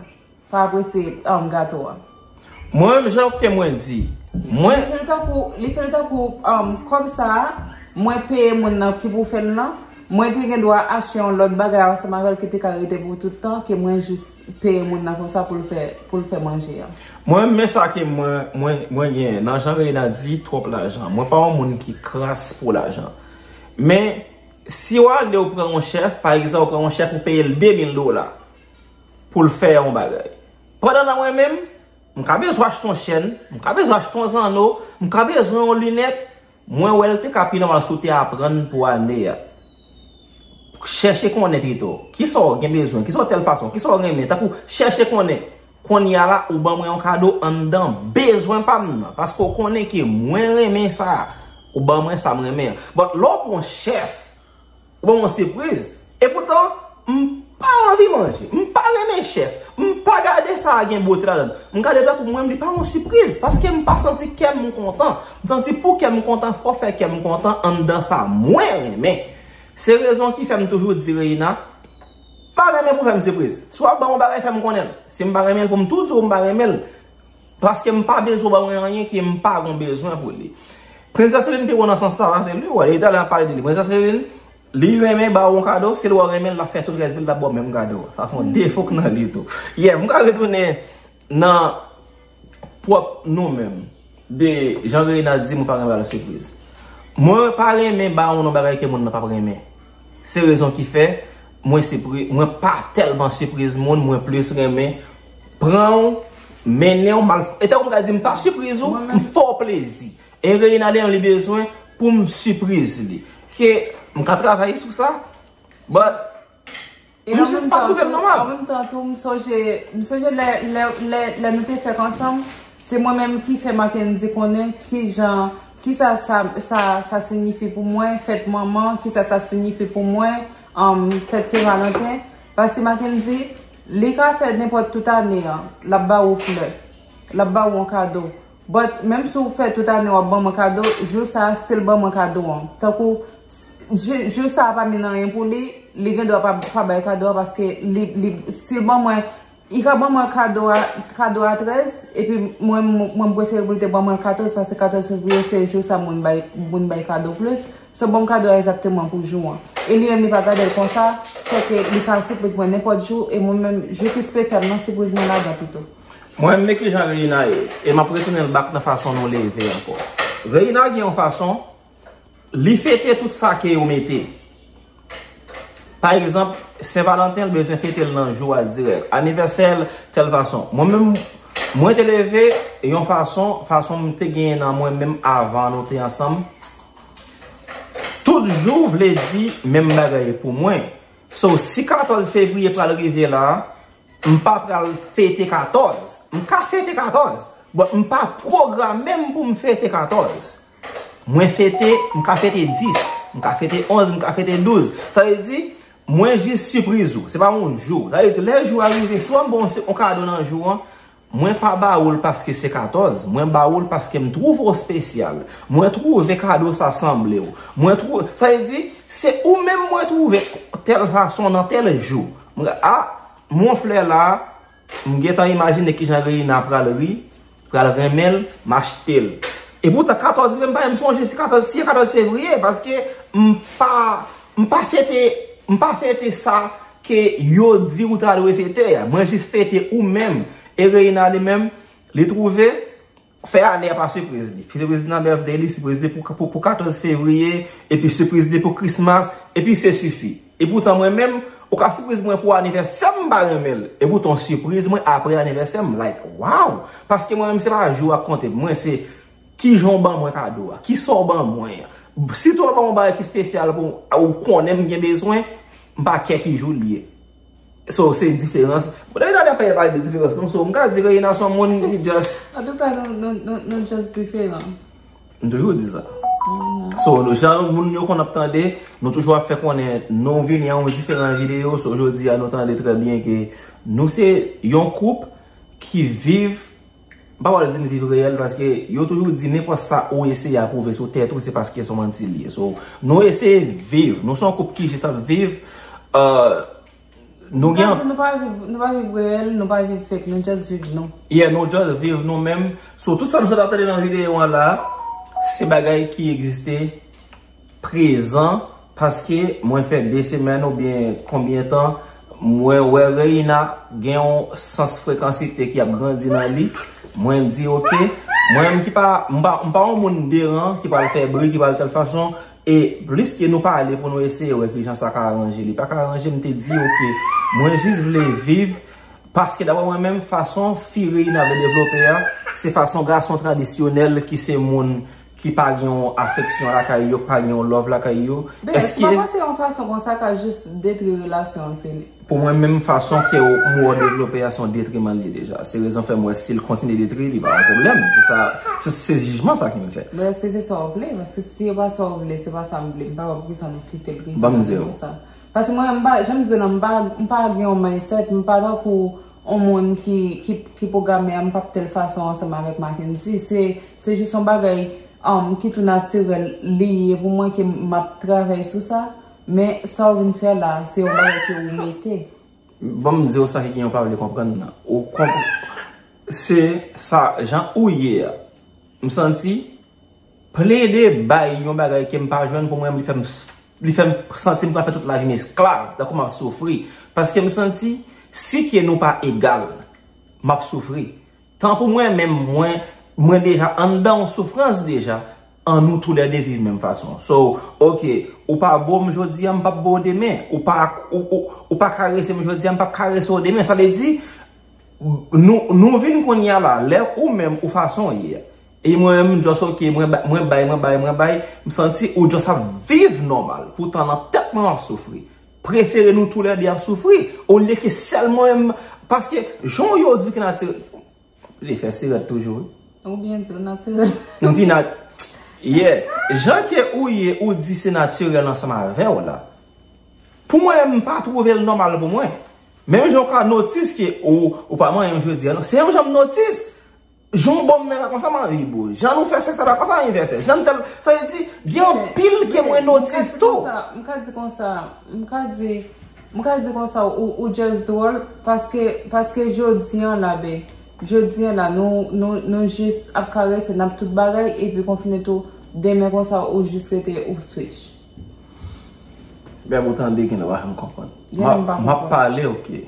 Pa apresye, um, gato a. Mwen menm, jan ke mwen di, mwen li fè l tankou, li fè l tankou, um, kòb sa a, mwen peye moun nan ki pou fè l lan, mwen te gen dwa achte yon lòt bagay ansanm avè l ki te ka rete pou tout tan, ke mwen jis peye moun nan konsa pou l fè, pou l fè manje a. Mwen menm, men sa ke mwen, mwen, mwen genyen, nan jan Reina di, twòp lajan. Mwen pa yon moun ki kras pou lajan. Men, si w ale, w pran yon chèf, pa egzanp, w pran yon chèf, ou peye l de mil dola pou l fè yon bagay. Pandan nan mwen menm, m ka bezwen achte yon chèn, m ka bezwen achte yon zanno, m ka bezwen yon linèt, mwen wè l te ka pi nòmal si w te aprann pou ane a. Chèche konnen pito, kisa w gen bezwen, kisa w tèl fason, kisa w renmen, tankou chèche konnen. Kounye a la, ou ban mwen yon kado anndan bezwen pa m nan, paske w konnen ke mwen renmen sa, ou ban mwen sa m renmen an. But lè w pran chèf, ou ban mwen sipriz. Epoutan, m pa anvi manje. M pa renmen chèf. M pa gade sa a gen bote ladan l. M gade tankou mwen, li pa yon sipriz. Paske m pa santi kè m kontan. M santi pou kè m kontan, fò w fè kè m kontan anndan sa mwen renmen. Se rezon ki fè m toujou di Reina, pa renmen pou fè m sipriz. Si w ap ban m yon bagay, fè m konnen l. Si m pa renmen l, pou m tou di w m pa renmen l. Paske m pa bezwen w ba mwen anyen ke m pa gon bezwen pou li. Prensès Celine te bon nan sans sa, se li, wè, li talè ap pale de li. Prensès Celine, li renmen ba w yon kado, si l wè w renmen l, l ap fè tout rès vi l, l ap ba w menm kado a. Sa se yon defo k nan li tou. Yeah, m ka retounen nan pwòp nou menm, de jan Reina di, mwen pa renmen ba l sipriz. Mwen pa renmen ba w yon bagay ke moun nan p ap renmen. Se rezon ki fè mwen sipri-, mwen pa tèlman sipriz moun, mwen plis renmen pran w, mennen w, m al, e tankou m ka di m pa sipriz ou, m fè w plezi. E Reina, lè li bezwen pou m sipriz li. Ke m ka travay sou sa, but m jis pa twouve l nòmal. An menm tan tou, m sonje, m sonje lè, lè, lè, lè nou te fèk ansanm, se mwen menm ki fè Mackendy konnen kijan, kisa sa, sa, sa siyifi pou mwen, fèt manman, kisa sa siyifi pou mwen, um, fèt Sen Valanten. Paske Mackendy, li ka fè nenpòt tout ane an, l ap ba ou flè, l ap ba ou yon kado. But, menm si w fè tout ane w ap ban mwen kado, jou sa a, still ban mwen kado an. Tankou, jou, jou sa a pa mennen anyen pou li, li gen dwa pa, pa bay kado a paske li, li, si l ban mwen Li ka ban mwen kado a, kado a trèz, epi mwen, mwen, mwen prefere pou l te ban mwen l katòz, paske katòz fevriye se jou sa moun bay, moun bay kado plis. So, ban m kado a egzakteman pou jou an. E li menm, li pa gade l konsa, sèke li ka sipriz mwen nenpòt jou, e mwen menm, jou ki espesyal nan, sipriz mwen ladan pito. Mwen menm, men kijan Reina ye, e m ap retounen l back nan fason nou leve ankò. Reina gen yon fason, li fete tout sa ke yo mete. Pa egzanp, Sen Valanten, l bezwen fete l nan jou a dirèk. Anivèsè l, tèl fason. Mwen menm, mwen te leve yon fason, fason m te genyen nan mwen menm avan nou te ansanm. Tout jou vle di menm bagay pou mwen. So, si katòz fevriye pral rive la, m pa pral fete katòz. M ka fete katòz, but m pa pwograme m pou m fete katòz. Mwen fete, m ka fete dis, m ka fete onz, m ka fete douz. Sa vle di, mwen jis sipriz ou. Se pa yon jou. Sa vle di, lè jou a rive, si w ap bon yon kado nan jou an, mwen pa ba ou l paske se katòz. Mwen ba ou l paske m twouve w espesyal. Mwen twouve kado sa sanble w. Mwen twou-, sa vle di, se ou menm mwen twouve tèl fason nan tèl jou. Mwen, a, Mon flè la, m gentan imajine kijan Reina pral ri, pral renmen l, m achte l. E poutan, katòz rive, m pa menm sonje si katòz, si e katòz fevriye, paske m pa, m pa fete, m pa fete sa ke yo di ou ta dwe fete a. Mwen jis fete ou menm. E Reina li menm, li twouve, fè ane a pa sipriz li. Sipriz li nan birthday li, sipriz li pou, pou, pou katòz fevriye, epi sipriz li pou Christmas, epi se sifi. Epoutan mwen menm, ou ka sipriz mwen pou anivèsè m, m pa renmen l. Epoutan w sipriz mwen apre anivèsè m, like, wow! Paske mwen menm se pa jou a k konte pou mwen, se kijan w ban mwen kado a, kisa w ban mwen an. Sitou w ban mwen bagay ki espesyal pou ou konnen m gen bezwen, m pa kè ki jou l ye. So, se diferans. Bon, depi talè n ap pale, pale de diferans nou, so, m ka di Reina se yon moun ki just Antouka, nou, nou, nou, nou just diferan. M toujou di sa. So, nou, jan moun yo konn ap tande, nou toujou ap fè konnen nou vini a yon diferan videyo. So, jodi a, nou tande trè byen ke nou se yon koup ki viv, m pa pral di n viv reyèl, paske yo toujou di nenpòt sa ou eseye a pwouve sou tèt ou, se paske se yon manti li ye. So, nou eseye viv. Nou se yon koup ki jis ap viv. Euh, nou Sa gen di nou pa viv, nou pa viv reyèl, nou pa viv fake, nou just viv nou. Yeah, nou just viv nou menm. So, tout sa nou sot ap tande nan videyo an la, se bagay ki egziste prezan, paske mwen fè de semèn oubyen konbyen tan, mwen wè Reina gen yon sans frekansite ki ap grandi nan li. Mwen di, oke, mwen menm ki pa, m pa, m pa yon moun deran, ki pral fè bri, ki pral tèl fason, e plis ke nou pale pou nou eseye wè kijan sa ka aranje. Li pa ka aranje, m te di, oke, mwen jis vle viv, paske daprè mwen menm, fason fi Reina vle devlope a, se fason gason tradisyonèl ki se moun ki pa gen yon afeksyon lakay yo, ki pa gen yon love lakay yo. Ben, èske m ap panse yon fason konsa ka jis detri relasyon an fini. Pou mwen menm, fason ke w, m wè w devlope a, se yon detriman li ye deja. Se rezon fè m wè si l kontinye detri, li pa yon pwoblèm. Se sa, se, se jijman sa ke m fè. Men èske se sa w vle? Paske si se pa sa w vle, se pa sa m vle. M pa wè poukisa nou kite l rive nan nivo sa. Paske mwen, m pa, jan m di w la, m pa, m pa gen yon mindset, m pa tankou yon moun ki, ki, ki pwograme a, m p ap tèl fason ansanm avèk Mackendy. Se, se jis yon bagay, um, ki tou natirèl li ye pou mwen ke m ap travay sou sa. Men sa w vin fè la, se yon bagay ke ou mete. Ban m di w sa ki gen yon pa vle konprann nan. Ou konp-, se sa, jan ou ye a. M santi plede bay yon bagay ke m pa jwenn pou mwen, li fè m, li fè m santi m pral fè tout lavi m esklav, tankou m ap soufri. Paske m santi, si ke nou pa egal, m ap soufri. Tan pou mwen menm, mwen, mwen deja anndan yon soufrans deja, an nou toulède viv menm fason. So, oke, ou pa bo m jodi a, m p ap bo w demen. Ou pa, ou, ou, ou pa karese m jodi a, m p ap karese w demen. Sa vle di, nou, nou vin kounye a la, lè ou menm, ou fason w ye a. E mwen menm, m just oke, mwen ba-, mwen bay, mwen bay, mwen bay, m santi ou just ap viv nòmal. Poutan nan tèt mwen, m ap soufri. Prefere nou toulède ap soufri, olye ke sèl mwen menm, paske jan yo di ke natirèl, li fè sirèt toujou, wi. Ou byen di, natirèl. M di nat-, yeah. Jan ke ou ye, ou di se natirèl ansanm avè w la. Pou mwen, m pa twouve l nòmal pou mwen. Menm jan w ka notis ke ou, ou pa manyen m jodi a, non. Se yon jan m notis. Jan w ban m nan la konsa, m anvi bo. Jan nou fè sèks la konsa, anivèsè. Jan tèl, sa vle di, gen anpil ke mwen notis tou. M ka di konsa, m ka di konsa, m ka di, M ka di konsa, ou, ou just dwòl, paske, paske jodi an la, ben, jodi an la, nou, nou, nou jis ap karese, n ap tout bagay, epi konfine tou, demen konsa, ou jis rete, ou switch. Bèb ou tande gen lè w pa janm konprann. M ap pale, oke.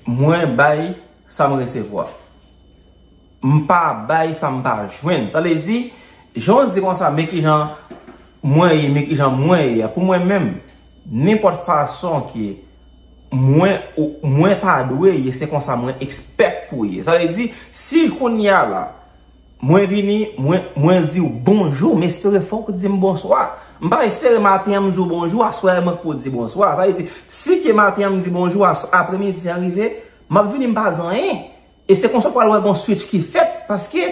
Mwen bay sa m resevwa. M pa bay sa m pa jwenn. Sa vle di, jan w di konsa, men kijan mwen ye, men kijan mwen ye a. Pou mwen menm, nenpòt fason ke mwen, mwen ta dwe ye, se konsa mwen expect pou ye. Sa vle di, si kounye a la, mwen vini, mwen, mwen di w bonjou, m espere fòk ou di m bonswa. M pa espere maten an m di w bonjou, aswè a mwen pou w di bonswa. Sa vle di, si ke maten an m di bonjou, apremidi an rive, m ap vini m pa di anyen. E se konsa w pral wè gon switch ki fèt, paske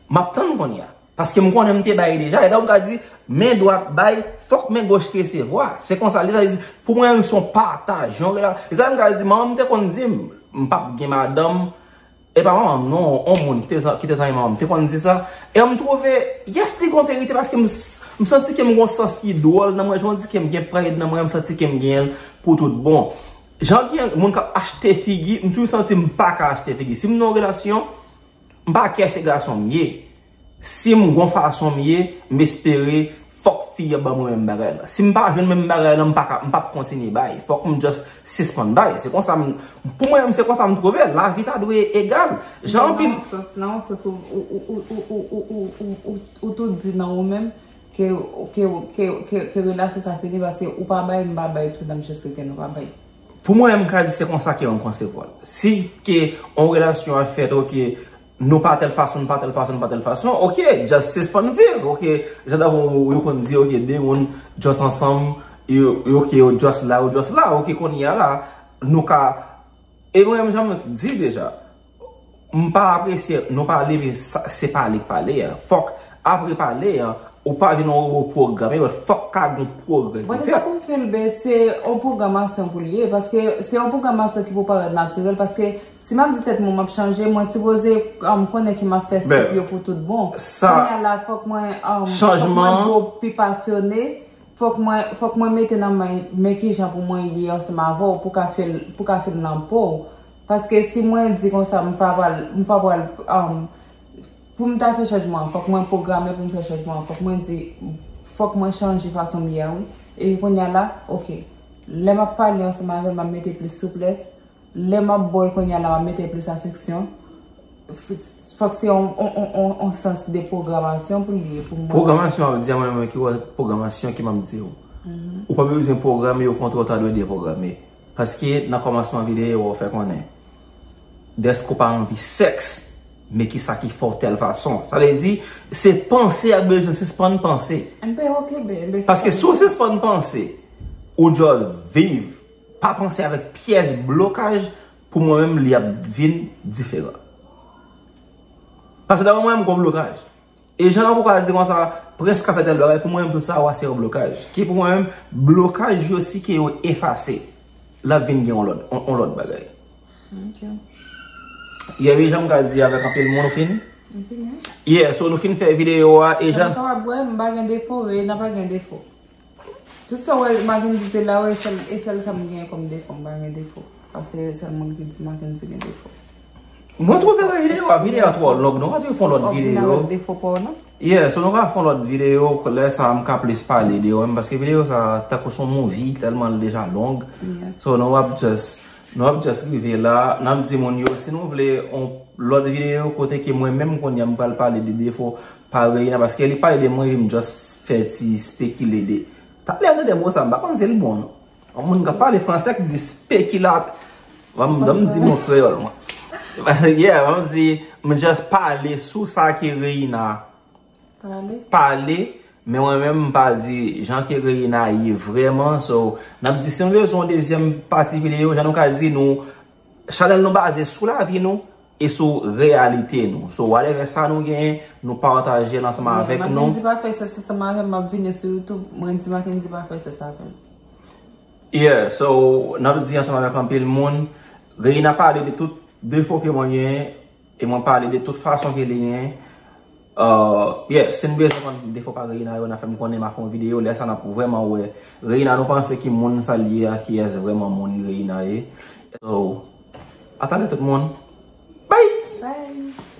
m ap tann kounye a. Paske m konnen m te bay deja. E dan ou ka di, men dwat bay, fòk men goch resevwa. Se konsa li, sa vle di, pou mwen, se yon pataj, yon rela-, e sa m ka di, manman m te konn di m, m p ap gen madanm, e pa manman m non, yon moun ki te, ki te zanmi manman m, te konn di sa. E m twouve, yes, li gon verite, paske m, m santi ke m gon sans ki dwòl nan mwen, jan w di ke m gen pride nan mwen, m santi ke m genyen l pou tout bon. Jan gen moun k ap achte figi, m toujou santi m pa ka achte figi. Si m nan yon relasyon, m pa kè se gason m ye. Si m gon fason m ye, m espere fòk fi a ban mwen menm bagay la. Si m pa jwenn menm bagay la, m pa ka, m p ap kontinye bay. Fòk m just sispann bay. Se konsa m, pou mwen menm, se konsa m twouve. Lavi ta dwe egal. Jan anpil. Nan yon sans, nan yon sans, ou, ou, ou, ou, ou, ou, ou, ou, ou, ou tou di nan ou menm, ke, ke, ke, ke, ke relasyon sa fini paske ou pa bay, m pa bay tou, n ap jis rete nou pa bay. Pou mwen, m ka di se konsa ke m konsevwa l. Si ke yon relasyon ap fèt, oke, nou pa tèl fason, nou pa tèl fason, nou pa tèl fason, oke, just sispann viv, oke, jan w yo konn di, oke, de moun just ansanm, yo, yo, oke, yo just la, yo just la, oke, kounye a la, nou ka, e mwen, jan m di deja, m pa apresye, nou pale, men sa, se pale k pale a. Fòk, apre pale a, ou pa vin yon wobo pwograme, men fòk ka gen pwogrè ki fèt. Bon, te tankou m fin l, ben, se yon pwogramasyon pou l ye, paske se yon pwogramasyon ki pou parèt natirèl, paske si m ap di tèt mwen m ap chanje, mwen sipoze, um, konnen ke m ap fè step yo pou tout bon. Kounye a la, fòk mwen, um, fòk mwen gwo pi pasyone, fòk mwen, fòk mwen mete nan men, men kijan pou mwen ye ansanm avè w, pou ka fè l, pou ka fè l nan po w. Paske si mwen di konsa, m pa pral, m pa pral, um, pou m ta fè chanjman an, fòk mwen pwograme pou m fè chanjman an, fòk mwen di, fòk mwen chanje fason m ye a, wi. Epi kounye a la, oke. Lè m ap pale ansanm avè l, m ap mete plis souplès. Lè m ap ba w l kounye a la, m ap mete plis afeksyon. F-, fòk se yon, yon, yon, yon, yon sans de pwogramasyon pou l ye pou mwen. Pwogramasyon ap di a mwen menm ki wè pwogramasyon ki m ap di w. Ou pa bezwen pwograme yo kontre w ta dwe depwograme. Paske nan kòmansman videyo a w fè konnen. Dèske w pa anvi sèks, men kisa ki fè w tèl fason. Sa vle di, se panse a k bezwen sispann panse. Paske si w sispann panse, ou just viv, pa panse avèk pyès blokaj, pou mwen menm, li ap vin diferan. Paske daprè mwen, m gon blokaj. E jan nan pou ka di konsa, Prince ka fè tèl bagay, pou mwen menm, tout sa a se yon blokaj. Ki pou mwen menm, blokaj yo si ke yo efase, l ap vin gen yon lòt, yon, yon lòt bagay. Ok. Yeah, wi, jan m ka di avèk anpil moun, nou fin? Nou fin, wi. Yeah, so nou fin fè videyo a, e jan. Jan nou kapab wè, m pa gen defo, Reina pa gen defo. Tout sa w wè Mackendy te la, e sèl, e sèl sa m genyen kòm defo, m pa gen defo. Paske sèl moun ki di Mackendy gen defo. Mwen twouve ke videyo a, videyo a twò long, nou ka tou fè yon lòt videyo. Ou vin avèk defo pa w, non? Yeah, so nou ka fè yon lòt videyo, lè sa a m ka plis pale de yo menm, paske videyo sa a tankou se yon movie, tèlman l deja long. So nou ap just, nou ap just rive la, n ap di moun yo, si nou vle yon lòt videyo kote ke mwen menm kounye a m pral pale de defo pa Reina, paske li pale de mwen, epi m just fè ti spekile de. Talè m tande mo sa, m pa konn si l bon, non. Yon moun k ap pale fransè ki di speculat. Ban m, ban m di mo kreyòl, mwen. Yeah, ban m di, m just pale sou sa ke Reina pale, men mwen menm, m pa di jan ke Reina ye vrèman. So, n ap di, si nou bezwen yon dezyèm pati videyo, jan nou ka di, nou, chanèl nou baze sou lavi nou, e sou reyalite nou. So, whatever sa nou genyen, nou pataje l ansanm avèk nou. Mackendy pa fè sèks ansanm avè m, m ap vini sou YouTube, mwen di Mackendy pa fè sèks avè m. Yeah, so, n ap di ansanm avèk anpil moun, Reina pale de tout defo ke mwen genyen, e mwen pale de tout fason ke li genyen. Uh, yeah, si n bezwen konn defo pa Reina yo, n a fè m konnen, m a fè yon videyo, lè sa n ap vrèman wè Reina, nou panse ki moun sa l ye a, kiyès vrèman moun Reina ye. So, atalè tout moun. Bye! Bye!